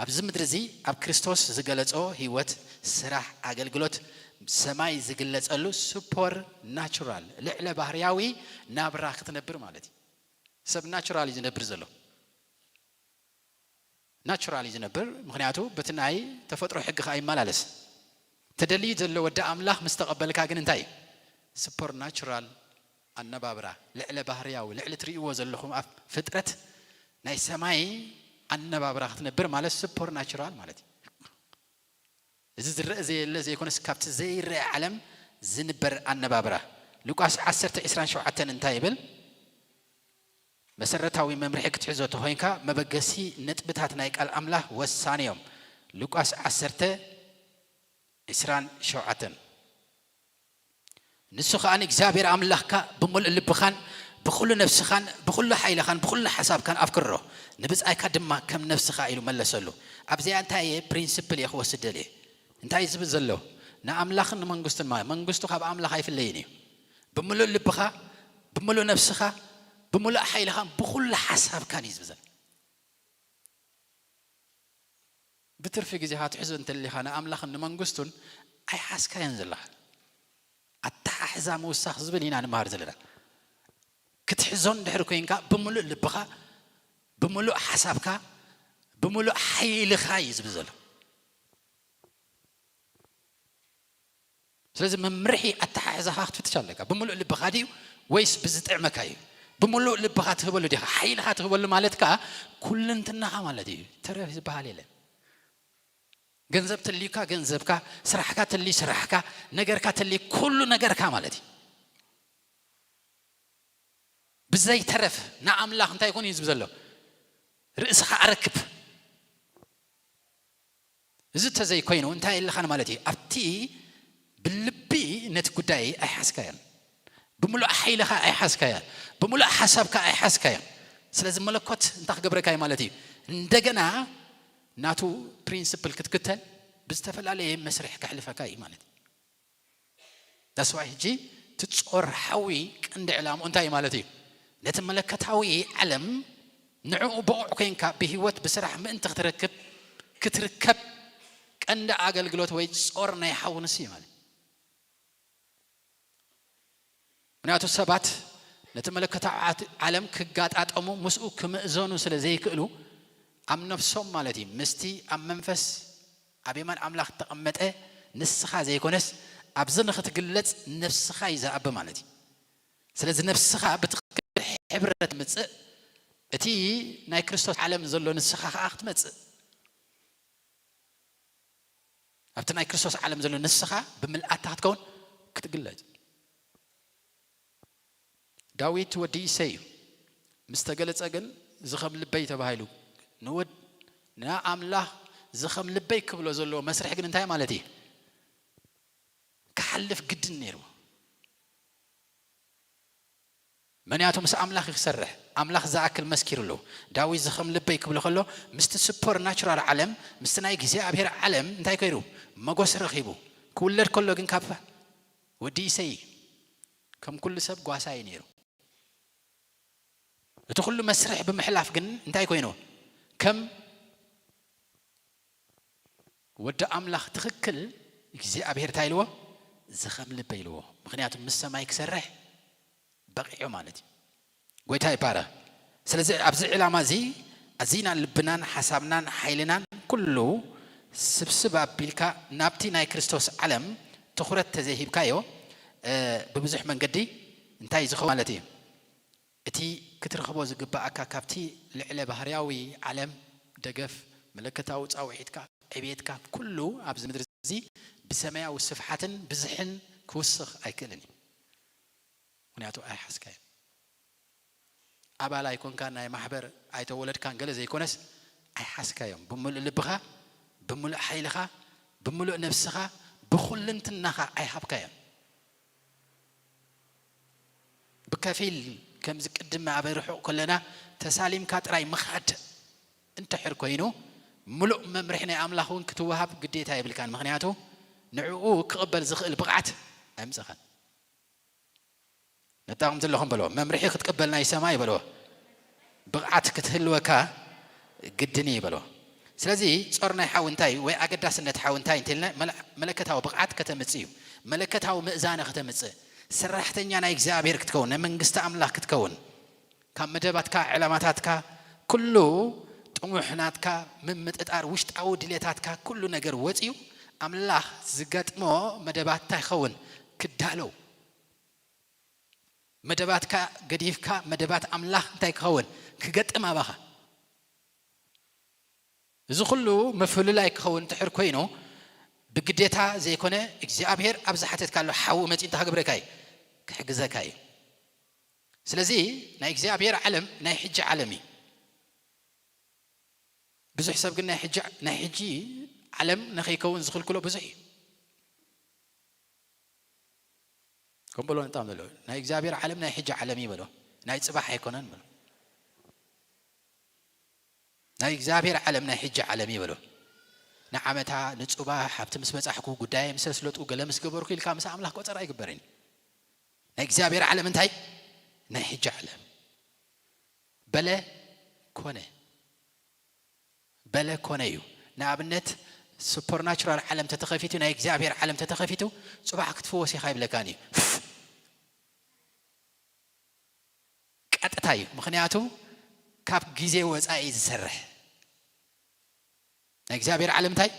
ኣብዚ ምድሪ እዚ ኣብ ክርስቶስ ዝገለጾ ህይወት፣ ስራሕ፣ ኣገልግሎት፣ ሰማይ ዝግለጸሉ ሱፐር ናቹራል፣ ልዕለ ባህርያዊ ናብራ ክትነብር ማለት እዩ። ሰብ ናቹራል እዩ ዝነብር ዘሎ። ናቹራል እዩ ዝነብር፣ ምኽንያቱ በቲ ናይ ተፈጥሮ ሕጊ ኸኣ ይመላለስ። ተደልዩ ዘሎ ወዲ ኣምላኽ ምስ ተቐበልካ ግን እንታይ እዩ? ሱፐር ናቹራል ኣነባብራ፣ ልዕለ ባህርያዊ፣ ልዕሊ ትርእይዎ ዘለኹም ኣብ ፍጥረት ናይ ሰማይ ኣነባብራ ክትነብር ማለት ሱፐር ናቹራል ማለት እዩ። እዚ ዝረአ ዘየለ ዘይኮነስ ካብቲ ዘይረአ ዓለም ዝንበር ኣነባብራ። ሉቃስ ዓሰርተ ዕስራን ሸውዓተን እንታይ ይብል? መሰረታዊ መምርሒ ክትሕዞ ተኾይንካ መበገሲ ነጥብታት ናይ ቃል ኣምላኽ ወሳኒ እዮም። ሉቃስ ዓሰርተ ዕስራን ሸውዓተን። ንሱ ኸኣ ንእግዚኣብሔር ኣምላኽካ ብምሉእ ልብኻን ብኹሉ ነፍስኻን ብኹሉ ሓይልኻን ብኹሉ ሓሳብካን ኣፍቅሮ፣ ንብጻይካ ድማ ከም ነፍስኻ ኢሉ መለሰሉ። ኣብዚኣ እንታይ እየ ፕሪንስፕል እየ ክወስድ ደልየ? እንታይ እዩ ዝብል ዘሎ? ንኣምላኽን ንመንግስቱን ማለት መንግስቱ ካብ ኣምላኽ ኣይፍለይን እዩ። ብምሉእ ልብኻ፣ ብምሉእ ነፍስኻ፣ ብምሉእ ሓይልኻን ብኹሉ ሓሳብካን እዩ ዝብል ዘሎ። ብትርፊ ግዜኻ ትሕዞ እንተሊኻ ንኣምላኽን ንመንግስቱን ኣይሓዝካዮን ዘለኻ። ኣተሓሕዛ ምውሳኽ ዝብል ኢና ንመሃር ዘለና። ክትሕዞ እንድሕር ኮይንካ ብምሉእ ልብኻ፣ ብምሉእ ሓሳብካ፣ ብምሉእ ሓይልኻ እዩ ዝብል ዘሎ። ስለዚ መምርሒ ኣተሓሕዛኻ ክትፍትሽ ኣለካ። ብምሉእ ልብኻ ድዩ ወይስ ብዝጥዕመካ እዩ? ብምሉእ ልብኻ ትህበሉ ዲኻ? ሓይልኻ ትህበሉ ማለት ከኣ ኩልንትናኻ ማለት እዩ። ተረፍ ዝበሃል የለን። ገንዘብ ተልዩካ ገንዘብካ፣ ስራሕካ ተልዩ ስራሕካ፣ ነገርካ ተልዩ ኩሉ ነገርካ ማለት እዩ። ብዘይተረፍ ንኣምላኽ እንታይ ይኹን እዩ ዝብል ዘሎ? ርእስኻ ኣረክብ። እዚ ተዘይኮይኑ እንታይ ኣለኻን ማለት እዩ? ኣብቲ ብልቢ ነቲ ጉዳይ ኣይሓዝካዮን። ብምሉእ ሓይልኻ ኣይሓዝካዮን። ብምሉእ ሓሳብካ ኣይሓዝካዮን። ስለዚ መለኮት እንታይ ክገብረካ እዩ ማለት እዩ? እንደገና ናቱ ፕሪንስፕል ክትክተል ብዝተፈላለየ መስርሕ ከሕልፈካ እዩ ማለት እዩ። ዳስዋይ ሕጂ ትጾር ሓዊ ቀንዲ ዕላምኡ እንታይ እዩ ማለት እዩ? ነቲ መለኮታዊ ዓለም ንዕኡ ብቑዕ ኮይንካ ብህይወት ብስራሕ ምእንቲ ክትረክብ፣ ክትርከብ ቀንዲ ኣገልግሎት ወይ ጾር ናይ ሓዊ ንሱ እዩ ማለት እዩ። ምክንያቱ ሰባት ነቲ መለኮታዊ ዓት-፣ ዓለም ክጋጣጠሙ ምስኡ ክምእዘኑ ስለ ዘይክእሉ ኣብ ነፍሶም ማለት እዩ ምስቲ ኣብ መንፈስ ኣብ የማን ኣምላኽ እተቐመጠ ንስኻ ዘይኮነስ ኣብዚ ንኽትግለጽ ነፍስኻ እዩ ዝኣቢ ማለት እዩ። ስለዚ ነፍስኻ ብትኽክል ሕብረት ምጽእ እቲ ናይ ክርስቶስ ዓለም ዘሎ ንስኻ ኸኣ ክትመጽእ ኣብቲ ናይ ክርስቶስ ዓለም ዘሎ ንስኻ ብምልኣታ ክትከውን ክትግለጽ። ዳዊት ወዲ እሰይ እዩ። ምስ ተገለጸ ግን ዝኸም ልበይ ተባሂሉ ንወድ ንኣምላኽ ዝኸም ልበይ ክብሎ ዘለዎ መስርሕ ግን እንታይ ማለት እዩ? ክሓልፍ ግድን ነይሩ። ምክንያቱ ምስ ኣምላኽ እዩ ክሰርሕ። ኣምላኽ ዝኣክል መስኪሩ ኣለዎ። ዳዊት ዝኸም ልበይ ክብሎ ከሎ ምስቲ ሱፐር ናቹራል ዓለም ምስቲ ናይ እግዚኣብሔር ዓለም እንታይ ከይሩ መጎስ ረኺቡ። ክውለድ ከሎ ግን ካብ ወዲ እሰይ ከም ኩሉ ሰብ ጓሳ እዩ ነይሩ። እቲ ኩሉ መስርሕ ብምሕላፍ ግን እንታይ ኮይኑ ከም ወዲ ኣምላኽ ትኽክል እግዚኣብሔር እንታይ ኢልዎ? ዝኸም ልበ ኢልዎ። ምኽንያቱ ምስ ሰማይ ክሰርሕ በቒዑ ማለት እዩ። ጎይታ ይባረኽ። ስለዚ ኣብዚ ዕላማ እዚ ኣዚና ልብናን ሓሳብናን ሓይልናን ኩሉ ስብስብ ኣቢልካ ናብቲ ናይ ክርስቶስ ዓለም ትኹረት ተዘይሂብካዮ፣ እ፣ ብብዙሕ መንገዲ እንታይ ዝኸውን ማለት እዩ? እቲ ክትረኽቦ ዝግባኣካ ካብቲ ልዕለ ባህርያዊ ዓለም ደገፍ፣ መለኮታዊ ጻውዒትካ፣ ዕቤትካ፣ ኩሉ ኣብዚ ምድሪ እዚ ብሰማያዊ ስፍሓትን ብዝሕን ክውስኽ ኣይክእልን እዩ። ምኽንያቱ ኣይሓዝካዮን። ኣባል ኣይኮንካ፣ ናይ ማሕበር ኣይተወለድካን ገለ ዘይኮነስ ኣይሓዝካዮም። ብምሉእ ልብኻ፣ ብምሉእ ሓይልኻ፣ ብምሉእ ነፍስኻ፣ ብኹልንትናኻ ኣይሃብካዮም። ብከፊል ከምዚ ቅድም ኣብ ርሑቕ ከለና ተሳሊምካ ጥራይ ምኻድ እንድሕር ኮይኑ፣ ምሉእ መምርሒ ናይ ኣምላኽ እውን ክትወሃብ ግዴታ የብልካን። ምኽንያቱ ንዕኡ ክቕበል ዝኽእል ብቕዓት ኣይምጸኻን። ነጣቕም ዘለኹም በልዎ፣ መምርሒ ክትቅበል ናይ ሰማይ በልዎ፣ ብቕዓት ክትህልወካ ግድን እዩ በልዎ። ስለዚ ጾር ናይ ሓዊ እንታይ ወይ ኣገዳስነት ሓዊ እንታይ እንተልና መለ-፣ መለከታዊ ብቕዓት ከተምጽእ እዩ። መለከታዊ ምእዛነ ከተምጽእ፣ ሰራሕተኛ ናይ እግዚኣብሔር ክትከውን፣ ናይ መንግስቲ ኣምላኽ ክትከውን፣ ካብ መደባትካ፣ ዕላማታትካ፣ ኩሉ ጥሙሕ ናትካ ምምጥጣር፣ ውሽጣዊ ድሌታትካ፣ ኩሉ ነገር ወጺኡ ኣምላኽ ዝገጥሞ መደባት እንታይ ክኸውን ክዳለው። መደባትካ ገዲፍካ መደባት ኣምላኽ እንታይ ክኸውን ክገጥም ኣባኻ። እዚ ኩሉ ምፍልላይ ክኸውን እንድሕር ኮይኑ ብግዴታ ዘይኮነ እግዚኣብሔር ኣብ ዝሓተትካሉ ሓዊ መጺኡ እንታይ ክገብረካ እዩ? ክሕግዘካ እዩ። ስለዚ ናይ እግዚኣብሔር ዓለም ናይ ሕጂ ዓለም እዩ። ብዙሕ ሰብ ግን ናይ ሕጂ፣ ናይ ሕጂ ዓለም ንኸይከውን ዝኽልክሎ ብዙሕ እዩ። ከም በሎ ንጣም ዘሎ ናይ እግዚኣብሔር ዓለም ናይ ሕጂ ዓለም እዩ በሎ፣ ናይ ጽባሕ ኣይኮነን በሎ። ናይ እግዚኣብሔር ዓለም ናይ ሕጂ ዓለም እዩ በሎ። ንዓመታ ንጽባሕ ኣብቲ ምስ በጻሕኩ ጉዳይ ምስ ኣስለጡ ገለ ምስ ገበርኩ ኢልካ ምስ ኣምላኽ ቆጸራ ኣይግበርን። ናይ እግዚኣብሔር ዓለም እንታይ? ናይ ሕጂ ዓለም። በለ ኮነ፣ በለ ኮነ እዩ። ንኣብነት ሱፐርናቹራል ዓለም ተተኸፊቱ፣ ናይ እግዚኣብሔር ዓለም ተተኸፊቱ፣ ጽባሕ ክትፍወስ ኢኻ ይብለካን እዩ። ቀጥታ እዩ። ምኽንያቱ ካብ ግዜ ወፃኢ ዝሰርሕ ናይ እግዚኣብሔር ዓለም እንታይ?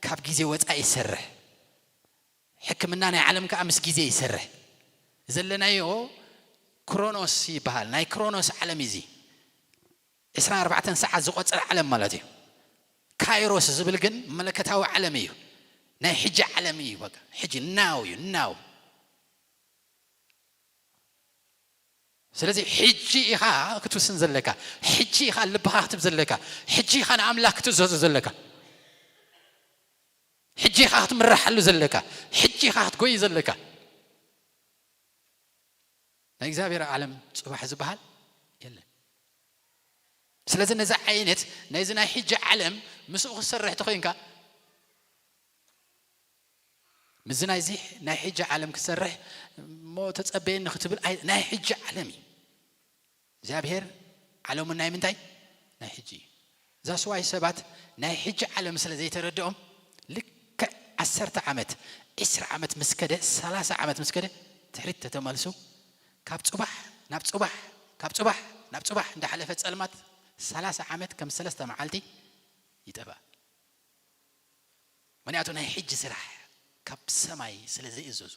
ካብ ግዜ ወፃኢ ይሰርሕ። ሕክምና ናይ ዓለም ከዓ ምስ ግዜ ይሰርሕ። ዘለናዮ ክሮኖስ ይበሃል። ናይ ክሮኖስ ዓለም እዩ እዚ። ዕስራን ኣርባዕተን ሰዓት ዝቆፅር ዓለም ማለት እዩ። ካይሮስ ዝብል ግን መለከታዊ ዓለም እዩ። ናይ ሕጂ ዓለም እዩ። በቃ ሕጂ ናው እዩ፣ ናው። ስለዚ ሕጂ ኢኻ ክትውስን ዘለካ፣ ሕጂ ኢኻ ልብኻ ክትብ ዘለካ፣ ሕጂ ኢኻ ንኣምላኽ ክትእዘዞ ዘለካ፣ ሕጂ ኢኻ ክትምረሓሉ ዘለካ፣ ሕጂ ኢኻ ክትጎይ ዘለካ። ናይ እግዚኣብሔር ዓለም ጽባሕ ዝበሃል የለን። ስለዚ ነዚ ዓይነት ናይዚ ናይ ሕጂ ዓለም ምስኡ ክትሰርሕ ተኾይንካ፣ ምስዚ ናይዚ ናይ ሕጂ ዓለም ክትሰርሕ እሞ ተጸበየኒ ክትብል ኣይ-፣ ናይ ሕጂ ዓለም እዩ። እግዚኣብሔር ዓለሙ ናይ ምንታይ? ናይ ሕጂ እዩ። እዛ ስዋይ ሰባት ናይ ሕጂ ዓለም ስለ ዘይተረድኦም ልክዕ ዓሰርተ ዓመት፣ ዕስራ ዓመት ምስ ከደ፣ ሰላሳ ዓመት ምስ ከደ ትሕሪት ተተመልሱ፣ ካብ ጽባሕ ናብ ጽባሕ፣ ካብ ጽባሕ ናብ ጽባሕ እንዳሓለፈ ጸልማት ሰላሳ ዓመት ከም ሰለስተ መዓልቲ ይጠፍእ። ምኽንያቱ ናይ ሕጂ ስራሕ ካብ ሰማይ ስለ ዘይእዘዙ።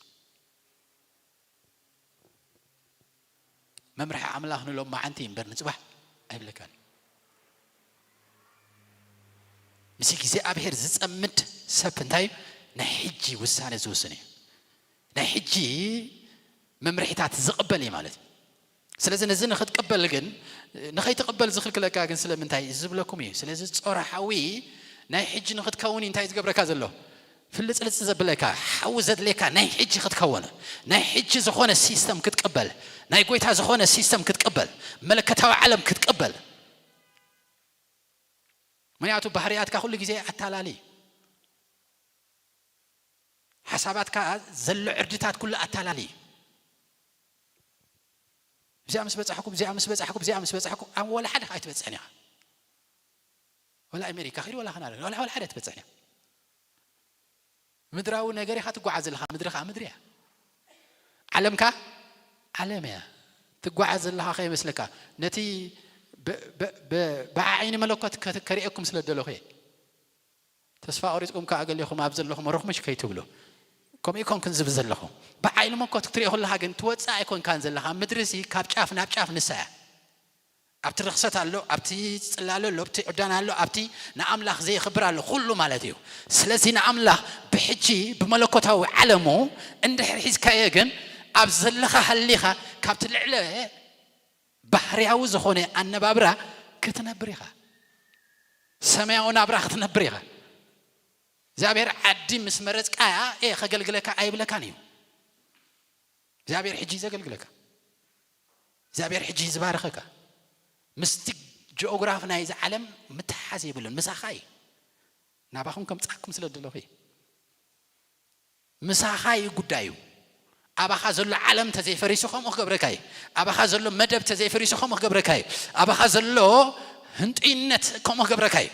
መምርሒ ኣምላኽ ንሎም መዓንቲ እምበር ንጽባሕ ኣይብለካን እዩ። ምስ እግዚኣብሔር ዝጸምድ ሰብ እንታይ እዩ? ናይ ሕጂ ውሳነ ዝውስን እዩ። ናይ ሕጂ መምርሒታት ዝቕበል እዩ ማለት እዩ። ስለዚ ነዚ ንኽትቅበል ግን፣ ንኸይትቕበል ዝኽልክለካ ግን ስለምንታይ እዩ ዝብለኩም እዩ። ስለዚ ጾረ ሓዊ ናይ ሕጂ ንኽትከውን እዩ እንታይ ዝገብረካ ዘሎ? ፍልጽልጽ ዘብለካ፣ ሓዊ ዘድልየካ ናይ ሕጂ ክትከውን፣ ናይ ሕጂ ዝኾነ ሲስተም ክትቅበል፣ ናይ ጎይታ ዝኾነ ሲስተም ክትቅበል፣ መለከታዊ ዓለም ክትቅበል። ምኽንያቱ ባህርያትካ ኩሉ ግዜ ኣታላሊ፣ ሓሳባትካ ዘሎ ዕርድታት ኩሉ ኣታላሊ። እዚኣ ምስ በጻሕኩ፣ እዚኣ ምስ በጻሕኩ፣ እዚኣ ምስ በጻሕኩ፣ ኣብ ወላ ሓደ ኣይትበጽሕን ኢኻ። ወላ ኣሜሪካ ኺድ፣ ወላ ካናዳ፣ ወላ፣ ወላ ሓደ ኣይትበጽሕን ኢኻ። ምድራዊ ነገር ኢኻ ትጓዓዝ ዘለኻ፣ ምድሪ ኸዓ ምድሪ እያ። ዓለምካ ዓለም እያ። ትጓዓዝ ዘለኻ ከይመስለካ። ነቲ ብ-፣ ብ-፣ ብ-፣ ብዓይኒ መለኮት ከ-፣ ከርእየኩም ስለ ደለኹ እየ። ተስፋ ቆሪጽኩም ከኣ ገሊኹም ኣብ ዘለኹም ርኽሙሽ ከይትብሉ። ከምኡ ይኮንክን ዝብል ዘለኹ። ብዓይኒ መለኮት ክትርእዮ ከለኻ ግን ትወጽእ ኣይኮንካን ዘለኻ። ምድሪ ሲ ካብ ጫፍ ናብ ጫፍ ንሳ እያ። ኣብቲ ርኽሰት ኣሎ፣ ኣብቲ ጽላሎ ኣሎ፣ ኣብቲ ዕብዳን ኣሎ፣ ኣብቲ ንኣምላኽ ዘየኽብር ኣሎ፣ ኩሉ ማለት እዩ። ስለዚ ንኣምላኽ ብሕጂ ብመለኮታዊ ዓለሙ እንድሕር ሒዝካዮ ግን ኣብ ዘለኻ ሃሊኻ ካብቲ ልዕለ ባህርያዊ ዝኾነ ኣነባብራ ክትነብር ኢኻ። ሰማያዊ ናብራ ክትነብር ኢኻ። እግዚኣብሔር ዓዲ ምስ መረጽካያ እየ ከገልግለካ ኣይብለካን እዩ። እግዚኣብሔር ሕጂ እዩ ዘገልግለካ። እግዚኣብሔር ሕጂ እዩ ዝባርኸካ። ምስቲ ጂኦግራፊ ናይዚ ዓለም ምትሓዝ የብሉን። ምሳኻ እዩ። ናባኹም ከምጻኩም ስለ ደለኹ እዩ። ምሳኻ እዩ ጉዳዩ። ኣባኻ ዘሎ ዓለም ተዘይፈሪሱ ከምኡ ክገብረካ እዩ። ኣባኻ ዘሎ መደብ ተዘይፈሪሱ ከምኡ ክገብረካ እዩ። ኣባኻ ዘሎ ህንጡይነት ከምኡ ክገብረካ እዩ።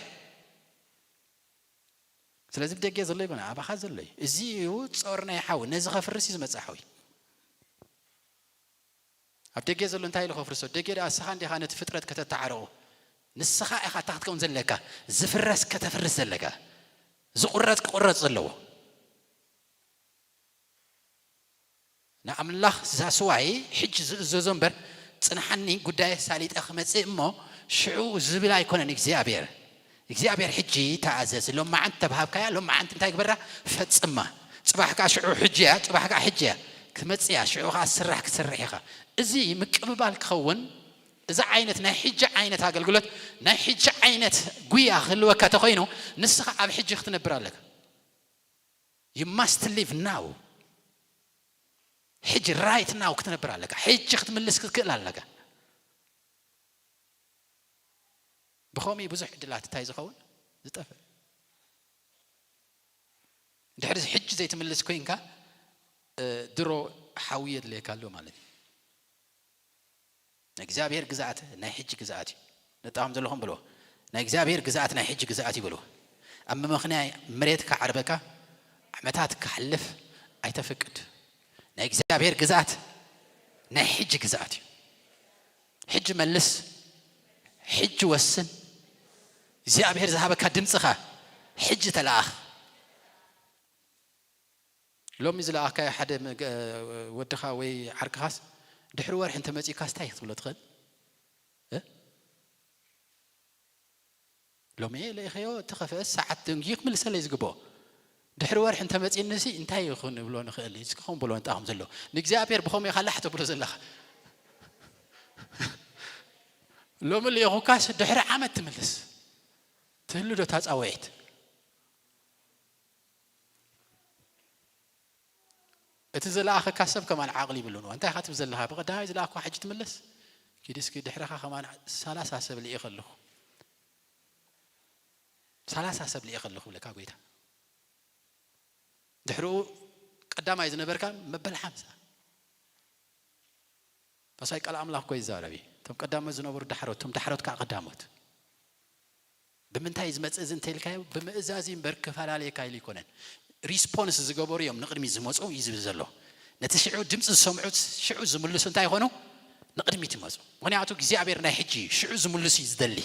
ስለዚ ብደገ ዘሎ ይበና፣ ኣባኻ ዘሎ እዩ። እዚ እዩ ጾር ናይ ሓዊ፣ ነዚ ከፍርስ እዩ ዝመጽእ ሓዊ። ኣብ ደገ ዘሎ እንታይ ኢሉ ከፍርሶ? ደገ ደኣ ንስኻ እንዲኻ ነቲ ፍጥረት ከተተዓርቑ። ንስኻ ኢኻ እታ ክትከውን ዘለካ፣ ዝፍረስ ከተፍርስ ዘለካ፣ ዝቑረጽ ክቑረጽ ዘለዎ። ንኣምላኽ ዛስዋይ ሕጂ ዝእዘዞ እምበር፣ ጽንሓኒ ጉዳየ ሳሊጠ ክመጽእ እሞ ሽዑ ዝብል ኣይኮነን እግዚኣብሔር። እግዚኣብሔር ሕጂ ተኣዘዝ። ሎማዓንቲ ተባሃብካያ፣ ሎማዓንቲ እንታይ ግበራ? ፈጽማ። ጽባሕ ከኣ ሽዑ ሕጂ እያ፣ ጽባሕ ከኣ ሕጂ እያ። ክመጽእ እያ፣ ሽዑ ከኣ ስራሕ ክትሰርሕ ኢኻ። እዚ ምቅብባል ክኸውን፣ እዚ ዓይነት ናይ ሕጂ ዓይነት ኣገልግሎት፣ ናይ ሕጂ ዓይነት ጉያ ክህልወካ ተኾይኑ፣ ንስኻ ኣብ ሕጂ ክትነብር ኣለካ። You must live now. ሕጂ right now ክትነብር ኣለካ። ሕጂ ክትምልስ ክትክእል ኣለካ። ብኸምኡ ብዙሕ ዕድላት እንታይ ዝኸውን? ዝጠፍእ። ድሕሪ ሕጂ ዘይትምልስ ኮይንካ፣ እ፣ ድሮ ሓዊ የድልየካ ኣሎ ማለት እዩ። ናይ እግዚኣብሔር ግዝኣት ናይ ሕጂ ግዝኣት እዩ። ነጣም ዘለኹም ብሎ፣ ናይ እግዚኣብሔር ግዝኣት ናይ ሕጂ ግዝኣት እዩ ብሎ። ኣብ መመኽንያ መሬት ክዓርበካ ዓመታት ክሓልፍ ኣይተፍቅድ። ናይ እግዚኣብሔር ግዝኣት ናይ ሕጂ ግዝኣት እዩ። ሕጂ መልስ፣ ሕጂ ወስን። እግዚኣብሔር ዝሃበካ ድምፅኻ ሕጂ ተለኣኽ። ሎሚ ዝለኣኻዮ ሓደ መገ-፣ ወድኻ ወይ ዓርክኻስ ድሕሪ ወርሒ እንተመጺኡካስ እንታይ ክትብሎ ትኽእል? እ? ሎሚ ለኢኸዮ እቲ ከፍአ ሰዓት ደንጊዩ ክምልሰለይ ዝግብኦ። ድሕሪ ወርሒ እንተመጺኡኒሲ እንታይ ክንብሎ ንኽእል? እስኪ ከምኡ በሎ ንጣኹም ዘሎ። ንእግዚኣብሔር ብኸመይ ኢኻ ላሕ ተብሎ ዘለኻ? ሎሚ ልኢኹካስ ድሕሪ ዓመት ትምልስ። ትህሉ ዶ እታ ጻውዒት? እቲ ዝለኣኸካ ሰብ ከማን ዓቕሊ ይብሉን። እንታይ ኢኻ ትብል ዘለኻ? ብቐዳማይ ዝለኣኽኳ ሕጂ ትምለስ? ኪድ እስኪ ድሕረኻ ከማን ሰላሳ ሰብ ልኢኸ ኣለኹ። ሰላሳ ሰብ ልኢኸ ኣለኹ ብለካ ጎይታ። ድሕርኡ ቀዳማይ ዝነበርካ መበል ሓምሳ። ፓስዋይ ቃል ኣምላኽ እኮ ይዛረብ እዩ። እቶም ቀዳሞት ዝነበሩ ዳሕሮት፣ እቶም ዳሕሮት ከዓ ቀዳሞት። ብምንታይ እዩ ዝመጽእ እዚ እንተኢልካዮ፣ ብምእዛዝ እዩ እምበር ክፈላለየካ ኢሉ ኣይኮነን። ሪስፖንስ ዝገበሩ እዮም ንቕድሚት ዝመጹ እዩ ዝብል ዘሎ። ነቲ ሽዑ ድምፂ ዝሰምዑት ሽዑ ዝምልሱ እንታይ ይኾኑ? ንቕድሚት ይመጹ። ምኽንያቱ እግዚኣብሔር ናይ ሕጂ እዩ፣ ሽዑ ዝምልሱ እዩ ዝደሊ።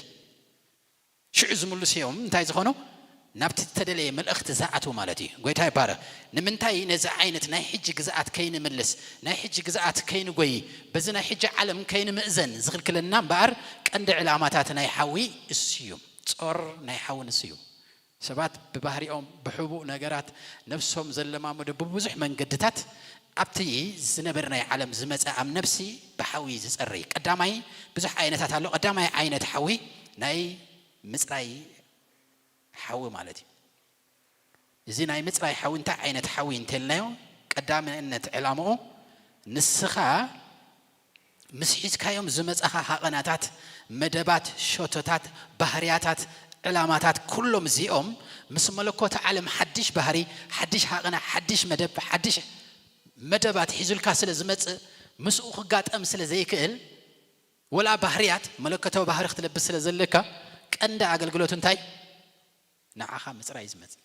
ሽዑ ዝምልሱ እዮም እንታይ ዝኾኑ? ናብቲ እተደለየ መልእኽቲ ዝኣትዉ ማለት እዩ። ጎይታ ይባረኽ። ንምንታይ ነዚ ዓይነት ናይ ሕጂ ግዝኣት ከይንምልስ፣ ናይ ሕጂ ግዝኣት ከይንጎይ፣ በዚ ናይ ሕጂ ዓለም ከይንምእዘን ዝኽልክለና እምበኣር ቀንዲ ዕላማታት ናይ ሓዊ እሱ እዩ። ጾር ናይ ሓዊ ንሱ እዩ። ሰባት ብባህሪኦም ብሕቡእ ነገራት ነፍሶም ዘለማመዱ ብብዙሕ መንገድታት ኣብቲ ዝነበር ናይ ዓለም ዝመጸ ኣብ ነፍሲ ብሓዊ ዝጸሪ ቀዳማይ ብዙሕ ዓይነታት ኣሎ። ቀዳማይ ዓይነት ሓዊ ናይ ምጽራይ ሓዊ ማለት እዩ። እዚ ናይ ምጽራይ ሓዊ እንታይ ዓይነት ሓዊ እንተልናዮ፣ ቀዳምነት ዕላምኡ ንስኻ ምስ ሒዝካዮም ዝመጻኻ ሃቐናታት፣ መደባት፣ ሸቶታት፣ ባህርያታት፣ ዕላማታት፣ ኩሎም እዚኦም ምስ መለኮት ዓለም ሓድሽ ባህሪ፣ ሓድሽ ሃቐና፣ ሓድሽ መደብ፣ ሓድሽ መደባት ሒዙልካ ስለ ዝመጽእ፣ ምስኡ ክጋጠም ስለ ዘይክእል፣ ወላ ባህርያት፣ መለኮታዊ ባህሪ ክትለብስ ስለ ዘለካ፣ ቀንዲ ኣገልግሎት እንታይ? ንዓኻ ምጽራይ እዩ ዝመጽእ።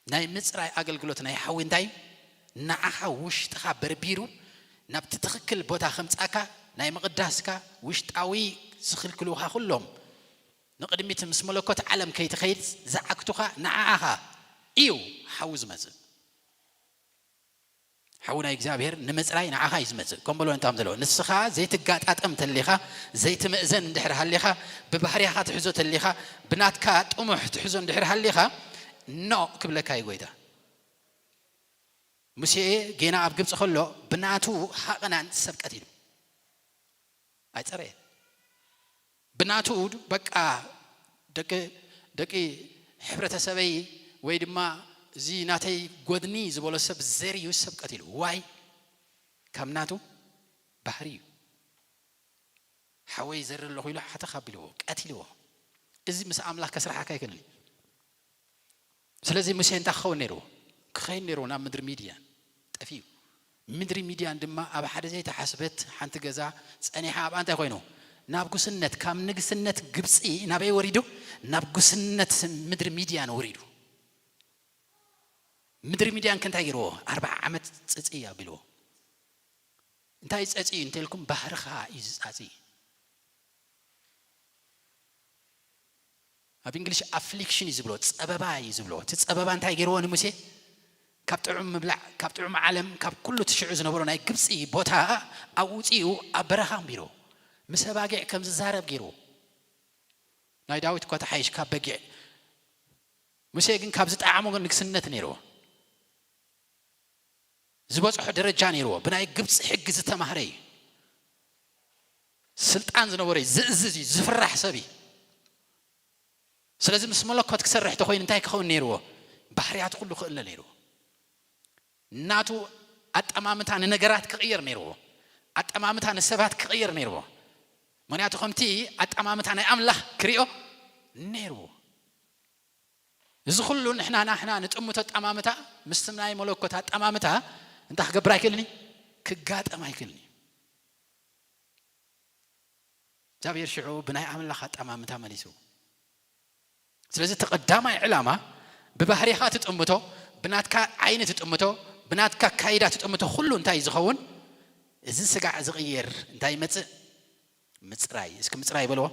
ናይ ምጽራይ ኣገልግሎት ናይ ሓዊ እንታይ? ንዓኻ ውሽጥኻ በርቢሩ ናብቲ ትኽክል ቦታ ከምጻካ ናይ ምቕዳስካ ውሽጣዊ ዝኽልክሉኻ ኩሎም ንቕድሚት ምስ መለኮት ዓለም ከይትኸይድ ዝዓግቱኻ ንዓኻ እዩ ሓዊ ዝመጽእ። ሓዊ ናይ እግዚኣብሔር ንምጽራይ ንዓኻ እዩ ዝመጽእ። ከም በሎ እንታም ዘለዎ ንስኻ ዘይትጋጣጠም ተሊኻ፣ ዘይትምእዘን እንድሕር ሃሊኻ፣ ብባህርያኻ ትሕዞ ተሊኻ፣ ብናትካ ጥሙሕ ትሕዞ እንድሕር ሃሊኻ፣ ኖ ክብለካ እዩ ጎይታ። ሙሴ ጌና ኣብ ግብጺ ከሎ ብናቱ ሃቐናን ሰብ ቀቲሉ ኣይጸረየ። ብናቱ በቃ ደቂ፣ ደቂ ሕብረተሰበይ ወይ ድማ እዚ ናተይ ጎድኒ ዝበሎ ሰብ ዘርዩ ሰብ ቀቲሉ። ዋይ? ካብ ናቱ ባህሪ እዩ። ሓወይ ዘሪ ኣለኹ ኢሉ ሓተኽ ኣቢልዎ፣ ቀቲልዎ። እዚ ምስ ኣምላኽ ከስርሓካ ኣይክእልን እዩ። ስለዚ ሙሴ እንታይ ክኸውን ነይርዎ? ክኸይድ ነይርዎ ናብ ምድሪ ሚድያን። ጠፊኡ። ምድሪ ሚድያን ድማ ኣብ ሓደ ዘይተሓስበት ሓንቲ ገዛ ጸኒሓ ኣብኣ እንታይ ኮይኑ? ናብ ጉስነት፣ ካብ ንግስነት ግብጺ ናበይ ወሪዱ? ናብ ጉስነት ምድሪ ሚድያን ወሪዱ። ምድሪ ሚድያን ከ እንታይ ገይርዎ? ኣርብዓ ዓመት ጽጽይ ኣቢልዎ። እንታይ ጸጽዩ እንተልኩም ባህርኻ እዩ ዝጻጽይ። ኣብ እንግሊሽ ኣፍሊክሽን እዩ ዝብሎ፣ ጸበባ እዩ ዝብሎ። እቲ ጸበባ እንታይ ገይርዎ ንሙሴ? ካብ ጥዑም ምብላዕ፣ ካብ ጥዑም ዓለም፣ ካብ ኩሉ እቲ ሽዑ ዝነበሮ ናይ ግብጺ ቦታ ኣውጺኡ ኣብ በረኻ ኣንቢሮ። ምስ ኣባጊዕ ከም ዝዛረብ ገይርዎ። ናይ ዳዊት እኳ ተሓይሽ ካብ በጊዕ። ሙሴ ግን ካብ ዝጠዓሞ ንግስነት ነይርዎ። ዝበጽሖ ደረጃ ነይርዎ። ብናይ ግብጺ ሕጊ ዝተማህረ እዩ። ስልጣን ዝነበረ እዩ። ዝእዝዝ እዩ። ዝፍራሕ ሰብ እዩ። ስለዚ ምስ መለኮት ክሰርሕ ተኾይኑ እንታይ ክኸውን ነይርዎ? ባህርያት ኩሉ ክእለ ነይርዎ። ናቱ ኣጠማምታ ንነገራት ክቕየር ነይርዎ። ኣጠማምታ ንሰባት ክቕየር ነይርዎ። ምኽንያቱ ከምቲ ኣጠማምታ ናይ ኣምላኽ ክሪኦ ነይርዎ። እዚ ኩሉ ንሕና ናሕና ንጥምቶ ኣጠማምታ ምስቲ ናይ መለኮት ኣጠማምታ እንታይ ክገብር ኣይክእልን እዩ? ክጋጠም ኣይክእልን እዩ። እግዚኣብሔር ሽዑ ብናይ ኣምላኽ ኣጠማምታ መሊሱ። ስለዚ እቲ ቀዳማይ ዕላማ ብባህሪኻ ትጥምቶ፣ ብናትካ ዓይኒ ትጥምቶ፣ ብናትካ ካይዳ ትጥምቶ ኩሉ እንታይ እዩ ዝኸውን? እዚ ስጋዕ ዝቕየር እንታይ ይመጽእ? ምጽራይ። እስኪ ምጽራይ በልዎ።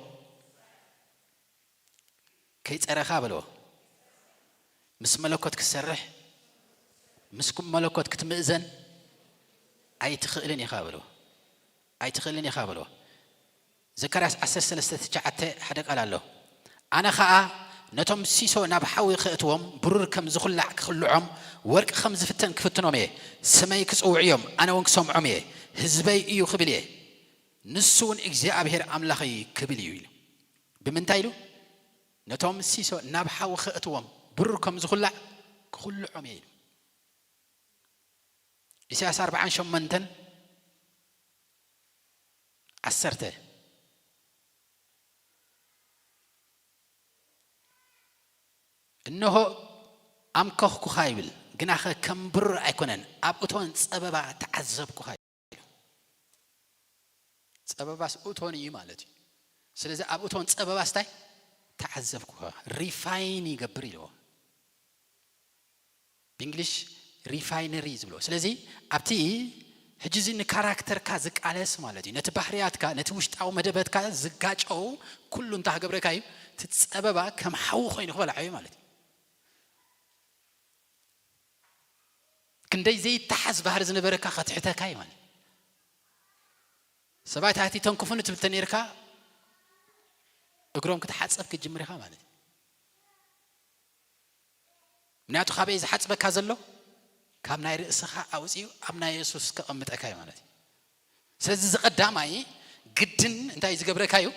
ከይጸረኻ በልዎ። ምስ መለኮት ክትሰርሕ፣ ምስ መለኮት ክትምእዘን ኣይትኽእልን ኢኻ በልዎ። ኣይትኽእልን ኢኻ በልዎ። ዘካርያስ ዓሰርተ ሰለስተ ትሽዓተ ሓደ ቃል ኣሎ። ኣነ ኸኣ ነቶም ሲሶ ናብ ሓዊ ኸእትዎም፣ ብሩር ከም ዝኹላዕ ክኹልዖም፣ ወርቂ ከም ዝፍተን ክፍትኖም እየ። ስመይ ክጽውዑ እዮም፣ ኣነ እውን ክሰምዖም እየ። ህዝበይ እዩ ክብል እየ። ንሱ እውን እግዚኣብሔር ኣምላኸይ ክብል እዩ ኢሉ። ብምንታይ ኢሉ? ነቶም ሲሶ ናብ ሓዊ ኸእትዎም፣ ብሩር ከም ዝኹላዕ ክኹልዖም እየ ኢሉ። ኢሳያስ ኣርብዓን ሸሞንተን ዓሰርተ። እንሆ ኣምከኽኩኻ ይብል፣ ግናኸ ከም ብሩር ኣይኮነን፣ ኣብ እቶን ጸበባ ተዓዘብኩኻ። ጸበባስ እቶን እዩ ማለት እዩ። ስለዚ ኣብ እቶን ጸበባስ እንታይ? ተዓዘብኩኻ፣ ሪፋይን ይገብር ኢልዎ። ብእንግሊሽ ሪፋይነሪ ዝብሎ። ስለዚ ኣብቲ ሕጂ እዚ ንካራክተርካ ዝቃለስ ማለት እዩ። ነቲ ባህርያትካ፣ ነቲ ውሽጣዊ መደበትካ ዝጋጨው ኩሉ እንታይ ክገብረካ እዩ? እቲ ጸበባ ከም ሓዊ ኮይኑ ክበልዖ እዩ ማለት እዩ። ክንደይ ዘይተሓዝ ባህሪ ዝነበረካ ከትሕተካ እዩ ማለት እዩ። ሰባት ኣቲ ተንክፉኒ ትብል ተነይርካ እግሮም ክትሓጸብ ክትጅምር ኢኻ ማለት እዩ። ምክንያቱ ካበይ ዝሓጽበካ ዘሎ? ካብ ናይ ርእስኻ ኣውጺኡ ኣብ ናይ የሱስ ከቐምጠካ እዩ ማለት እዩ። ስለዚ እዚ ቀዳማይ ግድን እንታይ ዝገብረካ እዩ?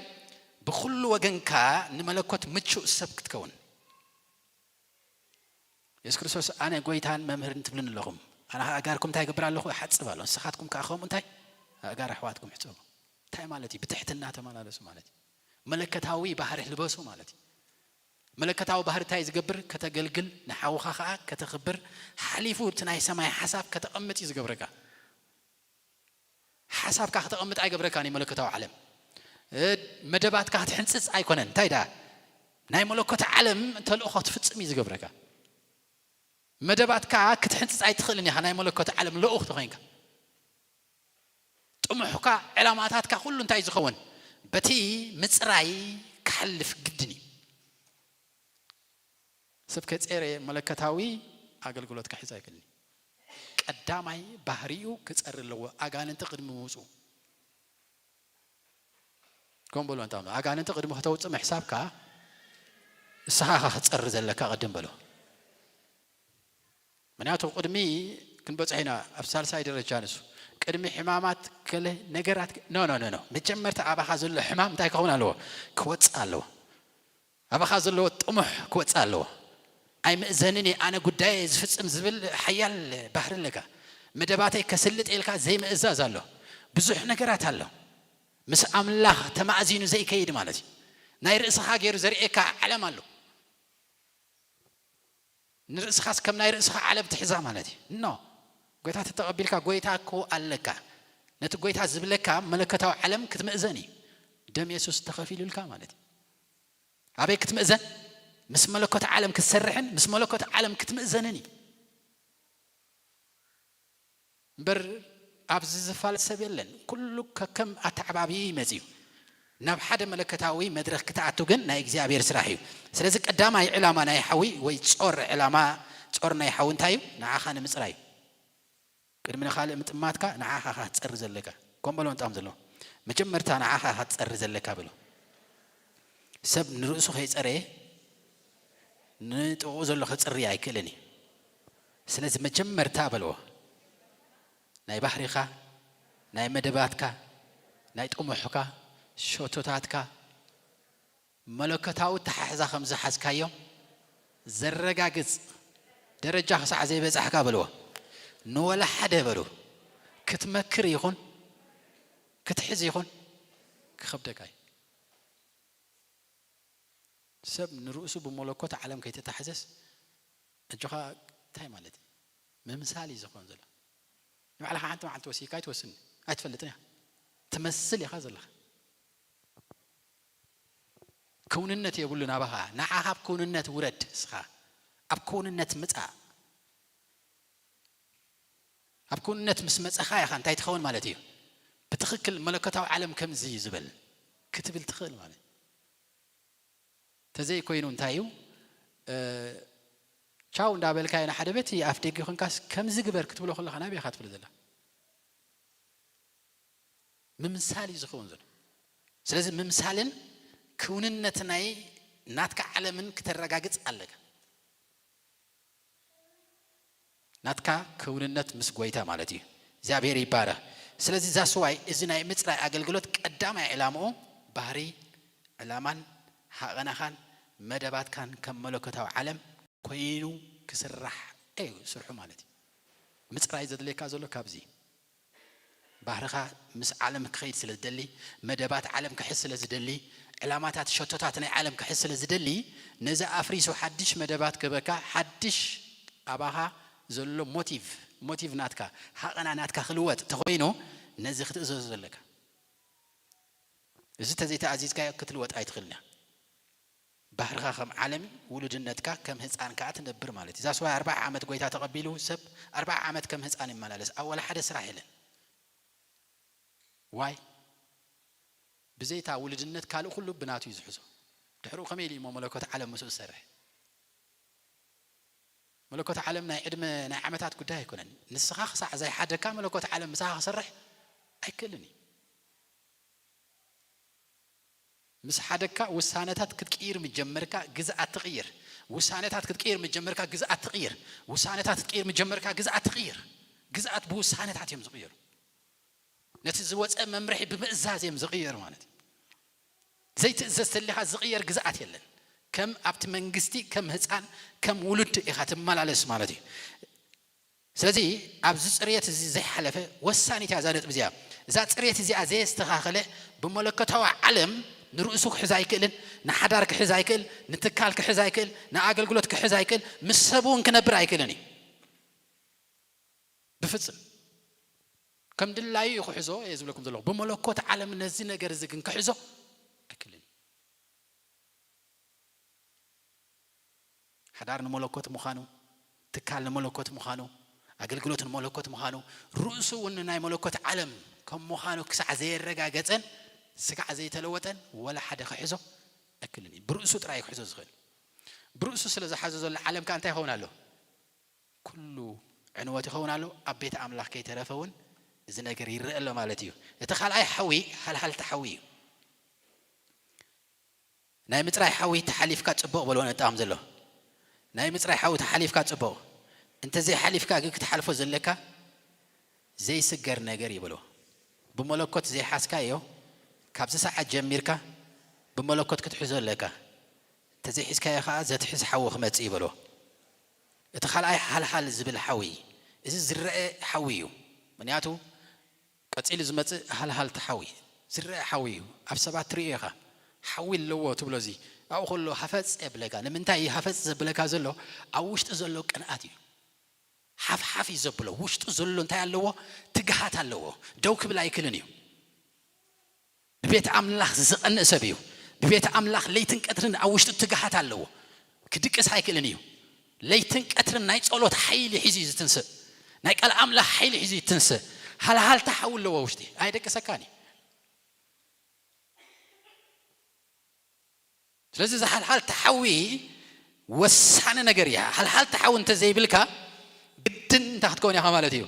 ብኹሉ ወገንካ ንመለኮት ምቹእ ሰብ ክትከውን። የሱስ ክርስቶስ ኣነ ጎይታን መምህርን ትብልን ኣለኹም፣ ኣነ ኸኣ ኣእጋርኩም እንታይ ይገብር ኣለኹ? እሓጽብ ኣሎ። ንስኻትኩም ከኣ ከምኡ እንታይ ኣእጋር ኣሕዋትኩም ሕጸቡ። እንታይ ማለት እዩ? ብትሕትና ተመላለሱ ማለት እዩ። መለኮታዊ ባህሪ ልበሱ ማለት እዩ። መለኮታዊ ባህሪ እንታይ ዝገብር? ከተገልግል፣ ንሓውኻ ኸኣ ከተኽብር፣ ሓሊፉ እቲ ናይ ሰማይ ሓሳብ ከተቐምጥ እዩ ዝገብረካ። ሓሳብካ ከተቐምጥ ኣይገብረካን እዩ መለኮታዊ ዓለም። እ፣ መደባትካ ክትሕንጽጽ ኣይኮነን። እንታይ ደኣ? ናይ መለኮት ዓለም ተልእኾ ክትፍጽም እዩ ዝገብረካ። መደባትካ ክትሕንጽጽ ኣይትኽእልን ኢኻ፣ ናይ መለኮት ዓለም ልኡኽ ተኾይንካ። ጥሙሕካ፣ ዕላማታትካ ኩሉ እንታይ ዝኸውን? በቲ ምጽራይ ክሓልፍ ግድን እዩ። ሰብ ከይጸረ መለኮታዊ ኣገልግሎት ክሕዝ ኣይክእልን እዩ። ቀዳማይ ባህሪኡ ክጸሪ ኣለዎ፣ ኣጋንንቲ ቅድሚ ምውጽኡ። ከም በሎ እንታ ኣጋንንቲ ቅድሚ ከተውጽእ ምሕሳብካ፣ ንስኻ ኢኻ ክትጸሪ ዘለካ ቅድም በሎ። ምክንያቱ ቅድሚ ክንበጽሖ ኢና ኣብ ሳልሳይ ደረጃ ንሱ። ቅድሚ ሕማማት ገለ ነገራት፣ ኖ፣ ኖ፣ ኖ፣ ኖ። መጀመርታ ኣባኻ ዘሎ ሕማም እንታይ ክኸውን ኣለዎ? ክወጽእ ኣለዎ። ኣባኻ ዘለዎ ጥሙሕ ክወጽእ ኣለዎ። ኣይምእዘንን እየ፣ ኣነ ጉዳየ ዝፍጽም ዝብል ሓያል ባህሪ ኣለካ። መደባተይ ከስልጥ ኢልካ ዘይምእዛዝ ኣሎ። ብዙሕ ነገራት ኣሎ። ምስ ኣምላኽ ተማእዚኑ ዘይከይድ ማለት እዩ። ናይ ርእስኻ ገይሩ ዘርእየካ ዓለም ኣሎ። ንርእስኻስ ከም ናይ ርእስኻ ዓለም ትሕዛ ማለት እዩ። ኖ። ጎይታ ተተቐቢልካ ጎይታ እኮ ኣለካ። ነቲ ጎይታ ዝብለካ መለኮታዊ ዓለም ክትምእዘን እዩ። ደም የሱስ ተኸፊሉልካ ማለት እዩ። ኣበይ ክትምእዘን? ምስ መለኮት ዓለም ክትሰርሕን ምስ መለኮት ዓለም ክትምእዘንን እዩ። እምበር ኣብዚ ዝፋለጥ ሰብ የለን። ኩሉ ከከም ኣተዓባብዩ ይመጽእ እዩ። ናብ ሓደ መለኮታዊ መድረኽ ክትኣቱ ግን ናይ እግዚኣብሔር ስራሕ እዩ። ስለዚ ቀዳማይ ዕላማ ናይ ሓዊ ወይ ጾር ዕላማ፣ ጾር ናይ ሓዊ እንታይ እዩ? ንዓኻ ንምጽራይ እዩ። ቅድሚ ንኻልእ ምጥማትካ ንዓኻ ኢኻ ትጸሪ ዘለካ። ኮም በሎ ንጣም ዘሎ። መጀመርታ ንዓኻ ኢኻ ትጸሪ ዘለካ በሎ። ሰብ ንርእሱ ከይጸረየ ንጥቕኡ ዘሎ ከጽሪ ኣይክእልን እዩ። ስለዚ መጀመርታ በልዎ፣ ናይ ባህሪኻ፣ ናይ መደባትካ፣ ናይ ጥሙሕካ፣ ሸቶታትካ፣ መለኮታዊ ኣተሓሕዛ ከም ዝሓዝካዮም ዘረጋግጽ ደረጃ ክሳዕ ዘይበጻሕካ በልዎ። ንወላ ሓደ በሉ፣ ክትመክር ይኹን ክትሕዝ ይኹን ክኸብደካ እዩ። ሰብ ንርእሱ ብመለኮት ዓለም ከይተታሕዘስ፣ ኣጆኻ እንታይ ማለት እዩ? ምምሳል እዩ ዝኾን ዘሎ። ንባዕልኻ ሓንቲ መዓልቲ ወሲካ ኣይትወስን ኣይትፈልጥን ኢኻ። ትመስል ኢኻ ዘለኻ። ክውንነት የብሉን ኣባኻ። ንዓ ካብ ክውንነት ውረድ። እስኻ ኣብ ክውንነት ምጻእ። ኣብ ክውንነት ምስ መጸኻ ኢኻ እንታይ ትኸውን ማለት እዩ? ብትኽክል መለኮታዊ ዓለም ከምዚ እዩ ዝበል ክትብል ትኽእል ማለት እዩ። ተዘይኮይኑ እንታይ እዩ? እ፣ ቻው እንዳበልካዮ ንሓደ በቲ ኣፍ ደጊ ኮንካስ ከምዚ ግበር ክትብሎ ከለኻ ናበይ ኢኻ ትብል ዘላ? ምምሳል እዩ ዝኸውን ዘሎ። ስለዚ ምምሳልን ክውንነት ናይ ናትካ ዓለምን ክተረጋግጽ ኣለካ። ናትካ ክውንነት ምስ ጎይታ ማለት እዩ። እግዚኣብሔር ይባረኽ። ስለዚ ዛስዋይ እዚ ናይ ምጽራይ ኣገልግሎት ቀዳማይ ዕላምኡ ባህሪ፣ ዕላማን ሃቐናኻን መደባትካን ከም መለኮታዊ ዓለም ኮይኑ ክስራሕ እዩ ስርሑ ማለት እዩ። ምጽራይ ዘድልየካ ዘሎ ካብዚ ባህርኻ ምስ ዓለም ክኸይድ ስለ ዝደሊ፣ መደባት ዓለም ክሕዝ ስለ ዝደሊ፣ ዕላማታት ሸቶታት ናይ ዓለም ክሕዝ ስለ ዝደሊ፣ ነዚ ኣፍሪሱ ሓድሽ መደባት ክበካ፣ ሓድሽ ኣባኻ ዘሎ ሞቲቭ፣ ሞቲቭ ናትካ፣ ሃቐና ናትካ ክልወጥ ተኾይኑ፣ ነዚ ክትእዘዞ ዘለካ። እዚ ተዘይተኣዚዝካዮ ክትልወጥ ኣይትኽእልን ኢኻ። ባህርኻ ከም ዓለም እዩ፣ ውሉድነትካ ከም ህፃን ከዓ ትነብር ማለት እዩ። ዛስዋይ ኣርባዓ ዓመት ጎይታ ተቐቢሉ ሰብ ኣርባዓ ዓመት ከም ህፃን ይመላለስ፣ ኣብ ወላ ሓደ ስራሕ የለን። ዋይ? ብዘይታ ውሉድነት ካልእ ኩሉ ብናቱ እዩ ዝሕዞ። ድሕሪኡ ከመይ ኢሉ እሞ መለኮት ዓለም ምስኡ ዝሰርሕ? መለኮት ዓለም ናይ ዕድመ ናይ ዓመታት ጉዳይ ኣይኮነን። ንስኻ ክሳዕ ዘይሓደካ መለኮት ዓለም ምሳኻ ክሰርሕ ኣይክእልን እዩ። ምስ ሓደካ ውሳነታት ክትቅይር ምጀመርካ ግዝኣት ትቕይር። ውሳነታት ክትቅይር ምጀመርካ ግዝኣት ትቕይር። ውሳነታት ክትቅይር ምጀመርካ ግዝኣት ትቕይር። ግዝኣት ብውሳነታት እዮም ዝቕየሩ። ነቲ ዝወፀ መምርሒ ብምእዛዝ እዮም ዝቕየሩ ማለት እዩ። ዘይትእዘዝ ተሊኻ ዝቕየር ግዝኣት የለን። ከም ኣብቲ መንግስቲ ከም ህፃን ከም ውሉድ ኢኻ ትመላለስ ማለት እዩ። ስለዚ ኣብዚ ጽርየት እዚ ዘይሓለፈ ወሳኒት እያ እዛ ነጥቢ እዚኣ። እዛ ጽርየት እዚኣ ዘየስተኻኸለ ብመለኮታዊ ዓለም ንርእሱ ክሕዝ ኣይክእልን፣ ንሓዳር ክሕዝ ኣይክእል፣ ንትካል ክሕዝ ኣይክእል፣ ንኣገልግሎት ክሕዝ ኣይክእል፣ ምስ ሰብ እውን ክነብር ኣይክእልን እዩ። ብፍጽም ከም ድላዩ እዩ ክሕዞ እየ ዝብለኩም ዘለኹ። ብመለኮት ዓለም ነዚ ነገር እዚ ግን ክሕዞ ኣይክእልን እዩ። ሓዳር ንመለኮት ምዃኑ፣ ትካል ንመለኮት ምዃኑ፣ ኣገልግሎት ንመለኮት ምዃኑ፣ ርእሱ እውን ናይ መለኮት ዓለም ከም ምዃኑ ክሳዕ ዘየረጋገጸን ስጋዕ ዘይተለወጠን ወላ ሓደ ክሕዞ ኣይክእልን እዩ። ብርእሱ ጥራይ ክሕዞ ዝኽእል። ብርእሱ ስለ ዝሓዞ ዘሎ ዓለም ከኣ እንታይ ይኸውን ኣሎ? ኩሉ ዕንወት ይኸውን ኣሎ። ኣብ ቤት ኣምላኽ ከይተረፈ እውን እዚ ነገር ይረአ ኣሎ ማለት እዩ። እቲ ካልኣይ ሓዊ ሃልሃልቲ ሓዊ እዩ። ናይ ምጽራይ ሓዊ ተሓሊፍካ ጽቡቕ በልዎ ነጣም ዘሎ። ናይ ምጽራይ ሓዊ ተሓሊፍካ ጽቡቕ። እንተዘይሓሊፍካ ግን ክትሓልፎ ዘለካ ዘይስገር ነገር እዩ በልዎ። ብመለኮት ዘይሓዝካዮ ካብዚ ሰዓት ጀሚርካ ብመለኮት ክትሕዞ ኣለካ። እንተዘይሒዝካዮ ከኣ ዘትሕዝ ሓዊ ክመጽእ እዩ በልዎ። እቲ ካልኣይ ሃልሃል ዝብል ሓዊ እዩ። እዚ ዝረአ ሓዊ እዩ። ምኽንያቱ ቀጺሉ ዝመጽእ ሃልሃልቲ ሓዊ፣ ዝረአ ሓዊ እዩ። ኣብ ሰባት ትርእዮ ኢኻ። ሓዊ ኣለዎ ትብሎ እዚ። ኣብኡ ከሎ ሃፈጽ የብለካ። ንምንታይ እዩ ሃፈጽ ዘብለካ ዘሎ? ኣብ ውሽጢ ዘሎ ቅንኣት እዩ። ሓፍሓፍ እዩ ዘብሎ። ውሽጡ ዘሎ እንታይ ኣለዎ? ትግሃት ኣለዎ። ደው ክብል ኣይክልን እዩ። ብቤት ኣምላኽ ዝቐንእ ሰብ እዩ። ብቤት ኣምላኽ ለይትን ቀትርን ኣብ ውሽጡ ትግሃት ኣለዎ። ክድቅስ ኣይክእልን እዩ። ለይትን ቀትርን ናይ ጸሎት ሓይሊ ሒዙ እዩ ዝትንስእ። ናይ ቃል ኣምላኽ ሓይሊ ሒዙ ይትንስእ። ሃልሃልታ ሓዊ ኣለዎ ውሽጢ። ኣይደቅሰካን እዩ። ስለዚ እዚ ሃልሃልታ ሓዊ ወሳኒ ነገር እያ። ሃልሃልታ ሓዊ እንተዘይብልካ ግድን እንታይ ክትከውን ኢኻ ማለት እዩ?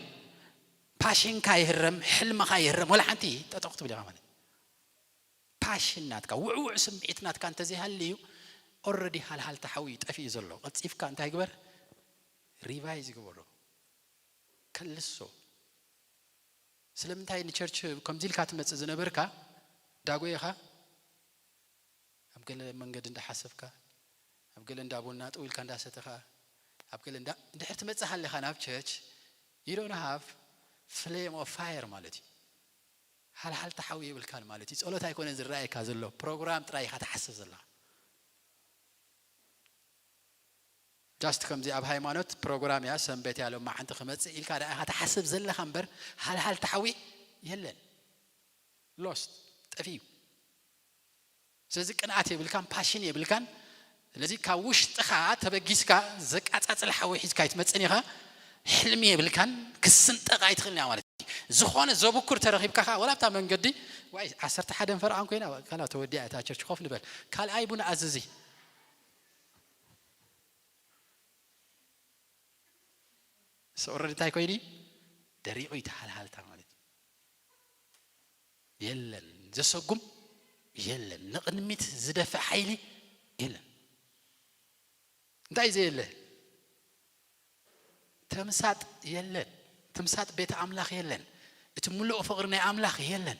ፓሽንካ ይህረም፣ ሕልምኻ ይህረም፣ ወላ ሓንቲ ጠጠው ክትብል ኢኻ ማለት እዩ። ፓሽን ናትካ፣ ውዕውዕ ስምዒት ናትካ እንተዘይሃልዩ፣ ኦልረዲ ሃልሃልታ ሓዊ እዩ ጠፊኡ ዘሎ። ቀልጢፍካ እንታይ ግበር? ሪቫይዝ ግበሮ። ከልሶ። ስለምንታይ ንቸርች ከምዚ ኢልካ ትመጽእ ዝነበርካ? ዳጎ ኢኻ? ኣብ ገለ መንገዲ እንዳሓሰብካ፣ ኣብ ገለ እንዳ ቡና ጥው ኢልካ እንዳሰተኻ፣ ኣብ ገለ እንዳ፣ እንድሕር ትመጽእ ሃሊኻ ናብ ቸርች፣ you don't have flame of fire ማለት እዩ። ሃልሃልታ ሓዊ የብልካን ማለት እዩ። ጸሎት ኣይኮነን ዝረኣየካ ዘሎ፣ ፕሮግራም ጥራይ ኢኻ ትሓስብ ዘለኻ። ጃስት ከምዚ ኣብ ሃይማኖት ፕሮግራም እያ፣ ሰንበት እያ፣ ሎማዓንቲ ክመጽእ ኢልካ ደኣ ኢኻ ትሓስብ ዘለኻ እምበር፣ ሃልሃልታ ሓዊ የለን። ሎስት፣ ጠፊኡ። ስለዚ ቅንኣት የብልካን፣ ፓሽን የብልካን። ስለዚ ካብ ውሽጥኻ ተበጊስካ ዘቃጻጽል ሓዊ ሒዝካ ኣይትመጽእን ኢኻ። ሕልሚ የብልካን፣ ክስንጠቕ ኣይትኽእልን እያ ማለት እዩ። ዝኾነ ዘብኩር ተረኺብካ ኸኣ፣ ወላ ኣብታ መንገዲ፣ ዋይ፣ ዓሰርተ ሓደ ፈርቓን ኮይና፣ ካላ ተወዲኣ እታ ቸርች፣ ኮፍ ንበል፣ ካልኣይ ቡን ኣዝዚ። ሰ ኦረዲ እንታይ ኮይኑ? ደሪቑ እዩ፣ ተሃልሃልታ ማለት እዩ። የለን፣ ዘሰጉም የለን፣ ንቕድሚት ዝደፍእ ሓይሊ የለን። እንታይ ዘየለ? ተምሳጥ የለን። ተምሳጥ ቤት ኣምላኽ የለን። እቲ ምሉእ ፍቕሪ ናይ ኣምላኽ የለን።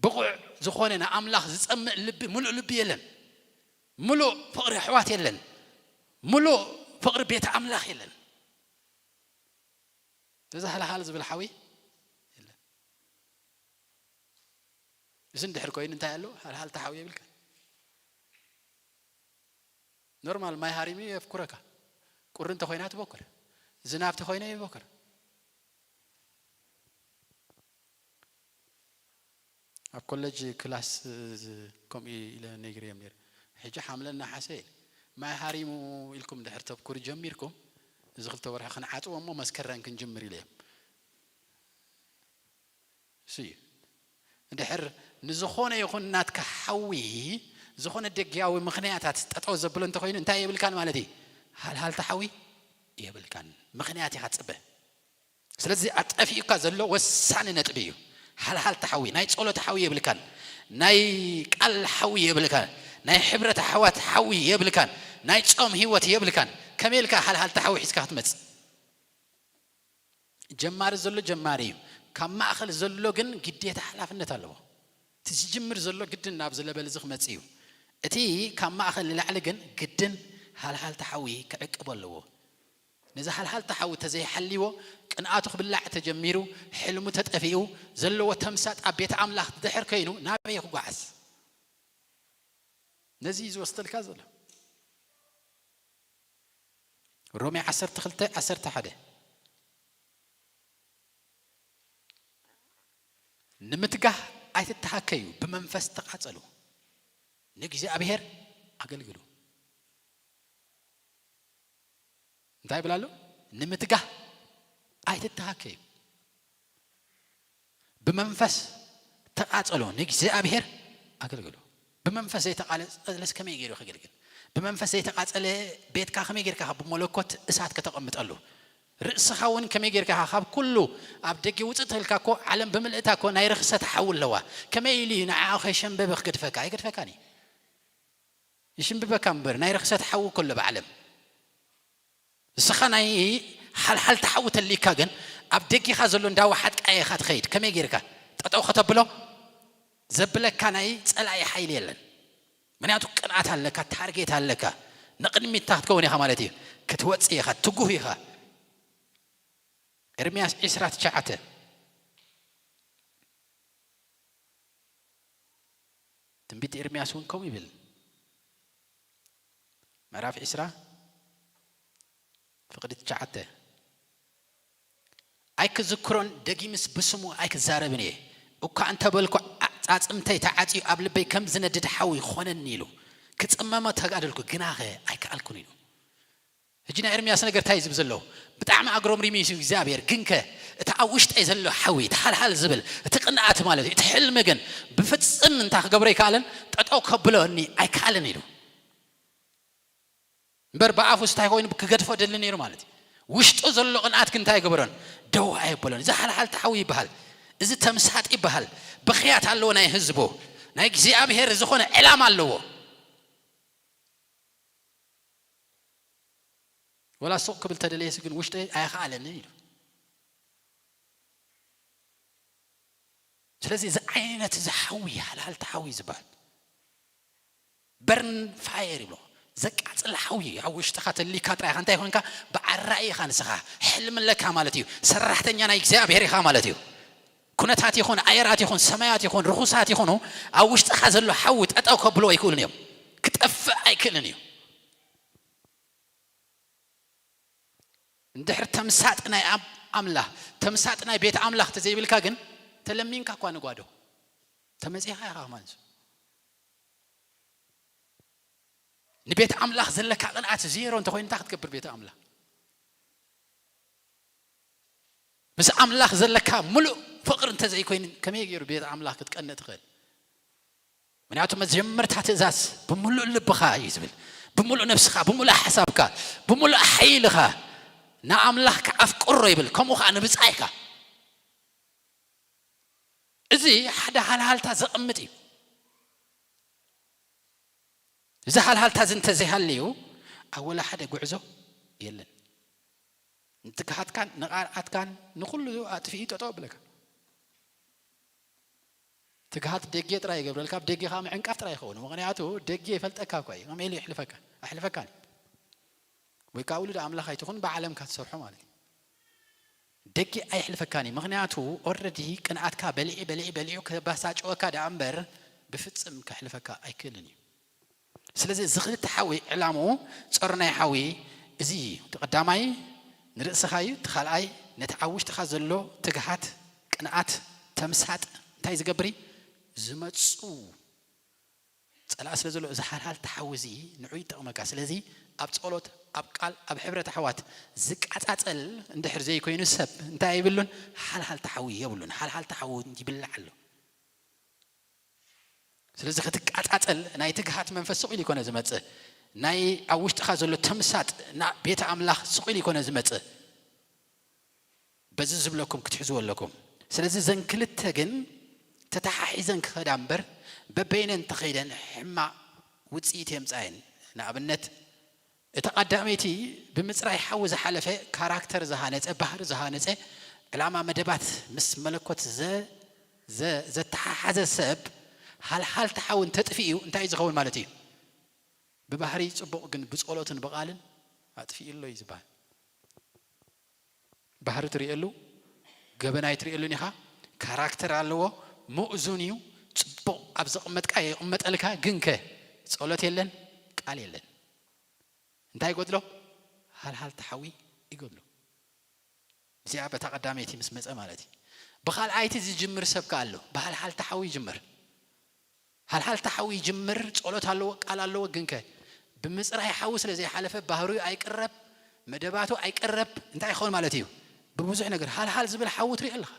ብቑዕ ዝኾነ ንኣምላኽ ዝጸምእ ልቢ፣ ምሉእ ልቢ የለን። ምሉእ ፍቕሪ ኣሕዋት የለን። ምሉእ ፍቕሪ ቤት ኣምላኽ የለን። እዚ ሃልሃል ዝብል ሓዊ የለን። እዚ እንድሕር ኮይኑ እንታይ ኣሎ? ሃልሃል ተሓዊ የብልካ። ኖርማል ማይ ሃሪሙ የፍኩረካ። ቁሪ እንተኾይና ትበኩር። ዝናብ ተኾይነ ይበኩር። ኣብ ኮሌጅ ክላስ ዝ-፣ ከምኡ ኢለ ነጊረዮም ነይረ። ሕጂ ሓምለ ነሓሰ ኢለ፣ ማይ ሃሪሙ ኢልኩም ድሕር ተብኩሩ ጀሚርኩም፣ እዚ ክልተ ወርሒ ክንዓጽዎ እሞ መስከረም ክንጅምር ኢለዮም። እሱ እዩ። እንድሕር ንዝኾነ ይኹን ናትካ ሓዊ፣ ዝኾነ ደጊያዊ ምኽንያታት ጠጠው ዘብሎ እንተኾይኑ፣ እንታይ የብልካን ማለት እዩ? ሃልሃልታ ሓዊ የብልካን። ምኽንያት ኢኻ ትጽበ። ስለዚ ኣብ ጠፊኡካ ዘሎ ወሳኒ ነጥቢ እዩ። ሃልሃልታ ሓዊ፣ ናይ ጸሎት ሓዊ የብልካን። ናይ ቃል ሓዊ የብልካን። ናይ ሕብረት ኣሕዋት ሓዊ የብልካን። ናይ ጾም ህይወት የብልካን። ከመይ ኢልካ ሃልሃልታ ሓዊ ሒዝካ ክትመጽእ? ጀማሪ ዘሎ ጀማሪ እዩ። ካብ ማእከል ዘሎ ግን ግዴታ ሓላፍነት ኣለዎ። እቲ ዝጅምር ዘሎ ግድን ናብ ዝለበል እዚ ክመጽእ እዩ። እቲ ካብ ማእከል ንላዕሊ ግን ግድን ሃልሃልታ ሓዊ ክዕቅቦ ኣለዎ። ነዚ ሃልሃልታ ሓዊ ተዘይሓልይዎ፣ ቅንኣቱ ክብላዕ ተጀሚሩ፣ ሕልሙ ተጠፊኡ፣ ዘለዎ ተምሳጥ ኣብ ቤት ኣምላኽ ድሕር ከይኑ፣ ናበይ ክጓዓዝ? ነዚ እዩ ዝወስደልካ ዘሎ። ሮሜ ዓሰርተ ክልተ ዓሰርተ ሓደ፣ ንምትጋህ ኣይትተሃከዩ፣ ብመንፈስ ተቃጸሉ፣ ንእግዚኣብሔር ኣገልግሉ። እንታይ ይብል ኣሎ? ንምትጋህ ኣይትተሃከዩ፣ ብመንፈስ ተቃጸሉ፣ ንእግዚኣብሔር ኣገልግሉ። ብመንፈስ ዘይተቃጸለስ ከመይ ገይሩ ከገልግል? ብመንፈስ ዘይተቃጸለ ቤትካ ከመይ ጌርካ ካብ መለኮት እሳት ከተቐምጠሉ? ርእስኻ እውን ከመይ ጌርካ ካብ ኩሉ ኣብ ደገ ውጽእ ተልካ እኮ ዓለም ብምልእታ እኮ ናይ ርኽሰት ሓዊ ኣለዋ። ከመይ ኢሉ እዩ ንዓኻ ከይሸንበበ ክገድፈካ? ኣይገድፈካን እዩ። ይሽንብበካ እምበር ናይ ርኽሰት ሓዊ እኮ ኣሎ ብዓለም። ንስኻ ናይ ሓልሓልቲ ሓዊ ተሊካ ግን ኣብ ደጊኻ ዘሎ እንዳወሓጥካ ኢኻ ትኸይድ። ከመይ ጌርካ ጠጠው ከተብሎ ዘብለካ ናይ ጸላኢ ሓይሊ የለን። ምክንያቱ ቅንኣት ኣለካ፣ ታርጌት ኣለካ፣ ንቕድሚት ክትከውን ኢኻ ማለት እዩ። ክትወጽእ ኢኻ፣ ትጉህ ኢኻ። ኤርምያስ ዒስራ ትሽዓተ። ትንቢት ኤርምያስ እውን ከምኡ ይብል። ምዕራፍ ዒስራ ፍቕዲ ትሽዓተ፣ ኣይክዝክሮን ደጊምስ ብስሙ ኣይክዛረብን እየ። እኳ እንተበልኩ፣ ኣጻጽምተይ ተዓጽዩ ኣብ ልበይ ከም ዝነድድ ሓዊ ኾነኒ ኢሉ። ክጽመሞ ተጋደልኩ፣ ግናኸ ኣይከኣልኩን ኢሉ። ሕጂ ናይ ኤርምያስ ነገር እንታይ እዩ ዝብል ዘሎ? ብጣዕሚ ኣግሮምሪሙ እዩ እግዚኣብሔር። ግንከ እቲ ኣብ ውሽጠይ ዘሎ ሓዊ፣ እቲ ሓልሓል ዝብል፣ እቲ ቅንኣት ማለት እዩ፣ እቲ ሕልሚ ግን ብፍጽም እንታይ ክገብሮ ኣይከኣለን? ጠጠው ከብለኒ ኣይከኣለን ኢሉ። እምበር ብኣፉ እንታይ ኮይኑ ክገድፎ ደሊ ነይሩ ማለት እዩ። ውሽጡ ዘሎ ቅንኣት ግን እንታይ ኣይገበሮን? ደው ኣየበሎን። እዚ ሓልሓልቲ ሓዊ ይበሃል። እዚ ተምሳጥ ይበሃል። ብኽያት ኣለዎ ናይ ህዝቡ። ናይ እግዚኣብሔር ዝኾነ ዕላማ ኣለዎ። ወላ ሱቕ ክብል ተደለየስ ግን ውሽጠይ ኣይኸኣለንን ኢሉ። ስለዚ እዚ ዓይነት እዚ ሓዊ፣ ሓልሓልቲ ሓዊ ዝበሃል በርን ፋየር ይብሎ። ዘቃጽል ሓዊ ኣብ ውሽጥኻ ተሊካ ጥራይ ኢኻ። እንታይ ኮንካ? ብዓራኢ ኢኻ ንስኻ። ሕልሚ ኣለካ ማለት እዩ። ሰራሕተኛ ናይ እግዚኣብሔር ኢኻ ማለት እዩ። ኩነታት ይኹን፣ ኣየራት ይኹን፣ ሰማያት ይኹን፣ ርኹሳት ይኹኑ፣ ኣብ ውሽጥኻ ዘሎ ሓዊ ጠጠው ከብሎ ኣይክእሉን እዮም። ክጠፍእ ኣይክእልን እዩ። እንድሕር ተምሳጥ ናይ ኣም- ኣምላኽ፣ ተምሳጥ ናይ ቤት ኣምላኽ ተዘይብልካ ግን፣ ተለሚንካ እኳ ንጓዶ ተመጺኻ ኢኻ ማለት እዩ። ንቤት ኣምላኽ ዘለካ ቅንኣት ዜሮ እንተኾይኑ እንታይ ክትገብር? ቤት ኣምላኽ ምስ ኣምላኽ ዘለካ ምሉእ ፍቕሪ እንተዘይኮይኑ ከመይ ገይሩ ቤት ኣምላኽ ክትቀንእ ትኽእል? ምክንያቱ መጀመርታ ትእዛዝ ብምሉእ ልብኻ እዩ ዝብል፣ ብምሉእ ነፍስኻ፣ ብምሉእ ሓሳብካ፣ ብምሉእ ሓይልኻ ንኣምላኽካ ኣፍቅሮ ይብል፣ ከምኡ ኸዓ ንብጻይካ። እዚ ሓደ ሃልሃልታ ዘቐምጥ እዩ። እዚ ሃልሃልታ እዚ እንተዘይሃልዩ ኣብ ወላ ሓደ ጉዕዞ የለን። ንትግሃትካን ንቕንኣትካን ንኹሉ ኣጥፊኡ ጠጠው ብለካ። ትግሃት ደጌ ጥራይ ይገብረልካ፣ ኣብ ደጌ ከዓ ምዕንቃፍ ጥራይ ይኸውን። ምኽንያቱ ደጌ ይፈልጠካ እኳ እዩ፣ ከምኡ ኢሉ ይሕልፈካ፣ ኣሕልፈካን እዩ። ወይ ከዓ ውሉድ ኣምላኽ ኣይትኹን፣ ብዓለምካ ትሰርሖ ማለት እዩ። ደጌ ኣይሕልፈካን እዩ፣ ምኽንያቱ ኦረዲ ቅንኣትካ በሊዒ በሊዒ በሊዑ ከባሳጭወካ ደኣ እምበር ብፍጽም ከሕልፈካ ኣይክእልን እዩ። ስለዚ እዚ ክልተ ሓዊ ዕላምኡ ጾር ናይ ሓዊ እዚ እዩ። እቲ ቀዳማይ ንርእስኻ እዩ፣ እቲ ካልኣይ ነቲ ኣብ ውሽጥኻ ዘሎ ትግሃት፣ ቅንኣት፣ ተምሳጥ እንታይ ዝገብር እዩ? ዝመጹ ጸላእ ስለ ዘሎ እዚ ሓልሓልቲ ሓዊ እዚ ንዑ ይጠቕመካ። ስለዚ ኣብ ጸሎት፣ ኣብ ቃል፣ ኣብ ሕብረት ኣሕዋት ዝቃጻጸል እንድሕር ዘይኮይኑ ሰብ እንታይ ኣይብሉን፣ ሓልሓልቲ ሓዊ የብሉን። ሓልሓልቲ ሓዊ ይብላዕ ኣሎ። ስለዚ ክትቃጻጸል ናይ ትግሃት መንፈስ ስቕ ኢሉ ይኮነ ዝመጽእ፣ ናይ ኣብ ውሽጥኻ ዘሎ ተምሳጥ ናብ ቤተ ኣምላኽ ስቕ ኢሉ ይኮነ ዝመጽእ። በዚ ዝብለኩም ክትሕዝዎ ኣለኩም። ስለዚ እዘን ክልተ ግን ተተሓሒዘን ክኸዳ እምበር በበይነን እንተኸይደን ሕማቕ ውጽኢት የምጻየን። ንኣብነት እቲ ቀዳመይቲ ብምጽራይ ሓዊ ዝሓለፈ ካራክተር ዝሃነጸ፣ ባህሪ ዝሃነጸ፣ ዕላማ መደባት ምስ መለኮት ዘ- ዘ- ዘተሓሓዘ ሰብ ሃልሃልቲ ሓዊ እንተጥፊኡ እንታይ እዩ ዝኸውን ማለት እዩ? ብባህሪ ጽቡቕ ግን ብጸሎትን ብቓልን ኣጥፊኡ ኣሎ እዩ ዝበሃል። ባህሪ ትርእየሉ፣ ገበናይ ትርእየሉን ኢኻ። ካራክተር ኣለዎ፣ ምእዙን እዩ። ጽቡቕ ኣብ ዘቕመጥካ ይቕመጠልካ። ግንከ ጸሎት የለን፣ ቃል የለን። እንታይ ይጎድሎ? ሃልሃልቲ ሓዊ ይጎድሎ። እዚኣ በታ ቀዳመይቲ ምስ መጸ ማለት እዩ። ብኻልኣይቲ ዝጅምር ሰብ ከኣ ኣሎ። ብሃልሃልቲ ሓዊ ይጅምር። ሃልሃልቲ ሓዊ ይጅምር፣ ጸሎት ኣለዎ፣ ቃል ኣለዎ፣ ግንከ ብምጽራይ ሓዊ ስለ ዘይሓለፈ ባህሪኡ ኣይቅረብ፣ መደባቱ ኣይቅረብ፣ እንታይ ይኸውን ማለት እዩ? ብብዙሕ ነገር ሃልሃል ዝብል ሓዊ ትርኢ ኣለኻ።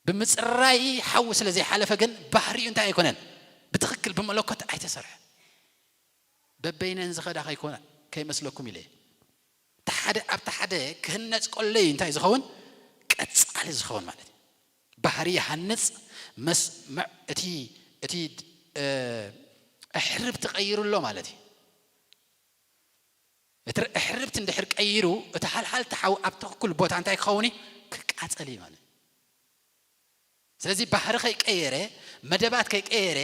ብምጽራይ ሓዊ ስለ ዘይሓለፈ ግን ባህሪኡ እንታይ ኣይኮነን? ብትኽክል ብመለኮት ኣይተሰርሐ። በበይነን ዝኸዳ ከይኮና ከይመስለኩም ኢለ እየ። እቲ ሓደ ኣብቲ ሓደ ክህነጽ ከሎ እዩ እንታይ ዝኸውን? ቀጻሊ ዝኸውን ማለት እዩ። ባህሪ ይሃንጽ፣ መስ- መ- እቲ እቲ እ፣ ኣሕርብቲ ቀይሩ ኣሎ ማለት እዩ። እቲ ኣሕርብቲ እንድሕር ቀይሩ እቲ ሃልሃልቲ ሓዊ ኣብ ትኽክል ቦታ እንታይ ክኸውን እዩ? ክቃጸል እዩ ማለት እዩ። ስለዚ ባህሪ ከይቀየረ፣ መደባት ከይቀየረ፣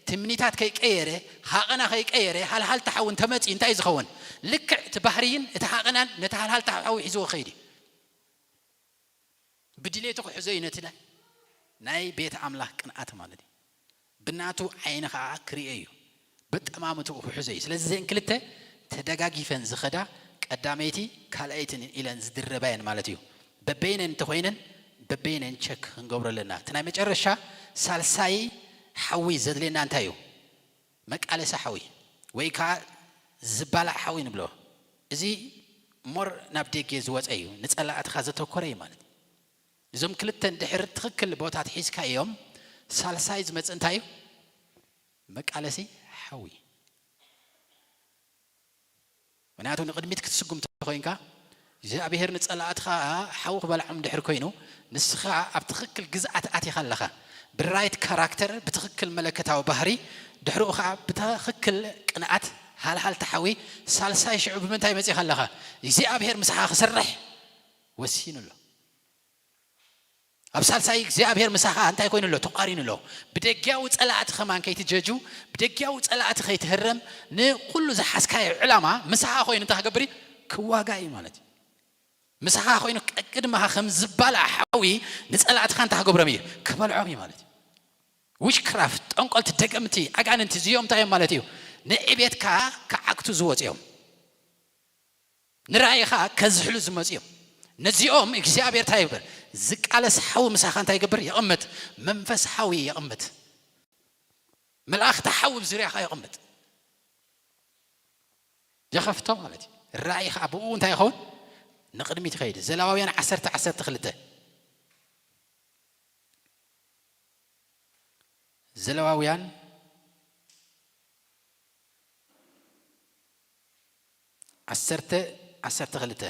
ትምኒታት ከይቀየረ፣ ሃቐና ከይቀየረ፣ ሃልሃልቲ ሓዊ እንተመጺኡ እንታይ እዩ ዝኸውን? ልክዕ እቲ ባህርይን እቲ ሃቐናን ነቲ ሃልሃልቲ ሓዊ ሒዝዎ ከይድ እዩ። ብድሌቱ ክሕዞ እዩ ነቲ ናይ ናይ ቤት ኣምላኽ ቅንኣት ማለት እዩ። ብናቱ ዓይኒ ኸዓ ክርእዮ እዩ። በጠማምትኡ ክሕዞ እዩ። ስለዚ እዘን ክልተ ተደጋጊፈን ዝኸዳ ቀዳመይቲ ካልኣይትን ኢለን ዝድረባየን ማለት እዩ። በበይነን እንተኾይነን በበይነን ቸክ ክንገብሮ ኣለና። እቲ ናይ መጨረሻ ሳልሳይ ሓዊ ዘድልየና እንታይ እዩ? መቃለሲ ሓዊ ወይ ከዓ ዝባላዕ ሓዊ ንብሎ። እዚ ሞር ናብ ደጌ ዝወፀ እዩ፣ ንፀላእትኻ ዘተኮረ እዩ ማለት እዩ። እዞም ክልተ እንድሕር ትኽክል ቦታት ሒዝካ እዮም፣ ሳልሳይ ዝመፅእ እንታይ እዩ? መቃለሲ ሓዊ። ምክንያቱ ንቕድሚት ክትስጉም ተኮይንካ እግዚኣብሔር ንፀላእትኻ ሓዊ ክበልዖም እንድሕር ኮይኑ ንስኻ ኣብ ትኽክል ግዝኣት ኣቲኻ ኣለኻ። ብራይት ካራክተር፣ ብትኽክል መለከታዊ ባህሪ፣ ድሕሪኡ ከዓ ብትኽክል ቅንኣት፣ ሃልሃልቲ ሓዊ፣ ሳልሳይ ሽዑ ብምንታይ መፂኻ ኣለኻ? እግዚኣብሔር ምሳኻ ክሰርሕ ወሲኑ ኣሎ። ኣብ ሳልሳይ እግዚኣብሔር ምሳኻ እንታይ ኮይኑ ኣሎ? ተቋሪኑ ኣሎ። ብደጊያዊ ጸላእቲ ከማን ከይትጀጁ፣ ብደጊያዊ ጸላእቲ ከይትህረም፣ ንኹሉ ዝሓዝካዮ ዕላማ ምሳኻ ኮይኑ እንታይ ክገብር እዩ? ክዋጋ እዩ ማለት እዩ። ምሳኻ ኮይኑ ቀቅድመኻ ከም ዝባላዕ ሓዊ ንጸላእትኻ እንታይ ክገብሮም እዩ? ክበልዖም እዩ ማለት እዩ። ዊችክራፍት፣ ጠንቆልቲ፣ ደገምቲ፣ ኣጋንንቲ እዚኦም እንታይ እዮም ማለት እዩ? ንዕቤትካ ክዓግቱ ዝወፁ እዮም። ንራእይኻ ከዝሕሉ ዝመፁ እዮም። ነዚኦም እግዚኣብሔር እንታይ ይግበር? ዝቃለስ ሓዊ ምሳኻ እንታይ ይገብር? የቕምጥ። መንፈስ ሓዊ የቕምጥ። መልኣኽቲ ሓዊ ኣብ ዙርያኻ የቕምጥ። የኸፍቶ ማለት እዩ። ራእይኻ ብኡ እንታይ ይኸውን? ንቕድሚት ይኸይድ። ዘለዋውያን ዓሰርተ ዓሰርተ ክልተ። ዘለዋውያን ዓሰርተ ዓሰርተ ክልተ።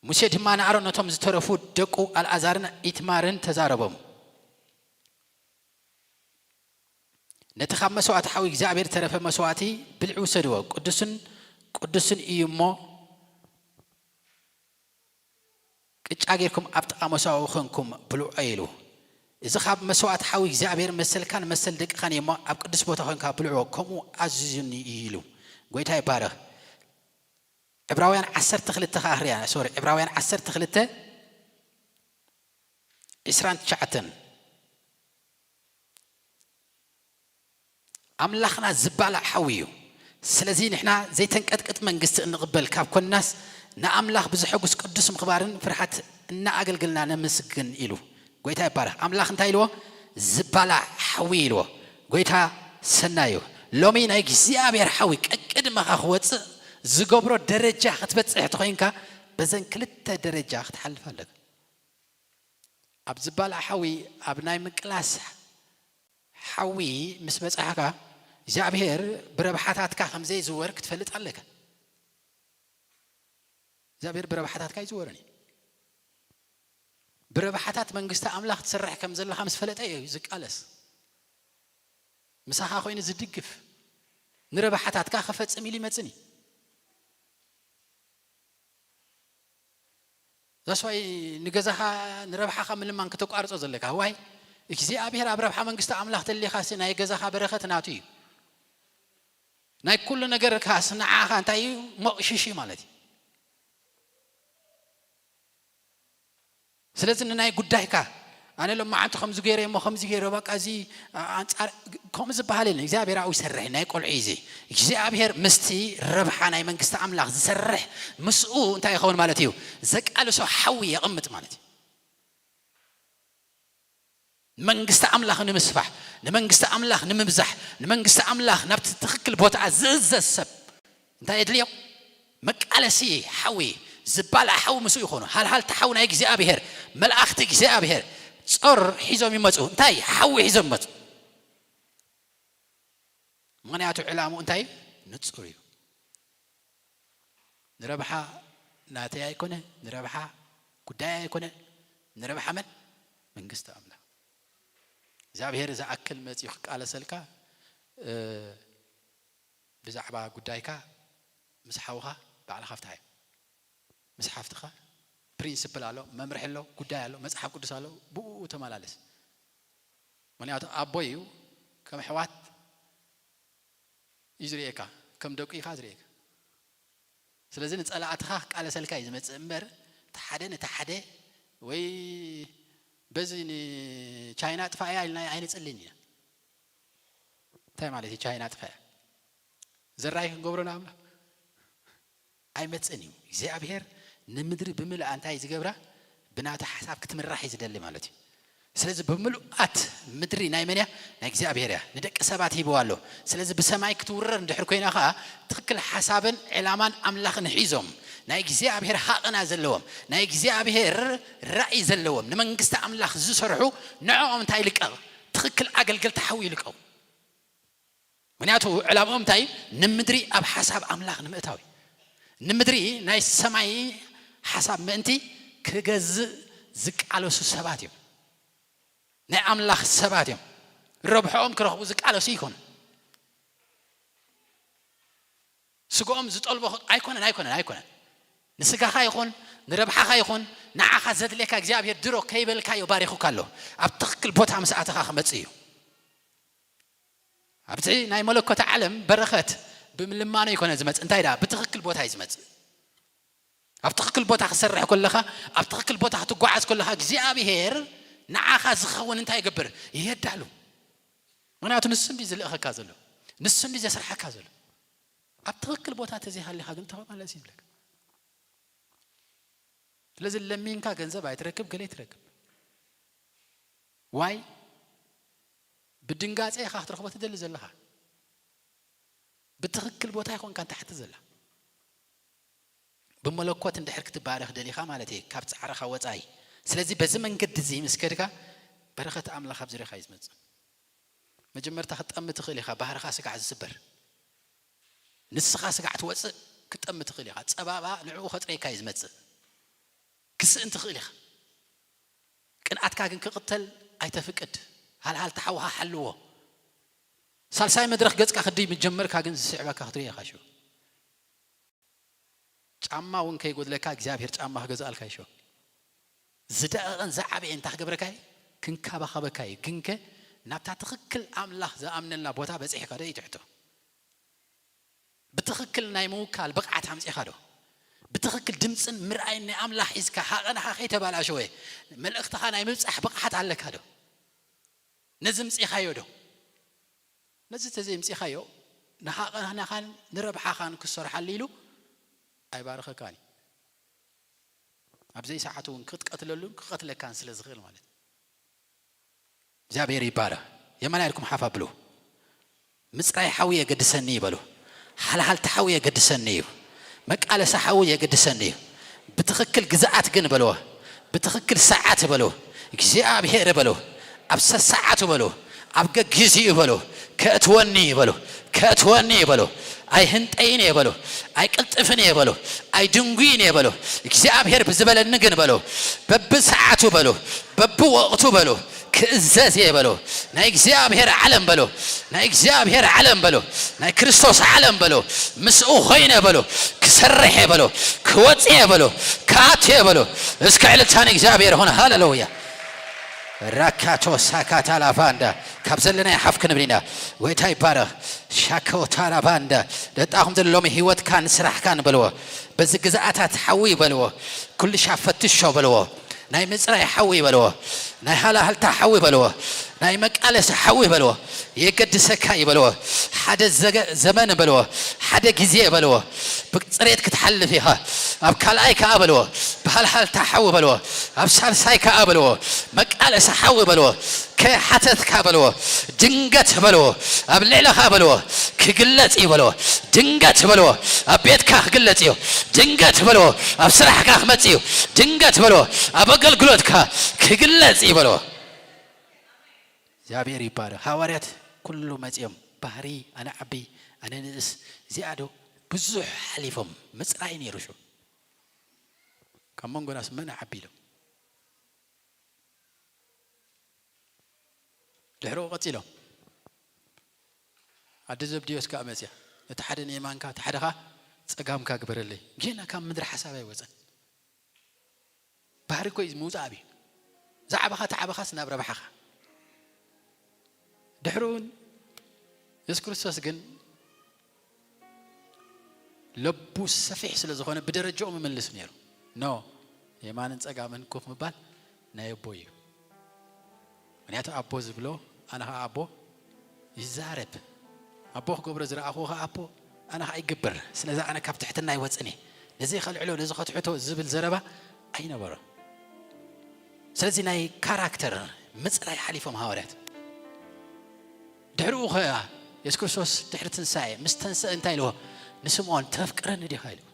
ሙሴ ድማ ንኣሮን ነቶም ዝተረፉ ደቁ ኣልኣዛርን ኢትማርን ተዛረቦም። ነቲ ካብ መስዋእቲ ሓዊ እግዚኣብሔር ዝተረፈ መስዋእቲ ብልዒ ውሰድዎ፣ ቅዱስን ቅዱስን እዩ እሞ ቅጫ ጌርኩም ኣብ ጥቓ መሰዋኡ ኾንኩም ብልዖ ኢሉ። እዚ ካብ መስዋእቲ ሓዊ እግዚኣብሔር መሰልካን መሰል ደቅኻን እዩ እሞ ኣብ ቅዱስ ቦታ ኾንካ ብልዖ፣ ከምኡ ኣዚዙኒ እዩ ኢሉ። ጎይታ ይባረኽ። ዕብራውያን ዓሰርተ ክልተ ኸዓ ርያ፣ ሶሪ፣ ዕብራውያን ዓሰርተ ክልተ ዕስራን ትሽዓተን። ኣምላኽና ዝባላዕ ሓዊ እዩ። ስለዚ ንሕና ዘይተንቀጥቅጥ መንግስቲ እንቕበል ካብ ኮንናስ፣ ንኣምላኽ ብዘሐጉስ ቅዱስ ምኽባርን ፍርሃት እናኣገልግልና ነመስግን ኢሉ። ጎይታ ይባረኽ። ኣምላኽ እንታይ ኢልዎ? ዝባላዕ ሓዊ ኢልዎ። ጎይታ ሰናይ እዩ። ሎሚ ናይ እግዚኣብሔር ሓዊ ቀቅድመኻ ክወፅእ ዝገብሮ ደረጃ ክትበፅሕ ተኾይንካ፣ በዘን ክልተ ደረጃ ክትሓልፍ ኣለካ። ኣብ ዝባላዕ ሓዊ፣ ኣብ ናይ ምቅላስ ሓዊ ምስ በጻሕካ፣ እግዚኣብሔር ብረብሓታትካ ከም ዘይዝወር ክትፈልጥ ኣለካ። እግዚኣብሔር ብረብሓታትካ ኣይዝወርን እዩ። ብረብሓታት መንግስቲ ኣምላኽ ትሰርሕ ከም ዘለኻ ምስ ፈለጠ እዩ ዝቃለስ። ምሳኻ ኮይኑ ዝድግፍ፣ ንረብሓታትካ ክፈጽም ኢሉ ይመጽን እዩ። ዛስዋይ ንገዛኻ ንረብሓኻ ምልማን ከተቋርጾ ዘለካ። ዋይ እግዚኣብሔር ኣብ ረብሓ መንግስቲ ኣምላኽ ተሊኻ ሲ ናይ ገዛኻ በረኸት ናቱ እዩ። ናይ ኩሉ ነገርካ ሲ ንዓኻ እንታይ እዩ? ሞቕሽሽ እዩ ማለት እዩ። ስለዚ ንናይ ጉዳይካ፣ ኣነ ሎማዓንቲ ከምዚ ገይረ እሞ ከምዚ ገይረ፣ በቃ እዚ፣ ኣ-፣ ኣንጻር፣ ከምኡ ዝበሃል የለን። እግዚኣብሔር ኣብኡ ይሰርሕ፣ ናይ ቆልዑ እዩ እዚ። እግዚኣብሔር ምስቲ ረብሓ ናይ መንግስቲ ኣምላኽ ዝሰርሕ ምስኡ እንታይ ይኸውን ማለት እዩ? ዘቃልሶ ሓዊ የቕምጥ ማለት እዩ። መንግስቲ ኣምላኽ ንምስፋሕ፣ ንመንግስቲ ኣምላኽ ንምብዛሕ፣ ንመንግስቲ ኣምላኽ ናብቲ ትኽክል ቦታኣ ዝእዘዝ ሰብ እንታይ የድልዮ? መቃለሲ ሓዊ፣ ዝባላዕ ሓዊ ምስኡ ይኾኑ። ሃልሃልቲ ሓዊ ናይ እግዚኣብሔር፣ መላእኽቲ እግዚኣብሔር ጾር ሒዞም ይመጹ። እንታይ? ሓዊ ሒዞም ይመጹ። ምኽንያቱ ዕላምኡ እንታይ? ንጹር እዩ። ንረብሓ ናተይ ኣይኮነ፣ ንረብሓ ጉዳይ ኣይኮነ፣ ንረብሓ መን? መንግስቲ ኣምላኽ። እግዚኣብሔር ዝኣክል መጺኡ ክቃለሰልካ፣ እ፣ ብዛዕባ ጉዳይካ ምስ ሓውኻ ባዕልኻ ፍትሓዮ። ምስ ሓፍትኻ ፕሪንስፕል ኣሎ፣ መምርሒ ኣሎ፣ ጉዳይ ኣሎ፣ መጽሓፍ ቅዱስ ኣሎ፣ ብኡ ተመላለስ። ምኽንያቱ ኣቦ እዩ፣ ከም ኣሕዋት እዩ ዝርእየካ፣ ከም ደቁ ኢኻ ዝርእየካ። ስለዚ ንጸላእትኻ ክቃለሰልካ እዩ ዝመጽእ እምበር፣ እቲ ሓደ ነቲ ሓደ ወይ በዚ ንቻይና ጥፋእያ ኢልና ኣይንጽልን ኢና። እንታይ ማለት እዩ ቻይና ጥፋእያ? ዘራይ ክንገብሮ ንኣምላኽ? ኣይመጽእን እዩ። እግዚኣብሔር ንምድሪ ብምልኣ እንታይ ዝገብራ? ብናቱ ሓሳብ ክትምራሕ እዩ ዝደሊ ማለት እዩ። ስለዚ ብምልኣት ምድሪ ናይ መን እያ? ናይ እግዚኣብሔር እያ። ንደቂ ሰባት ሂብዋ ኣሎ። ስለዚ ብሰማይ ክትውረር እንድሕር ኮይና ኸዓ ትኽክል ሓሳብን ዕላማን ኣምላኽን ሒዞም ናይ እግዚኣብሔር ሃቐና ዘለዎም ናይ እግዚኣብሔር ራእይ ዘለዎም ንመንግስቲ ኣምላኽ ዝሰርሑ ንዕኦም እንታይ ይልቀቕ? ትኽክል ኣገልገልቲ ሓዊ ይልቀቑ። ምኽንያቱ ዕላምኦም እንታይ እዩ? ንምድሪ ኣብ ሓሳብ ኣምላኽ ንምእታው እዩ። ንምድሪ ናይ ሰማይ ሓሳብ ምእንቲ ክገዝእ ዝቃለሱ ሰባት እዮም። ናይ ኣምላኽ ሰባት እዮም። ረብሖኦም ክረኽቡ ዝቃለሱ ይኾኑ። ስጋኦም ዝጠልቦ ኣይኮነን፣ ኣይኮነን፣ ኣይኮነን። ንስጋኻ ይኹን ንረብሓኻ ይኹን ንዓኻ ዘድልየካ እግዚኣብሔር ድሮ ከይበልካዮ ባሪኹካ ኣሎ። ኣብ ትኽክል ቦታ ምስ ኣተኻ ክመጽእ እዩ። ኣብቲ ናይ መለኮት ዓለም በረኸት ብምልማኖ ይኮነ ዝመጽእ፣ እንታይ ደኣ ብትኽክል ቦታ እዩ ዝመጽእ። ኣብ ትኽክል ቦታ ክሰርሕ ከለኻ፣ ኣብ ትኽክል ቦታ ክትጓዓዝ ከለኻ እግዚኣብሔር ንዓኻ ዝኸውን እንታይ ይገብር? የዳሉ። ምኽንያቱ ንሱ እንዲ ዝልእኸካ ዘሎ፣ ንሱ እንዲ ዘስርሓካ ዘሎ። ኣብ ትኽክል ቦታ ተዘይሃሊኻ ግን ተመላለስ ይብለካ። ስለዚ ለሚንካ ገንዘብ ኣይትረክብ፣ ገለ ኣይትረክብ። ዋይ ብድንጋጼ ኢኻ ክትረኽቦ ትደሊ ዘለኻ። ብትኽክል ቦታ ኣይኮንካን ትሓቲ ዘላ። ብመለኮት እንድሕር ክትባረኽ ደሊኻ ማለት እየ፣ ካብ ጻዕርኻ ወጻኢ። ስለዚ በዚ መንገዲ እዚ ምስ ከድካ በረኸት ኣምላኽ ኣብ ዙርያኻ እዩ ዝመጽእ። መጀመርታ ክትጠሚ ትኽእል ኢኻ፣ ባህርኻ ስጋዕ ዝስበር። ንስኻ ስጋዕ ትወጽእ ክትጠሚ ትኽእል ኢኻ። ጸባባ ንዕኡ ከጥረየካ እዩ ዝመጽእ። ክስእን ትኽእል ኢኻ። ቅንኣትካ ግን ክቕተል ኣይተፍቅድ። ሃልሃልታ ሓውኻ ሓልዎ። ሳልሳይ መድረኽ ገጽካ ክድይ ምስ ጀመርካ ግን ዝስዕበካ ክትርኢ ኢኻ ሽዑ። ጫማ እውን ከይጎድለካ እግዚኣብሔር ጫማ ክገዝኣልካ እዩ ሽዑ። ዝደቐቐን ዝዓበየ እንታይ ክገብረካ እዩ? ክንከባኸበካ እዩ። ግንከ ናብታ ትኽክል ኣምላኽ ዝኣምነልና ቦታ በጺሕካ ዶ እዩ ትሕቶ? ብትኽክል ናይ ምውካል ብቕዓት ኣምጺእኻ ዶ? ብትኽክል ድምጽን ምርኣይን ናይ ኣምላኽ ሒዝካ ሃቐናኻ ከይተባላሸወ መልእኽትኻ ናይ ምብጻሕ ብቕዓት ኣለካ ዶ? ነዚ ምጺኻዮ ዶ? ነዚ ተዘይምጺኻዮ ንሃቐናኻን ንረብሓኻን ክሰርሓሉ ኢሉ ኣይባርኸካን እዩ። ኣብ ዘይሰዓቱ እውን ክትቀትለሉን ክቐትለካን ስለ ዝኽእል ማለት እዩ። እግዚኣብሔር ይባረኽ። የማን ኢልኩም ሓፍ ኣብሉ። ምጽራይ ሓዊ የገድሰኒ ይበሉ። ሓልሃልቲ ሓዊ የገድሰኒ እዩ። መቃለሲ ሓዊ የገድሰኒ እዩ። ብትኽክል ግዝኣት ግን በልዎ። ብትኽክል ሰዓት በልዎ። እግዚኣብሔር በልዎ። ኣብ ሰሰዓቱ በልዎ። ኣብ ገጊዜኡ በልዎ። ከእትወኒ በልዎ። ከእትወኒ በልዎ። ኣይህንጠይን እየ በልዎ። ኣይቅልጥፍን እየ በልዎ። ኣይድንጉይን እየ በልዎ። እግዚኣብሔር ብዝበለኒ ግን በልዎ። በብሰዓቱ በልዎ። በብወቕቱ በልዎ። ክእዘዝ እየ በሎ። ናይ እግዚኣብሔር ዓለም በሎ። ናይ እግዚኣብሔር ዓለም በሎ። ናይ ክርስቶስ ዓለም በሎ። ምስኡ ኾይነ በሎ። ክሰርሕ እየ በሎ። ክወጽእ እየ በሎ። ክኣቱ እየ በሎ። እስከ ዕልልታ ንእግዚኣብሔር ሆነ። ሃሌሉያ። ራካቶ ሳካታ ላፋንዳ ካብ ዘለና ይሓፍ ክንብል ኢና። ጎይታ ይባረኽ። ሻኮታ ላፋንዳ ደጣኹም ዘሎ ሎሚ ህይወትካን ስራሕካን በልዎ። በዚ ግዝኣታት ሓዊ በልዎ። ኩልሻ ፈትሾ በልዎ። ናይ ምጽራይ ሓዊ በልዎ። ናይ ሃላህልታ ሓዊ በልዎ። ናይ መቃለሲ ሓዊ በልዎ። የገድሰካ እዩ በልዎ። ሓደ ዘገ-፣ ዘመን በልዎ። ሓደ ግዜ በልዎ። ብጽሬት ክትሓልፍ ኢኻ። ኣብ ካልኣይ ከኣ በልዎ። ብሃልሃልታ ሓዊ በልዎ። ኣብ ሳልሳይ ከኣ በልዎ። መቃለሲ ሓዊ በልዎ። ከይሓተትካ በልዎ። ድንገት በልዎ። ኣብ ልዕለኻ በልዎ። ክግለጽ እዩ በልዎ። ድንገት በልዎ። ኣብ ቤትካ ክግለጽ እዩ። ድንገት በልዎ። ኣብ ስራሕካ ክመጽእ እዩ። ድንገት በልዎ። ኣብ ኣገልግሎትካ ክግለጽ እዩ በልዎ። እግዚኣብሔር ይባረክ። ሃዋርያት ኩሉ መጺኦም ባህሪ ኣነ ዓቢ ኣነ ንእስ እዚኣ ዶ ብዙሕ ሓሊፎም ምጽራይ ነይሩ ሽዑ። ካብ መንጎናስ መን ዓቢ ኢሎም። ድሕሪኡ ቀጺሎም ኣደ ዘብድዮስ ከኣ መጽያ ነቲ ሓደ ንየማንካ እቲ ሓደ ኸኣ ጸጋምካ ግበረለይ። ጌና ካብ ምድሪ ሓሳብ ኣይወጸን። ባህሪ እኮ እዩ ምውጻእ ኣብዩ። ዝዓበኻ ተዓበኻስ ናብ ረብሓኻ። ድሕሪኡ እውን የሱስ ክርስቶስ ግን ለቡ ሰፊሕ ስለ ዝኾነ ብደረጃኦም ይምልስ ነይሩ። ኖ የማንን ጸጋምን ኮፍ ምባል ናይ ኣቦ እዩ። ምክንያቱ ኣቦ ዝብሎ ኣነ ኸዓ ኣቦ ይዛረብ። ኣቦ ክገብሮ ዝረኣኹ ኸዓ ኣቦ ኣነ ኸዓ ይግብር። ስለዚ ኣነ ካብ ትሕትና ይወፅን እየ። ነዚ ከልዕሎ ነዚ ከትሕቶ ዝብል ዘረባ ኣይነበሮን። ስለዚ ናይ ካራክተር ምፅራይ ሓሊፎም ሃዋርያት። ድሕሪኡ ኸዓ የሱስ ክርስቶስ ድሕሪ ትንሳኤ ምስ ተንስአ እንታይ ኢልዎ? ንስምዖን ተፍቅረኒ ዲኻ ኢልዎ።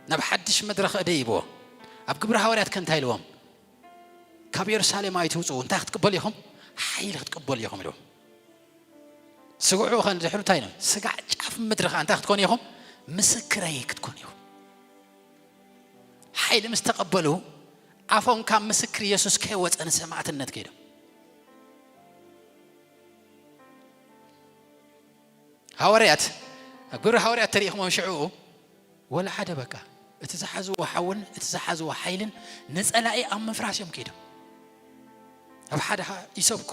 ናብ ሓድሽ መድረኽ እደይብዎ። ኣብ ግብሪ ሃዋርያት ከ እንታይ ኢልዎም? ካብ የሩሳሌም ኣይትውፅኡ፣ እንታይ ክትቅበሉ ኢኹም? ሓይሊ ክትቅበሉ ኢኹም ኢልዎም። ስግዑ ኸ ድሕሪ እንታይ ኢልዎም? ስጋዕ ጫፍ ምድሪ ኸዓ እንታይ ክትኮኑ ኢኹም? ምስክረይ ክትኮኑ ኢኹም። ሓይሊ ምስ ተቐበሉ ኣፎም ካብ ምስክር የሱስ ከይወፀ ንሰማዕትነት ከይዶም። ሃዋርያት ኣብ ግብሪ ሃዋርያት ተሪእኹም ሽዑ ወላ ሓደ በቃ እቲ ዝሓዝዎ ሓውን እቲ ዝሓዝዎ ሓይልን ንጸላኢ ኣብ ምፍራስ እዮም ከይዶም። ኣብ ሓደ ይሰብኩ፣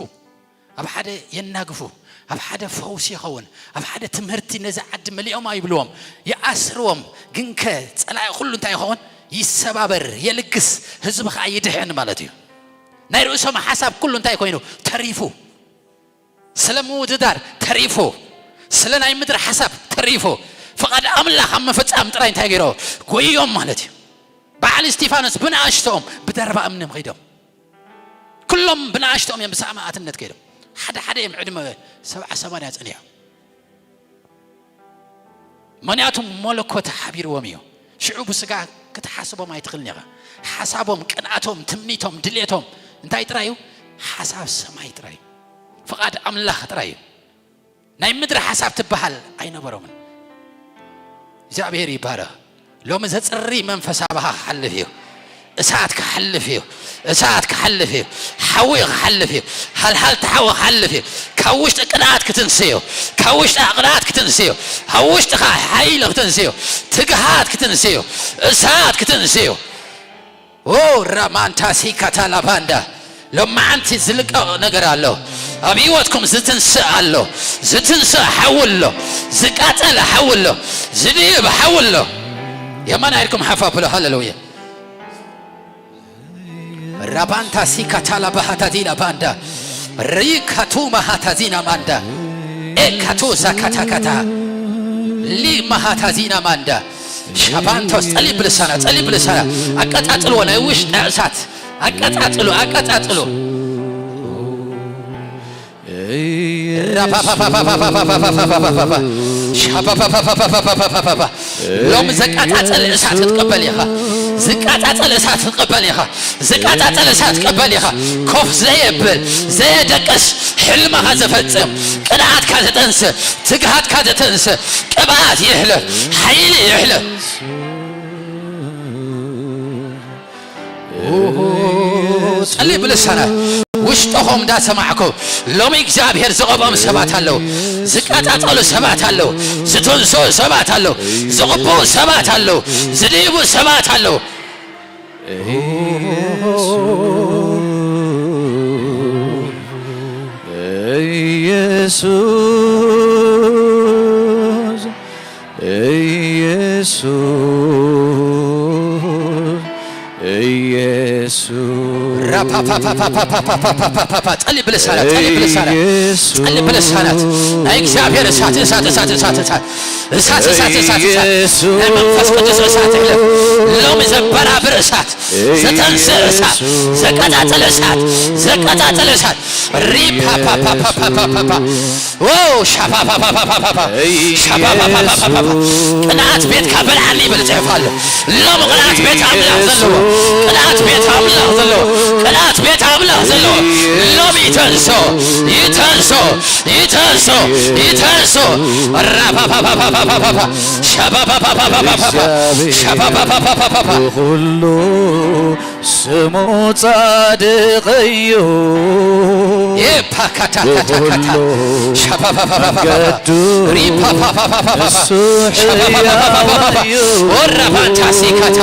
ኣብ ሓደ የናግፉ፣ ኣብ ሓደ ፈውስ ይኸውን፣ ኣብ ሓደ ትምህርቲ ነዚ ዓዲ መሊኦም ኣይብልዎም፣ ይኣስርዎም። ግንከ ጸላኢ ኩሉ እንታይ ይኸውን? ይሰባበር፣ የልግስ፣ ህዝቢ ኸዓ ይድሕን ማለት እዩ። ናይ ርእሶም ሓሳብ ኩሉ እንታይ ኮይኑ? ተሪፉ። ስለ ምውድዳር ተሪፉ፣ ስለ ናይ ምድሪ ሓሳብ ተሪፎ ፍቓድ ኣምላኽ ኣብ ምፍጻም ጥራይ እንታይ ገይሮ? ጎዮም ማለት እዩ። በዓል እስቲፋኖስ ብንኣሽቶኦም ብደርባ እምኒ ኸይዶም። ኩሎም ብንኣሽቶኦም እዮም ብሰማእትነት ከይዶም። ሓደ ሓደ እዮም ዕድመ ሰብዓ ሰማንያ ጸኒሖም። ምኽንያቱ መለኮት ሓቢርዎም እዩ። ሽዑ ብስጋ ክትሓስቦም ኣይትኽእልን ኢኻ። ሓሳቦም፣ ቅንኣቶም፣ ትምኒቶም፣ ድሌቶም እንታይ ጥራይ እዩ? ሓሳብ ሰማይ ጥራይ እዩ። ፍቓድ ኣምላኽ ጥራይ እዩ። ናይ ምድሪ ሓሳብ ትበሃል ኣይነበሮምን። እግዚኣብሔር ይባረኽ። ሎሚ ዘጽሪ መንፈስ ኣባኻ ክሓልፍ እዩ። እሳት ክሓልፍ እዩ። እሳት ክሓልፍ እዩ። ሓዊ ክሓልፍ እዩ። ሃልሃልቲ ሓዊ ክሓልፍ እዩ። ካብ ውሽጢ ቅንኣት ክትንስዮ፣ ካብ ውሽጢ ቅንኣት ክትንስዮ፣ ካብ ውሽጢኻ ሓይሊ ክትንስዮ፣ ትግሃት ክትንስዮ፣ እሳት ክትንስዮ። ኦ ራማንታ ሲካታ ላባንዳ። ሎማዓንቲ ዝልቀቕ ነገር ኣሎ። ኣብ ህይወትኩም ዝትንስእ ኣሎ። ዝትንስእ ሓዊ ኣሎ። ዝቃጸል ሓዊ ኣሎ። ዝድይብ ሓዊ ኣሎ። የማን ኣይልኩም ሓፋ ብሎ። ሃሌሉያ። ራባንታ ሲካታ ላባሃታ ዚና ባንዳ። ሪካቱ ማሃታ ዚና ማንዳ። ኤካቱ ዛካታካታ። ሊ ማሃታ ዚና ማንዳ። ሻባንቶስ ጸሊብ ልሳና፣ ጸሊብ ልሳና። ኣቀጻጽልዎ ናይ ውሽጢ እሳት። ኣቀጻጽሉ፣ ኣቀጻጽሉ። ሎሚ ዘቃጻጽል እሳት ክትቀበል ኢኻ። ዝቃጻጽል እሳት ክትቀበል ኢኻ። ዝቃጻጽል እሳት ክትቀበል ኢኻ። ኮፍ ዘየብል፣ ዘየደቅስ፣ ሕልምኻ ዘፈጽም፣ ቅንኣትካ ዘጠንስ፣ ትግሃትካ ዘተንስ፣ ቅብኣት ይሕለፍ፣ ሓይሊ ይሕለፍ። ጸልይ ብልሳናት ውሽጥኹም እንዳሰማዕኩ፣ ሎሚ እግዚኣብሔር ዝቐብኦም ሰባት ኣለዉ፣ ዝቀጻጸሉ ሰባት ኣለዉ፣ ዝትንስኡ ሰባት ኣለዉ፣ ዝቕብኡ ሰባት ኣለዉ፣ ዝድይቡ ሰባት ኣለዉ። ኢየሱስ፣ ኢየሱስ፣ ኢየሱስ። ራፓፓፓፓፓፓፓፓፓፓ። ጸሊ ብልሳናት፣ ጸሊ ብልሳናት፣ ኢየሱስ። ጸሊ ብልሳናት። ናይ እግዚኣብሔር እሳት፣ እሳት፣ እሳት፣ እሳት፣ እሳት። እሳት፣ እሳት፣ እሳት፣ እሳት። ኢየሱስ። ናይ መንፈስ ቅዱስ እሳት ይሕለፍ። ሎሚ ዘበራብር እሳት፣ ዘተንስእ እሳት፣ ኢየሱስ። ዘቀጻጽል እሳት፣ ዘቀጻጽል እሳት። ሪፓፓፓፓፓፓፓ። ኦ፣ ሻፓፓፓፓፓፓ። ሻፓፓፓፓፓፓ። ቅንዓት ቤትካ በልዓኒ ይብል ጽሑፍ ኣሎ። ሎም ቅንዓት ቤት ኣምላኽ ዘለዎ፣ ቅንዓት ቤት ኣምላኽ ዘለዎ፣ ቅንዓት ቤት ኣምላኽ ዘለዎ። ሎም ይተንሶ፣ ይተንሶ፣ ይተንሶ፣ ይተንሶ። ራፓፓፓፓፓፓፓ። ሻፓፓፓፓፓፓ። ሻፓፓፓፓፓፓ። ኩሉ ስሙ ጻድቕ እዩ። ኤፓካታካታካታ። ብኹሉ ሻፓፓፓፓፓፓ። መንገዱ ሪፓፓፓፓፓፓ። እሱ ሻፓፓፓፓፓፓ። ሕያው እዩ። ወራፋንታሲካታ።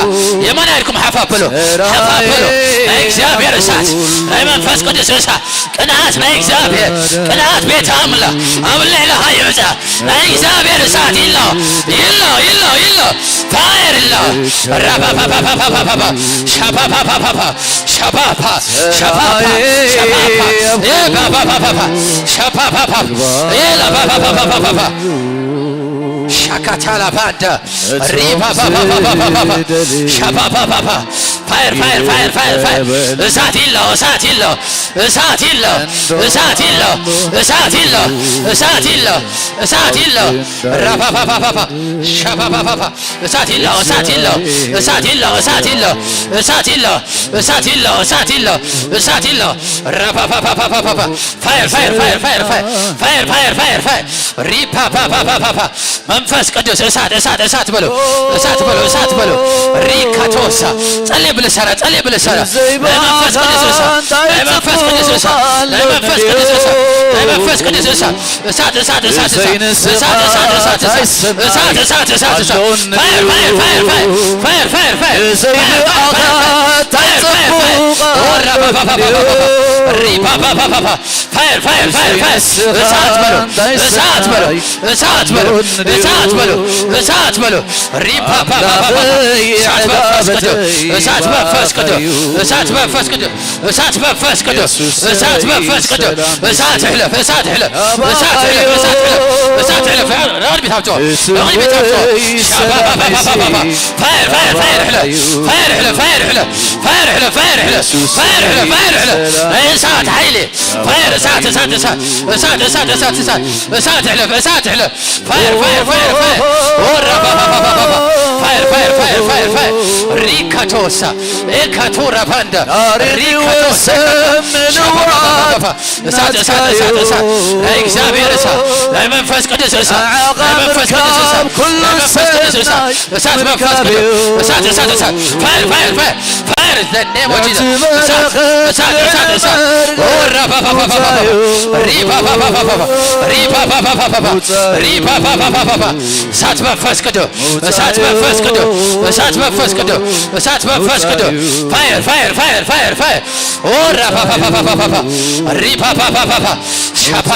የማን ኢድኩም ሓፍ ኣብሉ። ሓፍ ኣብሉ። ናይ እግዚኣብሔር እሳት፣ ናይ መንፈስ ቅዱስ እሳት፣ ቅንዓት ናይ እግዚኣብሔር፣ ቅንዓት ቤት ኣምላኽ ኣብ ልዕለኻ ይምጻእ። ናይ እግዚኣብሔር እሳት ይሎ፣ ይሎ፣ ይሎ፣ ይሎ። ፋየር ይሎ። ራባባባባባባባ። ሻባባባባባ። ሻባባ፣ ሻባባ፣ ሻባባ። ኤባባባባባ። ሻባባባ። ኤላባባባባባ። ሻካታላባዳ። ሪባባባባባባ። ሻባባባባ። ፋየር፣ ፋየር፣ ፋየር፣ ፋየር፣ ፋየር። እሳት ይሎ፣ እሳት ይሎ፣ እሳት ይሎ፣ እሳት ይሎ፣ እሳት ይሎ፣ እሳት ይሎ፣ እሳት ይሎ። ራባባባባባ። ሻባባባባ። እሳት ይሎ፣ እሳት ይሎ፣ እሳት ይሎ፣ እሳት ይሎ፣ እሳት ይሎ፣ እሳት ይሎ፣ እሳት ይሎ፣ እሳት ይሎ። ራባባባባባ። ፋየር፣ ፋየር፣ ፋየር፣ ፋየር፣ ፋየር። ፋየር፣ ፋየር፣ ፋየር፣ ፋየር። ሪፓፓፓፓፓፓ። መንፈስ ቅዱስ እሳት፣ እሳት፣ እሳት በሉ። እሳት በሉ፣ እሳት በሉ። ሪካቶሳ። ጸልይ ብልሳና፣ ጸልይ ብልሳና። ናይ መንፈስ ቅዱስ እሳት፣ ናይ መንፈስ ቅዱስ እሳት፣ ናይ መንፈስ ቅዱስ እሳት፣ ናይ መንፈስ ቅዱስ እሳት። እሳት፣ እሳት፣ እሳት፣ እሳት። እሳት፣ እሳት፣ እሳት፣ እሳት። እሳት፣ እሳት፣ እሳት፣ እሳት። ፋየር፣ ፋየር፣ ፋየር፣ ፋየር። ፋየር፣ ፋየር፣ ፋየር። ፋየር፣ ፋየር፣ ፋየር፣ ፋየር። ፋየር፣ ፋየር፣ ፋየር። ኦራ ፓፓፓፓፓፓ። ሪፓፓፓፓፓ። ፋየር፣ ፋየር፣ ፋየር፣ ፋየር። እሳት በሉ፣ እሳት በሉ፣ እሳት በሉ፣ እሳት በሉ፣ እሳት በሉ። ሪፓፓፓፓፓ። እሳት መንፈስ ቅዱስ፣ እሳት መንፈስ ቅዱስ፣ እሳት መንፈስ ቅዱስ፣ እሳት መንፈስ ቅዱስ፣ እሳት መንፈስ ቅዱስ። እሳት እሕለፍ፣ እሳት እሕለፍ፣ እሳት እሕለፍ፣ እሳት እሕለፍ፣ እሳት እሕለፍ። ንቕድሚት ኣምጽኦ፣ ንቕድሚት ኣምጽኦ። ሻባባባባባባ። ፋየር፣ ፋየር፣ ፋየር እሕለፍ፣ ፋየር እሕለፍ፣ ፋየር እሕለፍ፣ ፋየር እሕለፍ፣ ፋየር እሕለፍ፣ ፋየር እሕለፍ፣ ፋየር እሕለፍ። ናይ እሳት ሓይሊ። ፋየር፣ እሳት፣ እሳት፣ እሳት፣ እሳት፣ እሳት፣ እሳት፣ እሳት፣ እሳት፣ እሕለፍ፣ እሳት፣ እሕለፍ። ፋየር፣ ፋየር፣ ፋየር፣ ፋየር። ኦራ፣ ፋ፣ ፋ፣ ፋ፣ ፋ፣ ፋ። ፋየር፣ ፋየር፣ ፋየር፣ ፋየር፣ ፋየር። ሪካቶሳ፣ ኤካቶራ ባንዳ፣ ሪካቶሳ፣ ሻ፣ ፋ፣ ፋ፣ ፋ፣ ፋ፣ ፋ። እሳት፣ እሳት፣ እሳት፣ እሳት። ናይ እግዚኣብሔር እሳት፣ ናይ መንፈስ ቅዱስ እሳት፣ ናይ መንፈስ ቅዱስ እሳት፣ ናይ መንፈስ ቅዱስ እሳት። እሳት መንፈስ ቅዱስ። እሳት፣ እሳት፣ እሳት። ፋየር፣ ፋየር፣ ፋየር። ፋየር in the name of Jesus። እሳት፣ እሳት፣ እሳት፣ እሳት። ኦራ ፋ ፋ ፋ ፋ ፋ ፋ። ሪፋ ፋ ፋ ፋ ፋ ፋ። ሪፋ ፋ ፋ ፋ ፋ ፋ። ሪፋ ፋ ፋ ፋ ፋ ፋ። እሳት መንፈስ ቅዱስ። እሳት መንፈስ ቅዱስ። እሳት መንፈስ ቅዱስ። እሳት መንፈስ ቅዱስ። ፋየር፣ ፋየር፣ ፋየር፣ ፋየር፣ ፋየር። ኦራ ፋ ፋ ፋ ፋ ፋ ፋ ፋ። ሪፋ ፋ ፋ ፋ ፋ። ሻፋ፣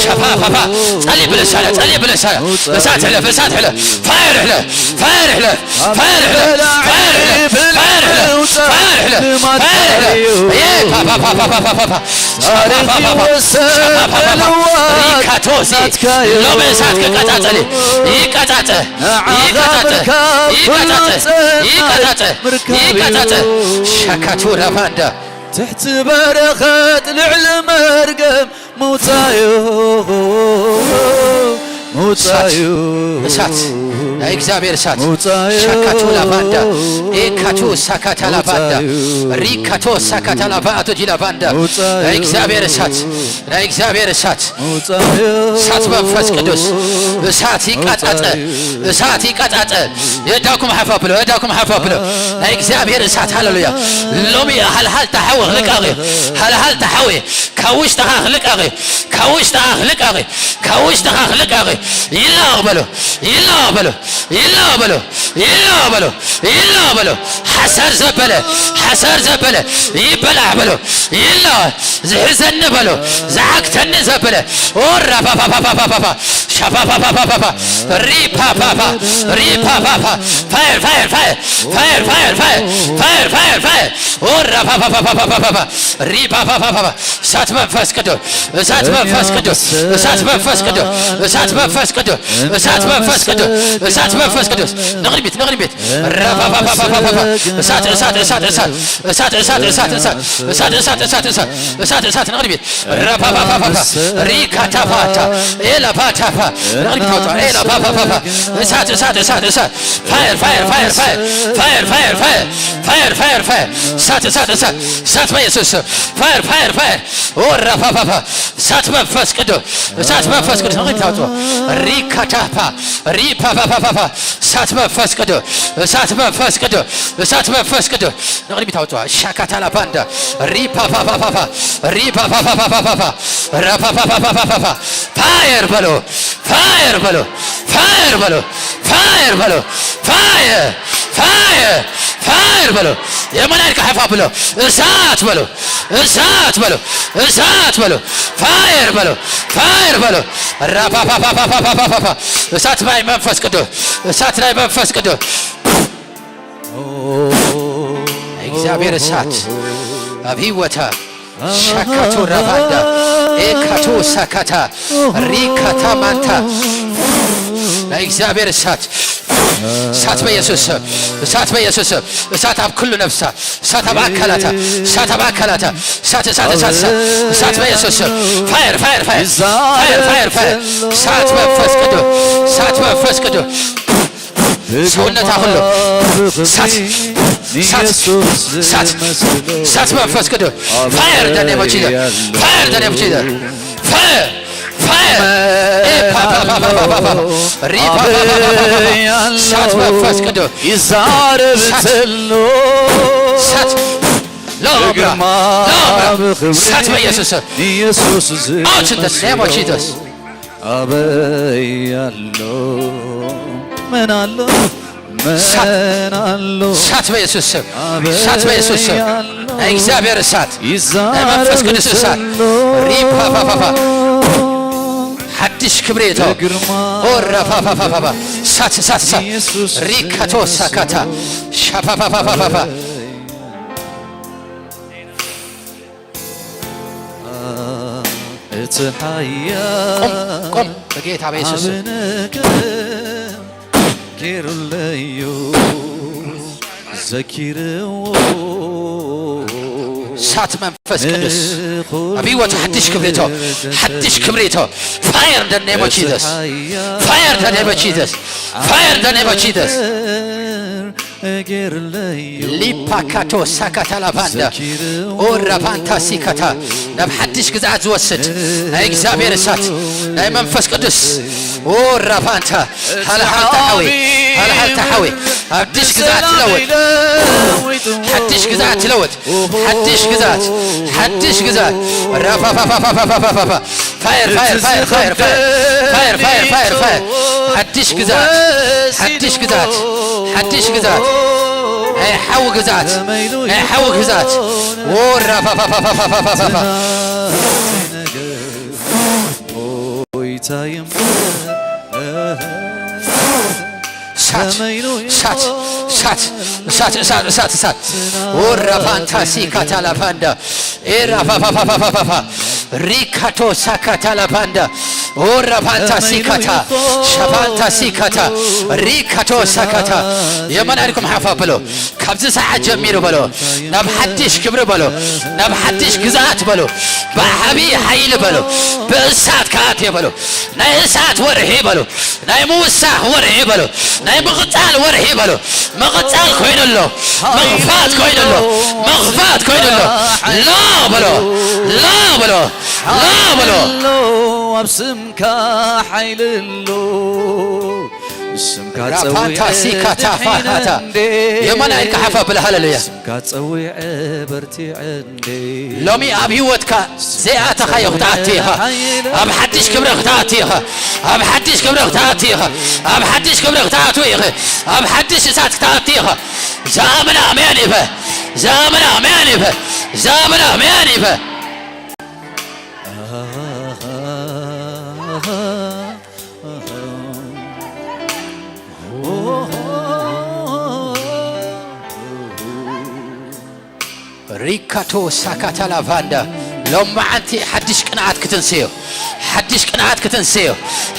ሻፋ ፋ ፋ። ጸልይ ብልሳና፣ ጸልይ ብልሳና። እሳት ሕለፍ፣ እሳት ሕለፍ። ፋየር ሕለፍ፣ ፋየር ሕለፍ፣ ፋየር ሕለፍ፣ ፋየር ሕለፍ፣ ፋየር ሕለፍ፣ ፋየር ሕለፍ፣ ፋየር ሕለፍ። ኤ ፋ ፋ ፋ ፋ ፋ ፋ ፋ። ሻፋ ፋ ፋ ፋ። ሻፋ ፋ ፋ ፋ። ሪካቶሲ። ሎሚ እሳት ክቀጻጸል። ይቀጻጸ፣ ይቀጻጸ፣ ይቀጻጸ፣ ይቀጻጸ፣ ይቀጻጸ። ሸካቱ ራፋንዳ። ትሕቲ በረኸት ልዕሊ መርገም ምውጻዩ፣ ምውጻዩ፣ እሳት፣ ናይ እግዚኣብሔር እሳት። ምውጻዩ፣ ሻካቱ ላባንዳ፣ ኤካቱ ሳካታ ላባንዳ፣ ምውጻዩ፣ ሪካቶ ሳካታ ላባአቶ ጂ ላባንዳ። ምውጻዩ፣ ናይ እግዚኣብሔር እሳት፣ ናይ እግዚኣብሔር እሳት። ምውጻዩ፣ እሳት መንፈስ ቅዱስ፣ እሳት ይቃጻጸ፣ ምውጻዩ። እሳት ይቃጻጸ። የዳኩም ሓፍ ኣብሎ፣ የዳኩም ሓፍ ኣብሎ። ናይ እግዚኣብሔር እሳት፣ ሃሌሉያ። ሎሚ ሃልሃልታ ሓዊ ክልቀቕ እዩ። ሃልሃልታ ሓዊ ካብ ውሽጥኻ ክልቀቕ እዩ። ካብ ውሽጥኻ ክልቀቕ እዩ። ካብ ውሽጥኻ ክልቀቕ እዩ። ይላወቕ በሎ፣ ይላወቕ በሎ፣ ይላወቕ በሎ፣ ይላወቕ በሎ፣ ይላወቕ በሎ። ሓሳር ዘበለ፣ ሓሳር ዘበለ ይበላዕ በሎ። ይላወቕ። ዝሕዘኒ በሎ፣ ዝዓግተኒ ዘበለ። ኦራ ፓ ፓ ፓ ፓ ፓ ፓ ሻ ፓ ፓ ፓ ፓ ፓ ፓ ሪ ፓ ፓ ፓ ሪ ፓ ፓ ፓ ፋየር ፋየር ፋየር ፋየር ፋየር ፋየር ፋየር ፋየር ፋየር ኦራ ፓ ፓ ፓ ፓ ፓ ፓ ፓ ሪ ፓ ፓ ፓ ፓ ፓ እሳት መንፈስ ቅዱስ እሳት መንፈስ ቅዱስ እሳት መንፈስ ቅዱስ እሳት መንፈስ ቅዱስ እሳት መንፈስ ቅዱስ እሳት መንፈስ ቅዱስ ንቕድሚት ንቕድሚት ራ ፓ ፓ ፓ ፓ ፓ ፓ እሳት እሳት እሳት እሳት እሳት እሳት እሳት እሳት እሳት እሳት እሳት እሳት እሳት እሳት እሳት ንቕድሚት ራፓፓፓፓፓ ሪካታፓታ ኤላፓታፓ ንቕድሚት ኣውፅኦ ኤላፓፓፓፓ እሳት እሳት እሳት እሳት ፋየር ፋየር ፋየር ፋየር ፋየር ፋየር ፋየር ፋየር ፋየር ፋየር እሳት እሳት እሳት እሳት በኢየሱስ ስም ፋየር ፋየር ፋየር ኦራፓፓፓ እሳት መንፈስ ቅዱስ እሳት መንፈስ ቅዱስ ንቕድሚት ኣውፅኦ ሪካታፓ ሪፓፓፓፓ እሳት መንፈስ ቅዱስ እሳት መንፈስ ቅዱስ እሳት መንፈስ ቅዱስ ንቕድሚት ኣውፅኦ ሻካታላ ባንዳ ሪፓፓፓፓ ሪፓፓፓፓፓ ራፓፓፓፓፓፓ ፋየር በሎ ፋየር በሎ ፋየር በሎ ፋየር በሎ ፋየር ፋየር ፋየር በሎ የመላእክት ሓፋ ብሎ እሳት በሎ እሳት በሎ እሳት በሎ ፋየር በሎ ፋየር በሎ ራፓፓፓፓፓፓ እሳት ናይ መንፈስ ቅዱስ እሳት ናይ መንፈስ ቅዱስ ናይ እግዚኣብሔር እሳት ኣብ ህይወታ ሻካቱ ራፋንዳ ኤካቱ ሳካታ ሪካታ ማንታ ናይ እግዚኣብሔር እሳት እሳት በኢየሱስ ስም እሳት በኢየሱስ ስም እሳት ኣብ ኩሉ ነፍሳ እሳት ኣብ ኣካላታ እሳት ኣብ ኣካላታ እሳት እሳት እሳት እሳት እሳት በኢየሱስ ስም ፋየር ፋየር ፋየር ፋየር ፋየር ፋየር እሳት መንፈስ ቅዱስ እሳት መንፈስ ቅዱስ ሰውነታ ኩሉ እሳት እሳት እሳት እሳት መንፈስ ቅዱስ ፋየር ደኔሞች ይዘ ፋየር ደኔሞች ይዘ ፋየር ፋየር ሪፓፓፓፓፓፓ እሳት መንፈስ ቅዱስ ይዛረብ ዘሎ እሳት ሎብራ ሎብራ እሳት በኢየሱስ ኢየሱስ out in the name of Jesus አበያሎ ምን አሎ ምን አሎ እሳት በኢየሱስ ስም እሳት በኢየሱስ ስም ናይ እግዚኣብሔር እሳት፣ ናይ መንፈስ ቅዱስ እሳት። ሪፓፓፓፓ። ሓድሽ ክብሪ እቶ። ኦራፓፓፓፓ። እሳት፣ እሳት፣ እሳት። ሪካቶ ሳካታ። ሻፓፓፓፓፓ። እቲ ሓያል ቁም፣ ቁም። በጌታ በኢየሱስ ስም። ኣብ ነገር ገይሩለዩ ዘኪርዎ። እሳት መንፈስ ቅዱስ ኣብ ህይወቱ ሓድሽ ክብሪ እቶ፣ ሓድሽ ክብሪ እቶ። Fire in the name of Jesus. Fire in the name of Jesus. Fire in the name of Jesus. ሊፓካቶ ሳካታ ላቫንዳ ኦራቫንታ ሲካታ ናብ ሓድሽ ግዝኣት ዝወስድ ናይ እግዚኣብሔር እሳት ናይ መንፈስ ቅዱስ ኦራቫንታ ሃልሃልታ ሓዊ ሃልሃልታ ሓዊ ሓድሽ ግዝኣት ትለውጥ ሓድሽ ግዝኣት ትለውጥ ሓድሽ ግዝኣት ሓድሽ ግዝኣት ራፋፋፋፋፋፋፋፋፋ Fire, fire, fire, fire, fire, fire, fire, fire, fire. ሓድሽ ግዝኣት፣ ሓድሽ ግዝኣት፣ ሓድሽ ግዝኣት። ናይ ሓዊ ግዝኣት፣ ናይ ሓዊ ግዝኣት። ወራፋፋፋፋፋፋፋፋፋ። እሳት፣ እሳት፣ እሳት፣ እሳት፣ እሳት፣ እሳት፣ እሳት። ወራፋንታ ሲካታ ላፋንዳ። ኤራፋፋፋፋፋፋፋ ሪካቶ ሳካታ ላባንዳ ኦራፋንታ ሲካታ ሻፋንታ ሲካታ ሪካቶ ሳካታ የመን ኣልኩም ሓፋ በሎ። ካብዚ ሰዓት ጀሚሩ በሎ ናብ ሓድሽ ክብሪ በሎ ናብ ሓድሽ ግዝኣት በሎ ብዓብዪ ሓይሊ በሎ ብእሳት ከኣትየ በሎ ናይ እሳት ወርሒ በሎ ናይ ምውሳኽ ወርሒ በሎ ናይ ምቕጻል ወርሒ በሎ ምቕጻል ኮይኑ ኣሎ ምኽፋት ኮይኑ ኣሎ ምኽፋት ኮይኑ ኣሎ ላ በሎ ላ በሎ ላ በሎ ኣሎ ኣብ ስምካ ሓይሊ ኣሎ ስምካ ራፓታ ሲካ ታፋ ሃታ የማና ኢልካ ሓፋ ብላ ሃለሉያ ስምካ ጸዊዐ በርቲዐ ሎሚ ኣብ ህይወትካ ዘይኣተኻዮ ክትኣቱ ኢኻ። ኣብ ሓድሽ ክብሪ ክትኣቱ ኢኻ። ኣብ ሓድሽ ክብሪ ክትኣቱ ኢኻ። ኣብ ሓድሽ ክብሪ ክትኣቱ ኢኺ። ኣብ ሓድሽ እሳት ክትኣቱ ኢኻ። ዝኣምን ኣሜን ይበ። ዝኣምን ኣሜን ይበ። ዝኣምን ኣሜን ይበ። ሪካቶ ሳካታ ላቫንዳ ሎማዓንቲ ሓድሽ ቅንዓት ክትንስዮ ሓድሽ ቅንዓት ክትንስዮ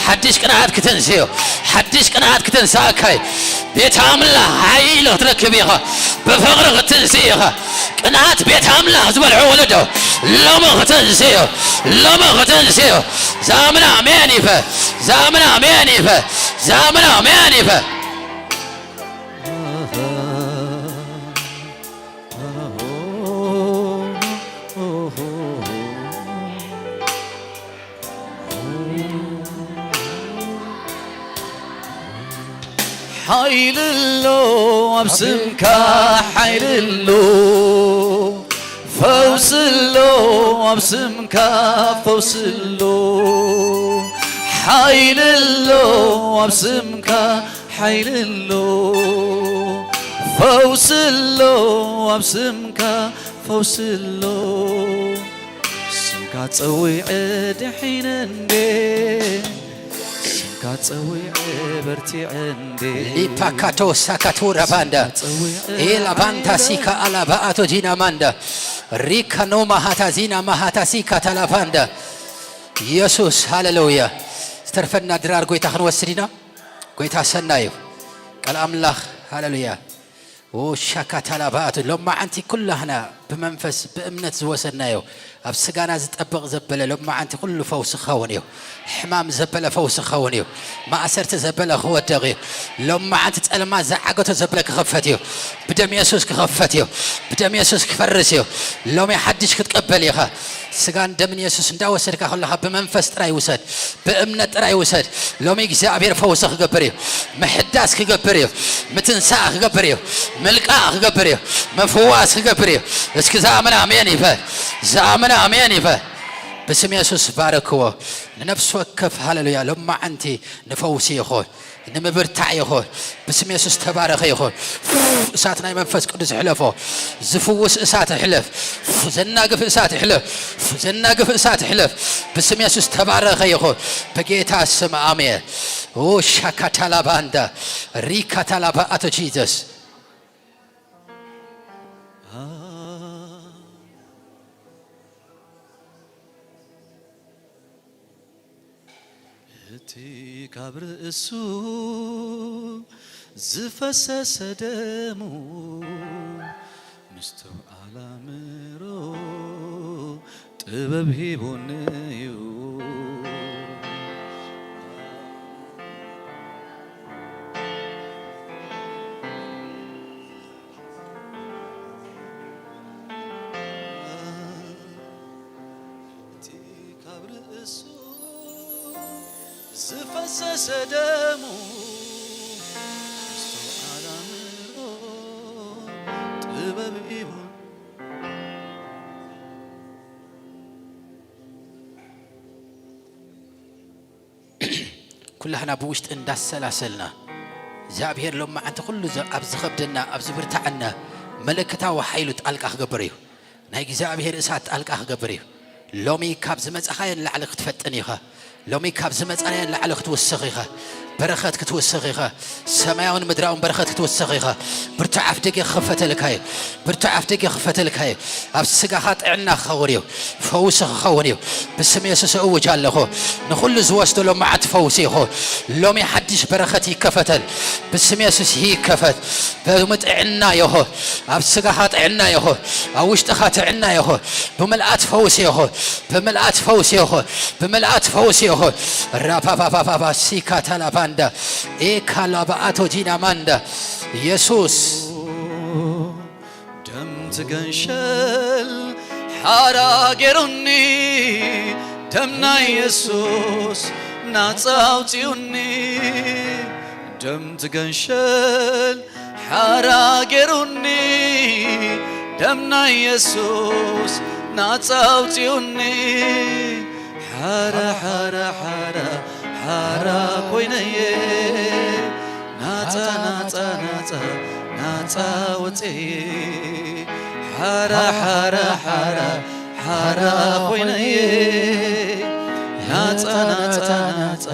ሓድሽ ቅንዓት ክትንስዮ ሓድሽ ቅንዓት ክትንስኣካይ ቤት ኣምላኽ ሓይሊ ክትረክብ ኢኻ ብፍቕሪ ክትንስእ ኢኻ ቅንኣት ቤት ኣምላኽ ዝበልዖ ወለዶ ሎሚ ክትንስዮ ሎሚ ክትንስዮ ዛምና ኣሜን ይፈ ዛምና ኣሜን ይፈ ዛምና ኣሜን ይፈ ሓይሊ ኣሎ ኣብ ስምካ ሓይሊ ኣሎ ፈውሲ ኣሎ ኣብ ስምካ ፈውሲ ኣሎ ሓይሊ ኣሎ ኣብ ስምካ ሓይሊ ኣሎ ፈውሲ ኣሎ ኣብ ስምካ ፈውሲ ኣሎ ስምካ ጸዊዐ ድሒነ እንዴ ስምካ ጸዊዐ በርቲዐ እንዴ ሊፓካቶ ሳካቶ ራባንዳ ኤላባንታ ሲካ ኣላባ ኣቶ ጂና ማንዳ ሪካ ኖ ማሃታ ዚና ማሃታ ሲካ ታላባንዳ ኢየሱስ ሃሌሉያ ዝተርፈና ድራር ጎይታ ክንወስድ ኢና ጎይታ ሰናዩ ቃል ኣምላኽ ሃሌሉያ ሻካታላባኣቱ ሎማዓንቲ ኩላህና ብመንፈስ ብእምነት ዝወሰድናዮ ኣብ ስጋና ዝጠብቕ ዘበለ ሎማዓንቲ ኩሉ ፈውሲ ክኸውን እዩ። ሕማም ዘበለ ፈውሲ ክኸውን እዩ። ማእሰርቲ ዘበለ ክወደቕ እዩ። ሎማዓንቲ ጸልማት ዝዓገቶ ዘበለ ክኸፈት እዩ። ብደም የሱስ ክኸፈት እዩ። ብደም የሱስ ክፈርስ እዩ። ሎሚ ሓድሽ ክትቀበል ኢኻ። ስጋን ደምን የሱስ እንዳወሰድካ ከለኻ ብመንፈስ ጥራይ ውሰድ። ብእምነት ጥራይ ውሰድ። ሎሚ እግዚኣብሔር ፈውሲ ክገብር እዩ። ምሕዳስ ክገብር እዩ። ምትንሳእ ክገብር እዩ። ምልቃእ ክገብር እዩ። ምፍዋስ ክገብር እዩ። እስኪ ዝኣምን ኣሜን ይበል። ዝኣምን ኣሜን ይበል። ብስም የሱስ ባረክዎ። ንነፍሲ ወከፍ ሃለሉያ ሎማዓንቲ ንፈውሲ ይኹን። ንምብርታዕ ይኹን። ብስም የሱስ ተባረኸ ይኹን። እሳት ናይ መንፈስ ቅዱስ ይሕለፎ። ዝፍውስ እሳት ይሕለፍ። ዘናግፍ እሳት ይሕለፍ። ዘናግፍ እሳት ይሕለፍ። ብስም የሱስ ተባረኸ ይኹን። በጌታ ስም ኣሜን። ኦ ሻካታላባንዳ ሪካታላባ ኣቶ ጂዘስ። እቲ ካብ ርእሱ ዝፈሰሰ ደሙ ምስትውዓል ኣእምሮ ጥበብ ሂቡኒ እዩ። እቲ ካብ ርእሱ ዝፈሰሰ ደሙ ምስትውዓል ኣእምሮ ጥበብ ሂቡ። ኩላህና ብውሽጢ እንዳሰላሰልና እግዚኣብሔር ሎማዓንቲ ኩሉ ዘ-፣ ኣብ ዝኸብደና፣ ኣብ ዝብርታዓና መለክታዊ ሓይሉ ጣልቃ ክገብር እዩ። ናይ እግዚኣብሔር እሳት ጣልቃ ክገብር እዩ። ሎሚ ካብ ዝመጻኻዮ ንላዕሊ ክትፈጥን ኢኻ። ሎሚ ካብ ዝመጻናዮ ንላዕሊ ክትውስኽ ኢኻ። በረኸት ክትውስኽ ኢኻ። ሰማያውን ምድራውን በረኸት ክትውስኽ ኢኻ። ብርቱዕ ኣፍ ደገ ክኸፈተልካ እዩ። ብርቱዕ ኣፍ ደገ ክኸፈተልካ እዩ። ኣብ ስጋኻ ጥዕና ክኸውን እዩ። ፈውሲ ክኸውን እዩ። ብስም የሱስ እውጅ ኣለኹ። ንኹሉ ዝወስዶ ሎማዓንቲ ፈውሲ ይኹን። ሎሚ ሓድሽ በረኸት ይከፈተል። ብስም የሱስ ይከፈት። ሎሚ ጥዕና ይኹን። ኣብ ስጋኻ ጥዕና ይኹን። ኣብ ውሽጥኻ ጥዕና ይኹን። ብምልኣት ፈውሲ ይኹን። ብምልኣት ፈውሲ ይኹን። ብምልኣት ፈውሲ ይኹን። ራፓፓፓፓፓ ሲካታላባንዳ ኤካላባኣቶ ጂናማንዳ የሱስ ደም ትገንሸል ሓራ ገይሩኒ ደም ናይ የሱስ ናጻ ኣውጺኡኒ። ደም ትገንሸል ሓራ ገይሩኒ ደም ናይ የሱስ ናጻ ኣውጺኡኒ። ሓራ ሓራ ሓራ ሓራ ኮይነየ ናጻ ናጻ ናጻ ናጻ ወጸየ። ሓራ ሓራ ሓራ ሓራ ኮይነየ ናጻ ናጻ ናጻ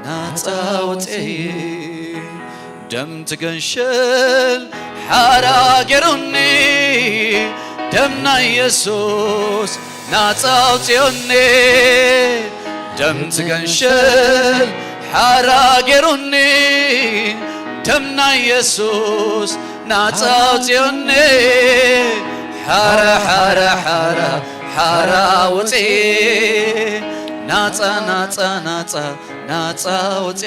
ናጻ ወጸየ። ደም ትገንሸል ሓራ ገይሩኒ ደም ናይ የሱስ ናጻ ኣውጺኡኒ። ደም ትገንሸል ሓራ ገይሩኒ ደም ናይ የሱስ ናጻ ኣውጺኡኒ። ሓራ ሓራ ሓራ ሓራ ወጺ ናጻ ናጻ ናጻ ናጻ ወጺ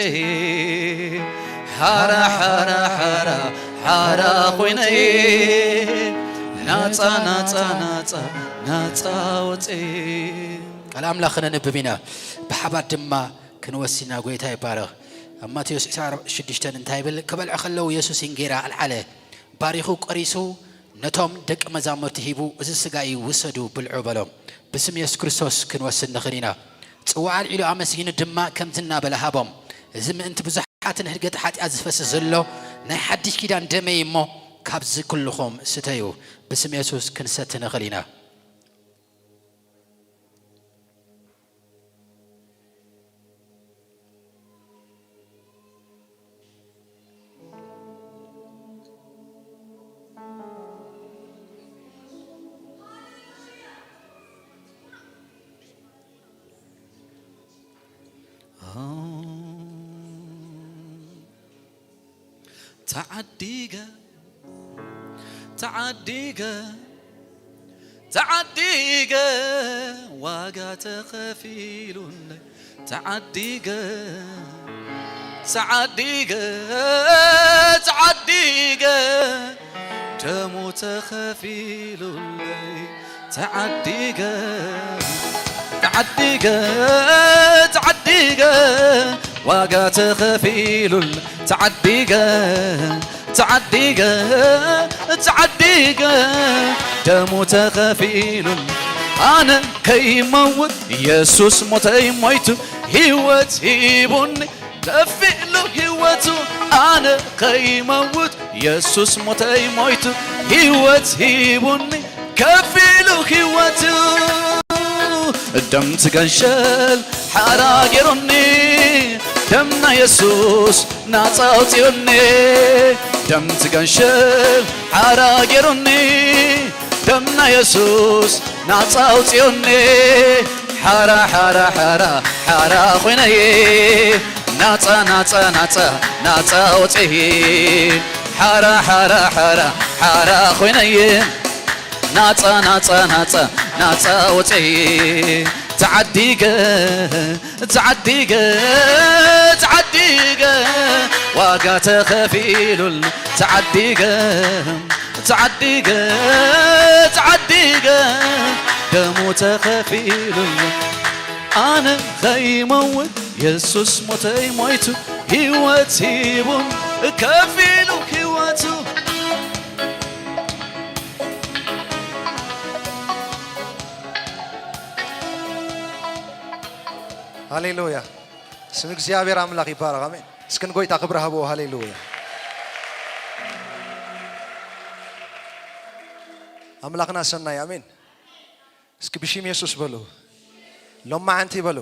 ሓራ ሓራ ሓራ ሓራ ኮይነይ ናጻ ናጻ ናጻ ናጻ ወጺ። ቃል ኣምላኽ ክነንብብ ኢና፣ ብሓባር ድማ ክንወስን ኢና። ጎይታ ይባረኽ። ኣብ ማቴዎስ ዕስራን ሽዱሽተን እንታይ ይብል? ክበልዑ ከለዉ የሱስ እንጌራ ኣልዓለ፣ ባሪኹ ቆሪሱ ነቶም ደቂ መዛሙርቲ ሂቡ፣ "እዚ ስጋይ እዩ፣ ውሰዱ ብልዑ" በሎም። ብስም የሱስ ክርስቶስ ክንወስድ ንኽእል ኢና። ጽዋዕ ኣልዒሉ ኣመስጊኑ ድማ ከምዚ እናበለ ሃቦም፣ "እዚ ምእንቲ ብዙሓትን ህድገት ሓጢኣት ዝፈስስ ዘሎ ናይ ሓድሽ ኪዳን ደመይ እሞ፣ ካብዚ ኩልኹም ስተዩ።" ብስም የሱስ ክንሰቲ ንኽእል ኢና። ተዓዲገ፣ ተዓዲገ፣ ተዓዲገ፣ ዋጋ ተኸፊሉለይ። ተዓዲገ፣ ተዓዲገ፣ ተዓዲገ፣ ደሙ ተኸፊሉለይ። ተዓዲገ፣ ተዓዲገ፣ ተዓዲገ፣ ዋጋ ተኸፊሉለይ። ተዓዲገ፣ ተዓዲገ፣ ተዓዲገ፣ ደሙ ተኸፊሉለይ። ኣነ ከይመውት የሱስ ሞተይ ሞይቱ፣ ህይወት ሂቡኒ። ከፊሉ ህይወቱ ኣነ ከይመውት የሱስ ሞተይ ሞይቱ ህይወት ሂቡኒ ከፊሉ ህይወቱ ደም ትገንሸል ሓራ ገይሩኒ ደምና የሱስ ናጻ ኣውጺኡኒ ደም ትገንሸል ሓራ ገይሩኒ ደምና የሱስ ናጻ ኣውጺኡኒ ሓራ ሓራ ሓራ ሓራ ኮይነየ ናጻ ናጻ ናጻ ናጻ ወጽየ ሓራ ሓራ ሓራ ሓራ ኮይነየ ናጻ ናጻ ናጻ ናጻ ወጽየ ተዓዲገ ተዓዲገ ተዓዲገ ዋጋ ተኸፊሉል ተዓዲገ ተዓዲገ ተዓዲገ ደሙ ተኸፊሉል ኣነ ኸይመውት የሱስ ሞተይ ሞይቱ ህይወት ሂቡን ከፊሉ ህይወቱ ሃሌሉያ ስም እግዚኣብሔር ኣምላኽ ይባረኽ ኣሜን እስክን ጎይታ ክብሪ ሃብዎ ሃሌሉያ ኣምላኽና ሰናይ ኣሜን እስኪ ብሽም የሱስ በሉ ሎማዓንቲ በሉ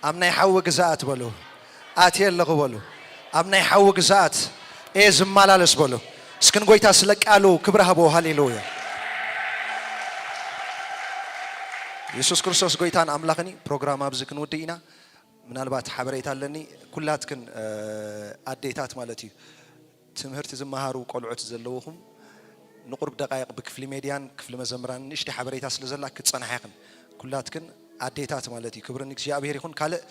ኣብ ናይ ሓዊ ግዛኣት በሉ ኣትየ ኣለኹ በሉ ኣብ ናይ ሓዊ ግዛኣት እየ ዝመላለስ በሉ እስክን ጎይታ ስለ ቃሉ ክብሪ ሃብዎ ሃሌሉያ የሱስ ክርስቶስ ጎይታን ኣምላኽን እዩ ፕሮግራም ኣብዚ ክንውድእ ኢና ምናልባት ሓበሬታ ኣለኒ ኩላትክን ኣዴታት ማለት እዩ ትምህርቲ ዝመሃሩ ቆልዑት ዘለውኹም ንቁርብ ደቃይቕ ብክፍሊ ሜድያን ክፍሊ መዘምራን ንእሽተይ ሓበሬታ ስለ ዘላ ክትጸንሓ ኢኽን ኩላትክን ኣዴታት ማለት እዩ ክብሪ ንእግዚኣብሔር ይኹን ካልእ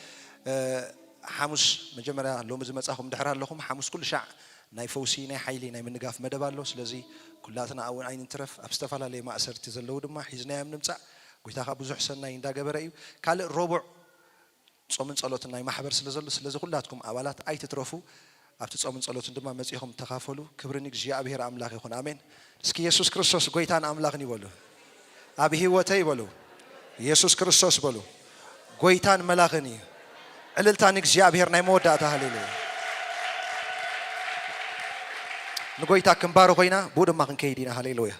ሓሙስ መጀመርያ ሎሚ ዝመጻኹም ድሕር ኣለኹም ሓሙስ ኩሉ ሻዕ ናይ ፈውሲ ናይ ሓይሊ ናይ ምንጋፍ መደብ ኣሎ ስለዚ ኩላትና እውን ኣይንትረፍ ኣብ ዝተፈላለየ ማእሰርቲ ዘለዉ ድማ ሒዝናዮም ንምጻእ ጎይታኻ ብዙሕ ሰናይ እንዳገበረ እዩ ካልእ ረቡዕ ጾምን ጸሎትን ናይ ማሕበር ስለ ዘሎ ስለዚ ኩላትኩም ኣባላት ኣይትትረፉ ኣብቲ ጾምን ጸሎትን ድማ መጺኹም ተኻፈሉ ክብሪ ንእግዚኣብሔር ኣምላኽ ይኹን ኣሜን እስኪ የሱስ ክርስቶስ ጎይታን ኣምላኽን ይበሉ ኣብ ህይወተይ ይበሉ የሱስ ክርስቶስ በሉ ጎይታን መላኽን እዩ ዕልልታ ንእግዚኣብሔር ናይ መወዳእታ ሃሌሉያ ንጎይታ ክንባርኾ ኢና ብኡ ድማ ክንከይድ ኢና ሃሌሉያ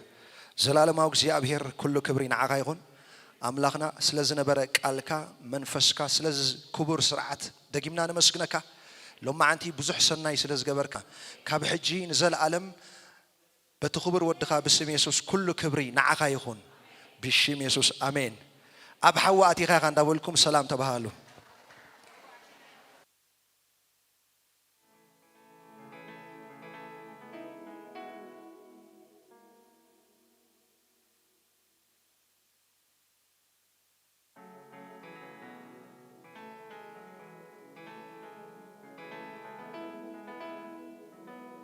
ዘላለማዊ እግዚኣብሔር ኩሉ ክብሪ ንዓኻ ይኹን ኣምላኽና ስለ ዝነበረ ቃልካ መንፈስካ ስለዚ ክቡር ስርዓት ደጊምና ነመስግነካ ሎማዓንቲ ብዙሕ ሰናይ ስለ ዝገበርካ ካብ ሕጂ ንዘለኣለም በቲ ክቡር ወድኻ ብስም የሱስ ኩሉ ክብሪ ንዓኻ ይኹን ብሽም የሱስ ኣሜን ኣብ ሓዊ ኣቲኻ ኢኻ እንዳበልኩም ሰላም ተባሃሉ